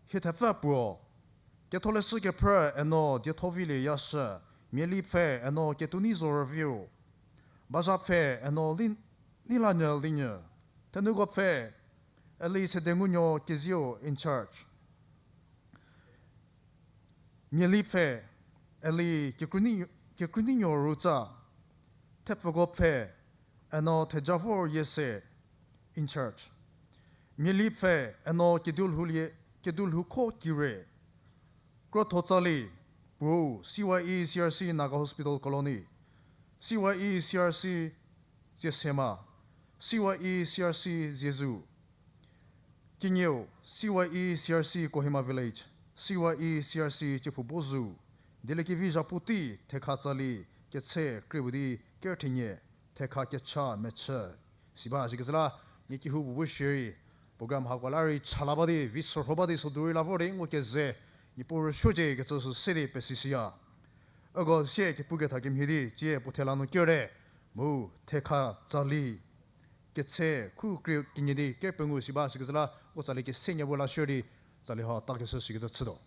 hie thepfü puo, Ketholeshü Kephrü Eno Diethovilie Yashü, Miali pfhe Eno Ketuonei Zorüviu, Baza pfhe Eno Li-, Nilanyü Linyü, Thenuko pfhe Eli Sedengunuo Kezieu in charge. Miali pfhe Eli Kekrüni-, Kekrüninuo Rutsa, Thepfüko pfhe Eno Thejavor Yiese in charge. Miali pfhe Eno Kedulhoulie-, Kedulhoukho Kire, krotho tsali puo C Y E C R C Naga Hospital Colony, C Y E C R C Ziesema, C Y E C R C Ziezu, Kenieu, C Y E C R C Kohima Village, C Y E C R C Ciephubozu, Dieliekevi Zhapu tei thekha tsali ketse krie puo di kerüthenie, thekha kecha mechü, si ba shikecü la, nie kehoupuo bu shierei, program hako la rei cha la ba di, vi sorho ba di sodu rei la vor di, nko keze, Niepuu rüsuocie kecü sü se di pesishüya. Uko sie kepu ketha kemhie di, cie puo thela nu kere, mu thekha tsali ketse khu krie kenie di kerü pengou si ba shikecü la, u tsali kese nie puo la shierei di, tsali ha takeshü shikecü chütuo.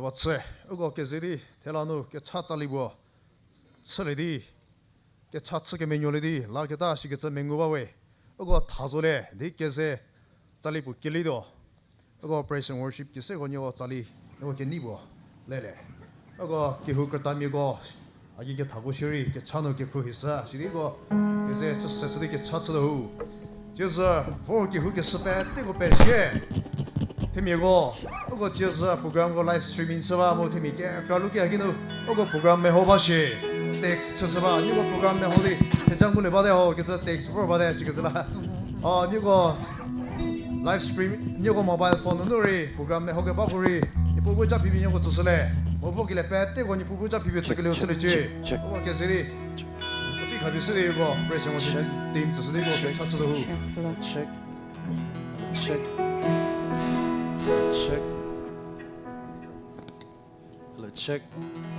Wa chü, uko keze di, thela nu kecha tsali puo chülie di, kecha chü kemenuolie di, la keta shikecü mengu ba we. Uko tha zolie di keze tsali puo kelietuo. Uko praise and worship keseko nieko tsali, nieko kenei puo lele. Uko kehou krütamiako, a ki kethako shierei, kecha nu kekhruohi shü, sidi uko keze chü se chü di kecha chütuo hu. Tsiezü, vor kehou keshü peteko pezie. Themiako, uko tsiezü program ko live streaming chü ba mu themia kekra lu ki haki nu, uko program meho ba shie. Text chüshü ba, nieko program meho di, theja ngulie bate ho, kecü text vor bate, sikecü la. A, nieko live stream, nieko mobile phone nunu rei, program meho kebako rei, Niepuu bu ja phipie nieko tsüshüle. Mo vo kele peteko Niepuu bu ja phipie tsükelieu chüliecie. Uko keze di, puotei khapie shü di uko, praise and worship team tsüshü di uko, kecha chütuo hu. Check, hello, check. Check. Check. Hello, check.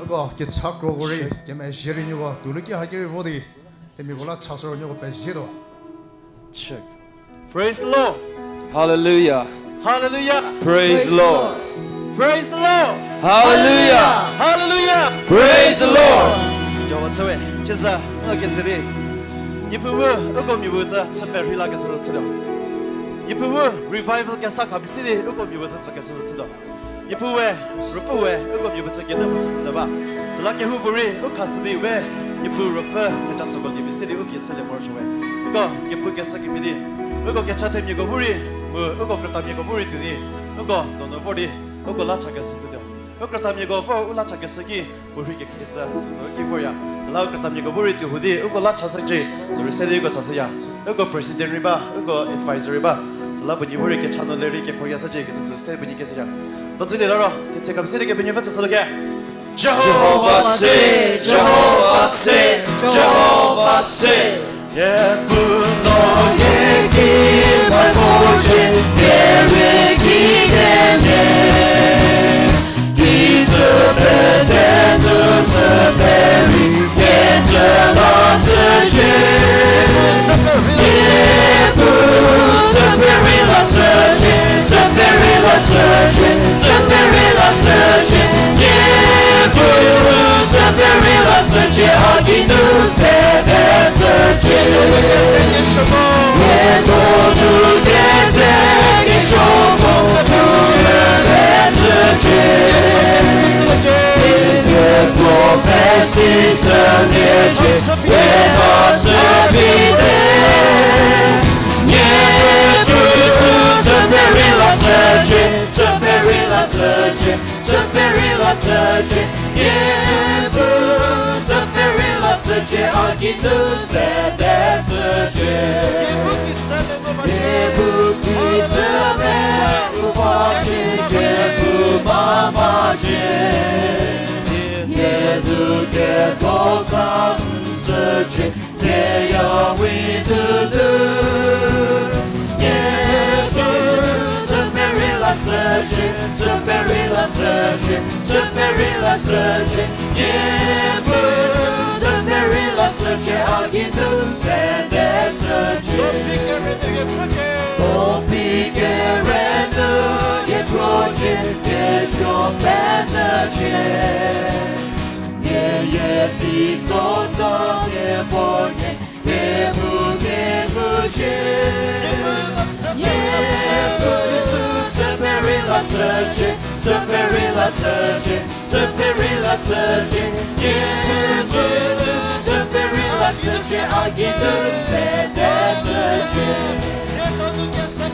Uko kecha kroko rei, kemezhie rei nieko tuo lu ki haki rei vo di, themiako la chashü ro nieko pezietuo. Check. Praise the Lord. Hallelujah. Hallelujah. Praise the Lord. Praise the Lord. Hallelujah. Hallelujah. Praise the Lord. Jehova chüwe, chüza, uko keze di, Niepuu bu uko miapuu tsü chü perhei lakeshü chütuo. Niepuu bu revival kesa khapie sidi uko miapuu tsü chükeshü chütuo. Niepuue, Ruopfüe, uko miapuu tsü kenu mhachüshüte ba. Süla kehoupuorei u khashü di we, Niepuu Ruopfü theja süko liepie sidi u vie chülie morosuowe. Uko kepukeshü kemhie di, uko kecha themiako bu rei, mu uko krütamiako bu rei tuo di, uko donu vor di, uko la chakeshü chütuo. U krütamiako vor u la chakeshü ki, puorhei kekreikecü süsü ki vorya. Süla u krütamiako bu rei tuo hu di, uko la chashücie, sürei se di uko chashüya. Uko president rei ba, uko advisor rei ba. Süla puo nie bu rei kecha nu lerei kekhoya shücie kecü sü se puo nie keshüya. Tuo chülie la ro, thetse khapie sidi Kepenuopfü tsüshülie ke. Jehovah tshe, Jehovah tshe, Jehovah tshe. Niepuu no hie ki mai vocie, hie rei ki kenie. Kijü pete nu chü perei, nie tsü lashücie. Niepuu chü perei lashücie, chü perei lashücie, chü perei lashücie. Niepuu chü perei lashücie, a geinu tsete shücie. Nie donu keze kesuoko nu pezhücie. Nie puo pesishüliecie, nie ba tsü pite. Niepuu chü perei lashücie, chü perei lashücie, chü perei lashücie. Niepuu chü perei lashücie, a geinu tsete shücie. Niepuu kijü pete nu vacie, kephouma vacie. Nie nu kekuo khashücie, nie ya wi nu nu. Niepuu chü perei lashücie, chü perei lashücie, chü perei lashücie. Niepuu chü perei lashücie, a geinu tsete shücie. Puo phi kere nu nie khrocie, nie suo penyücie. Nie yie teisosa nie puo nie, nie bu nie ngucie. Niepuu chü perei lashücie, chü perei lashücie, chü perei lashücie. Niepuu chü perei lashücie, a geinu tsete shücie. Nie donu keze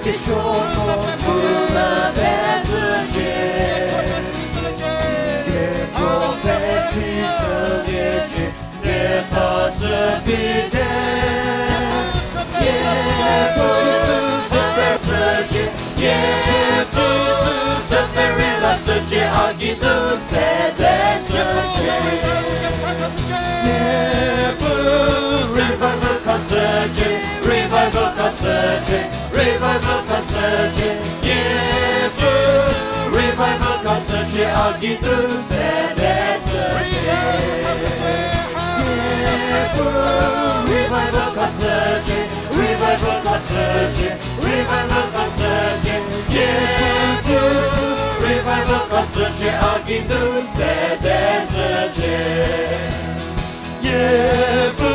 kesuoko nu pezhücie. Nie puo pesishüliecie, nie ba tsü pite. Niepuu chü perei lashücie, Niepuu chü perei lashücie, a geinu tsete shücie. Niepuu revival khashücie, revival khashücie, revival khashücie. Niepuu revival khashücie, a geinu tsete shücie. Niepuu revival khashücie, revival khashücie, revival khashücie. Niepuu Sücie a geinu sede sücie. Yepu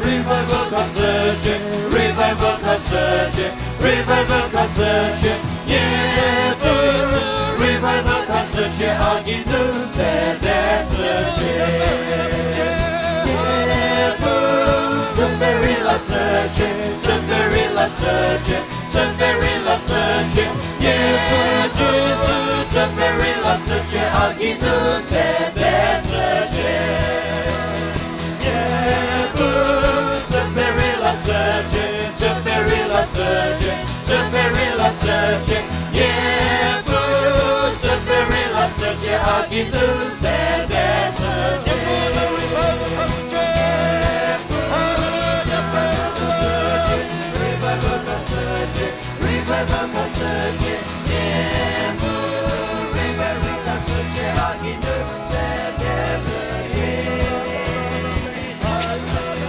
revival khashücie, revival khashücie, revival khashücie. Yepu revival khashücie a geinu sede sücie. Yepu sü perei la sücie, sü perei la sücie. Sü perei la sücie, Yepu Jisu, sü perei la sücie, a geinu sede sücie. Yepu sü perei la sücie, sü perei la sücie, sü perei la sücie. Yepu sü perei la sücie, a geinu sede sücie. Yepu, hallelujah, praise the Lord. Revival khashücie, revival khashücie, Yepu, revival khashücie, a geinu sede sücie. Hallelujah.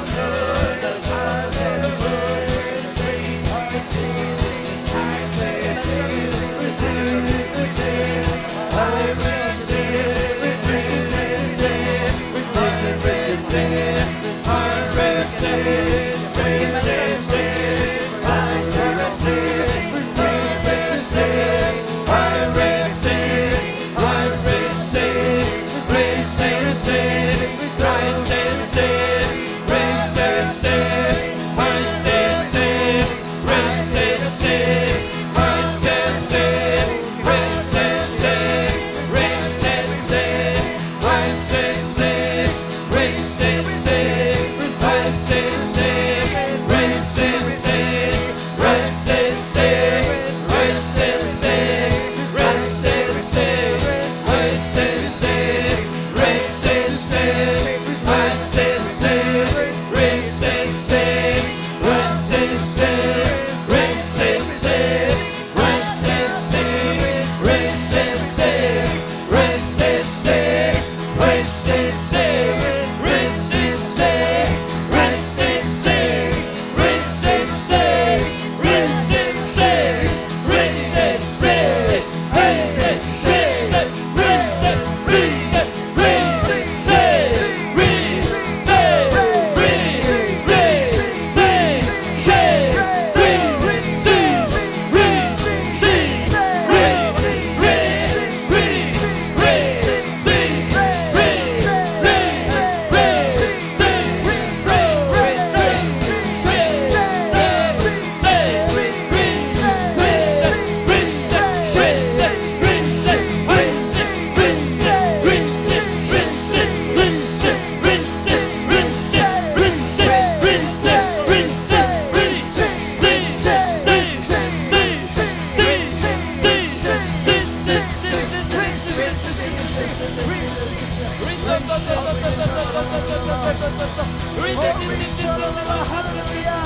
Hallelujah.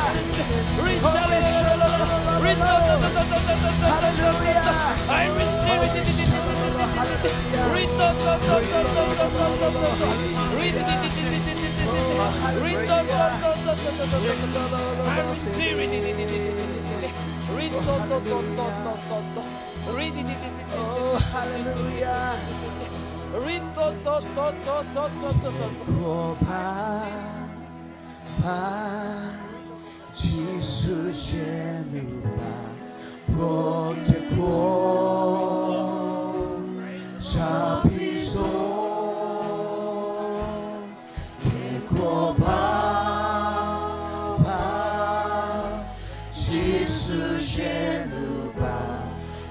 I receive it. Hallelujah. I receive it. Oh, hallelujah. Kro ba, ba, Jisu zie nu ba, puo kekuo cha phi zo. Kekuo ba, ba, Jisu zie nu ba,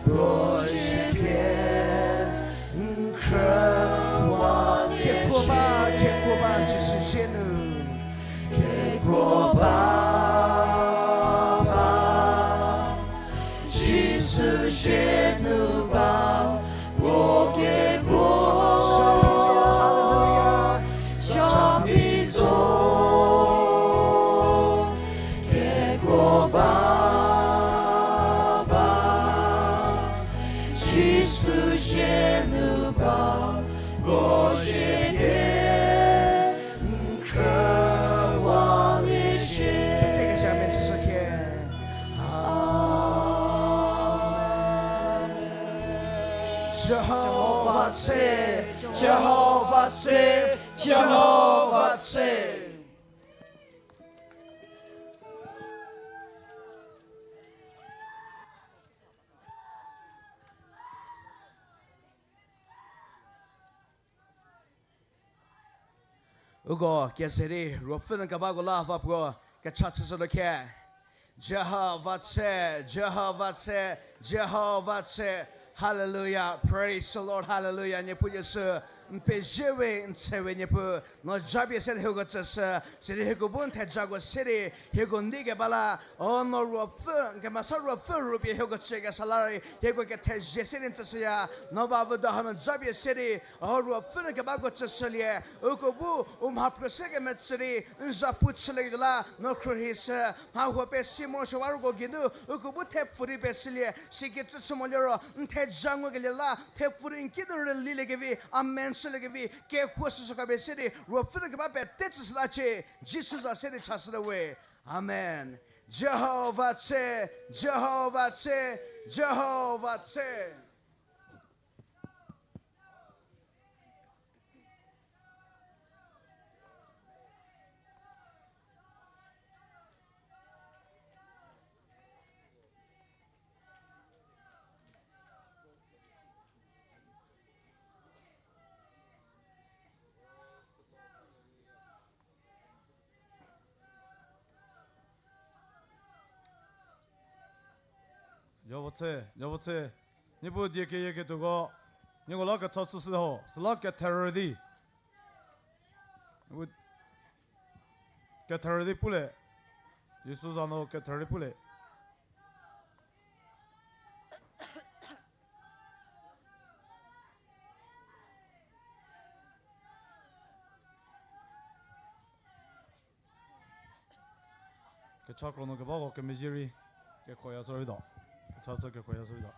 puo zie pie n khrüwa. Kekuo ba, kekuo ba, Jisu zie nu. Kekuo ba, ba, Jisu zie nu ba, puo kekuo cha phi zo, hallelujah, cha phi zo. Kekuo ba, ba, Jisu zie nu ba, puo zie pie n khrüwa lie shie. Peteko sha metsüshü khe. Amen. Jehova. tse, Jihova tse, Jihova tse. Uko keze di ruopfü nu kebako la va puo kecha chüshütuo khe. Jihova tse, Jihova tse, Jihova tse. Hallelujah. Praise the Lord. Hallelujah. Niepuu Jisu, n pezie we, n tse we Niepuu. No japie se di hieko tsüshü, sidi hieko bu n thejako se di hieko nei keba la, o no ruopfü, n kemesa ruopfü rupie hieko chü kesa la rei, hieko kethezie se di n tsüshüya. No ba vüdo hanu japie se di, o ruopfü nu kebako tsüshülie, uko bu u mha phrüse kemetsü di, n zapu chülie kela, no khruohishü, mha huo pesi morosuo wa uko geinu, uko bu thepfu di pesilie, sikecü chü moliro, n theja ngukelie la, thepfu di n kinu rülilie kevi, amen shülie kevi, kekuo süsü khapie se di, ruopfü nu keba pete tsüshüta chie, Jisu za se di chashüte we. Amen. Jihova tse, Jihova tse, Jihova tse. Jihova tse, Jihova tse. Niepuu die keyeketuoko, nieko la kecha chüshü ho, süla ketherü di. Niepuu ketherü di pule. Jisu za nu ketherü di pule. Kecha kro nu kebako kemezhie rei kekhoya sorry do. Kecha sü kekhoya sorry do.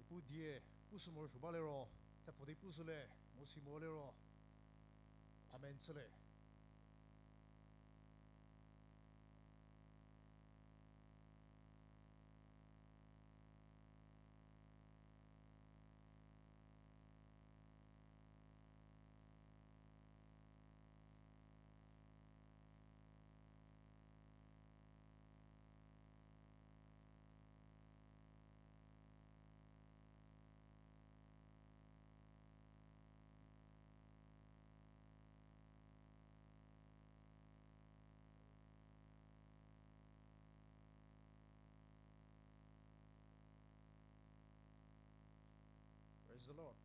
Niepuu die, pushü morosuo ba liro, thepfü di pushülie, mo si mo liro, amen chülie. Praise the Lord.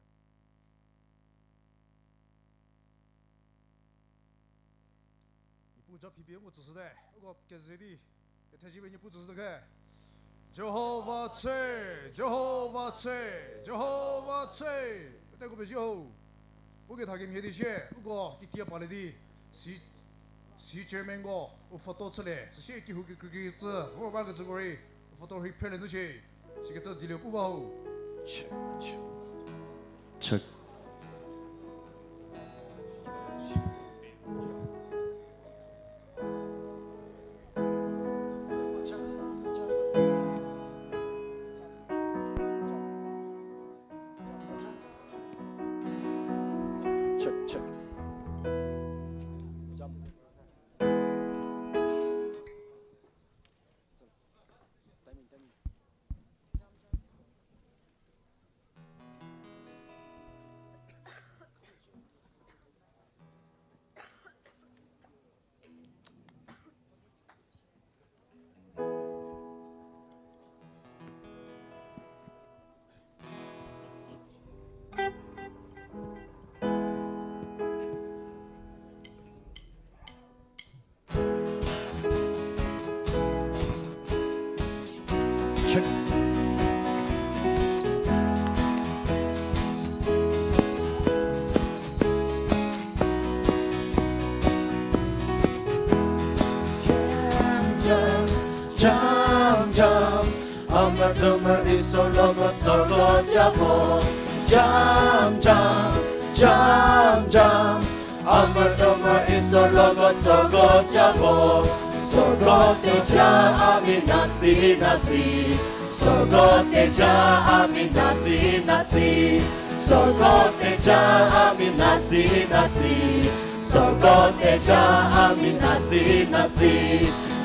Niepuu ja phi pie uko tsüshüte, uko keze di, kethezie pie Niepuu tsüshüte ke. Jihova tse, Jihova tse, Jihova tse. Peteko pezie ho. Uko tha kemhie di sie, uko kitie palie di, si, si chairman ko, u photo chülie, süsie kehou kekreikecü, vor ba kecüko rei, u photo rei phrelie nu shie. Sikecü dilie pu ba ho. Check, check. Check. Check, check. Timing, timing. Check. Jam, jam, jam, jam. Amer tuomer Iso loko sorgo ja bo. Jam, jam, jam, jam. Amer tuomer Iso loko sorgo ja bo. Sorgo teja ami nasi nasi. Sorgo teja ami nasi nasi. Sorgo teja ami nasi nasi. Sorgo teja ami nasi nasi.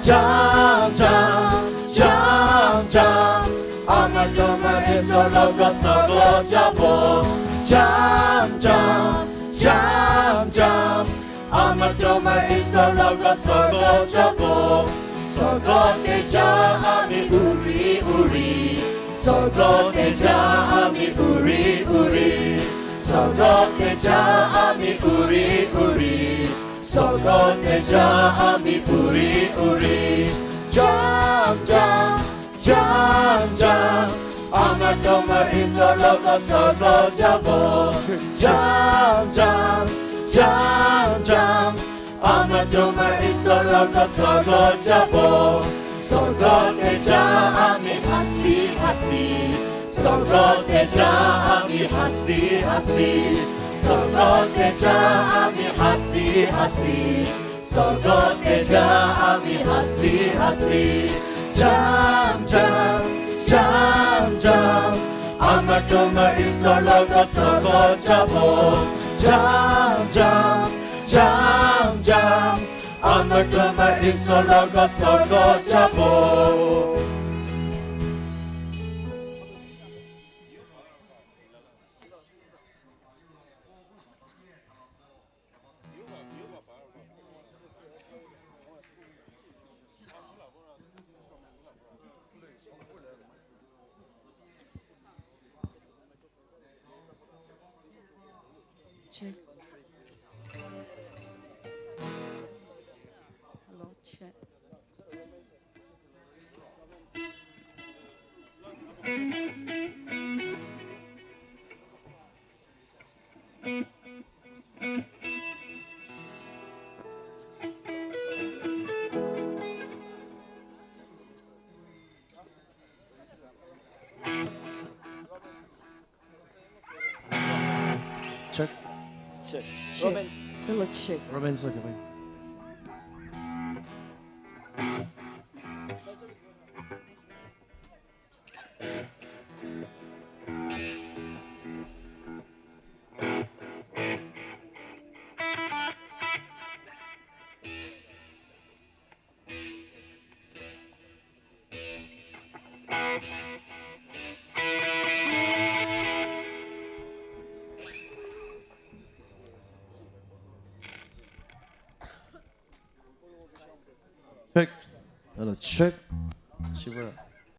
Jam, jam, jam, jam. Amer tuomer Iso loko sorgo ja bo. Jam, jam, jam, jam. Amer tuomer Iso loko sorgo ja bo. Sorgo teja ami u rei u rei. Sorgo teja ami u rei u rei. Sorgo teja ami u rei u rei. Sorgo teja ami u rei u rei. Jam, jam, jam, jam. Amer tuomer Iso loko sorgo ja bo. Jam, jam, jam, jam. Amer tuomer Iso loko sorgo ja bo. Sorgo teja ami hasi hasi. Sorgo teja ami hasi hasi. Sorgo teja ami hasi hasi. Sorgo teja ami hasi hasi. Jam, jam, jam, jam. Amer tuomer Iso loko sorgo ja bo. Jam, jam, jam, jam. Amer tuomer Iso loko sorgo ja bo. Check. Hello, check. Check. Check. Check. Romans. Hello, check. Romans, okay, fine. Check. Hello, check. Shibura.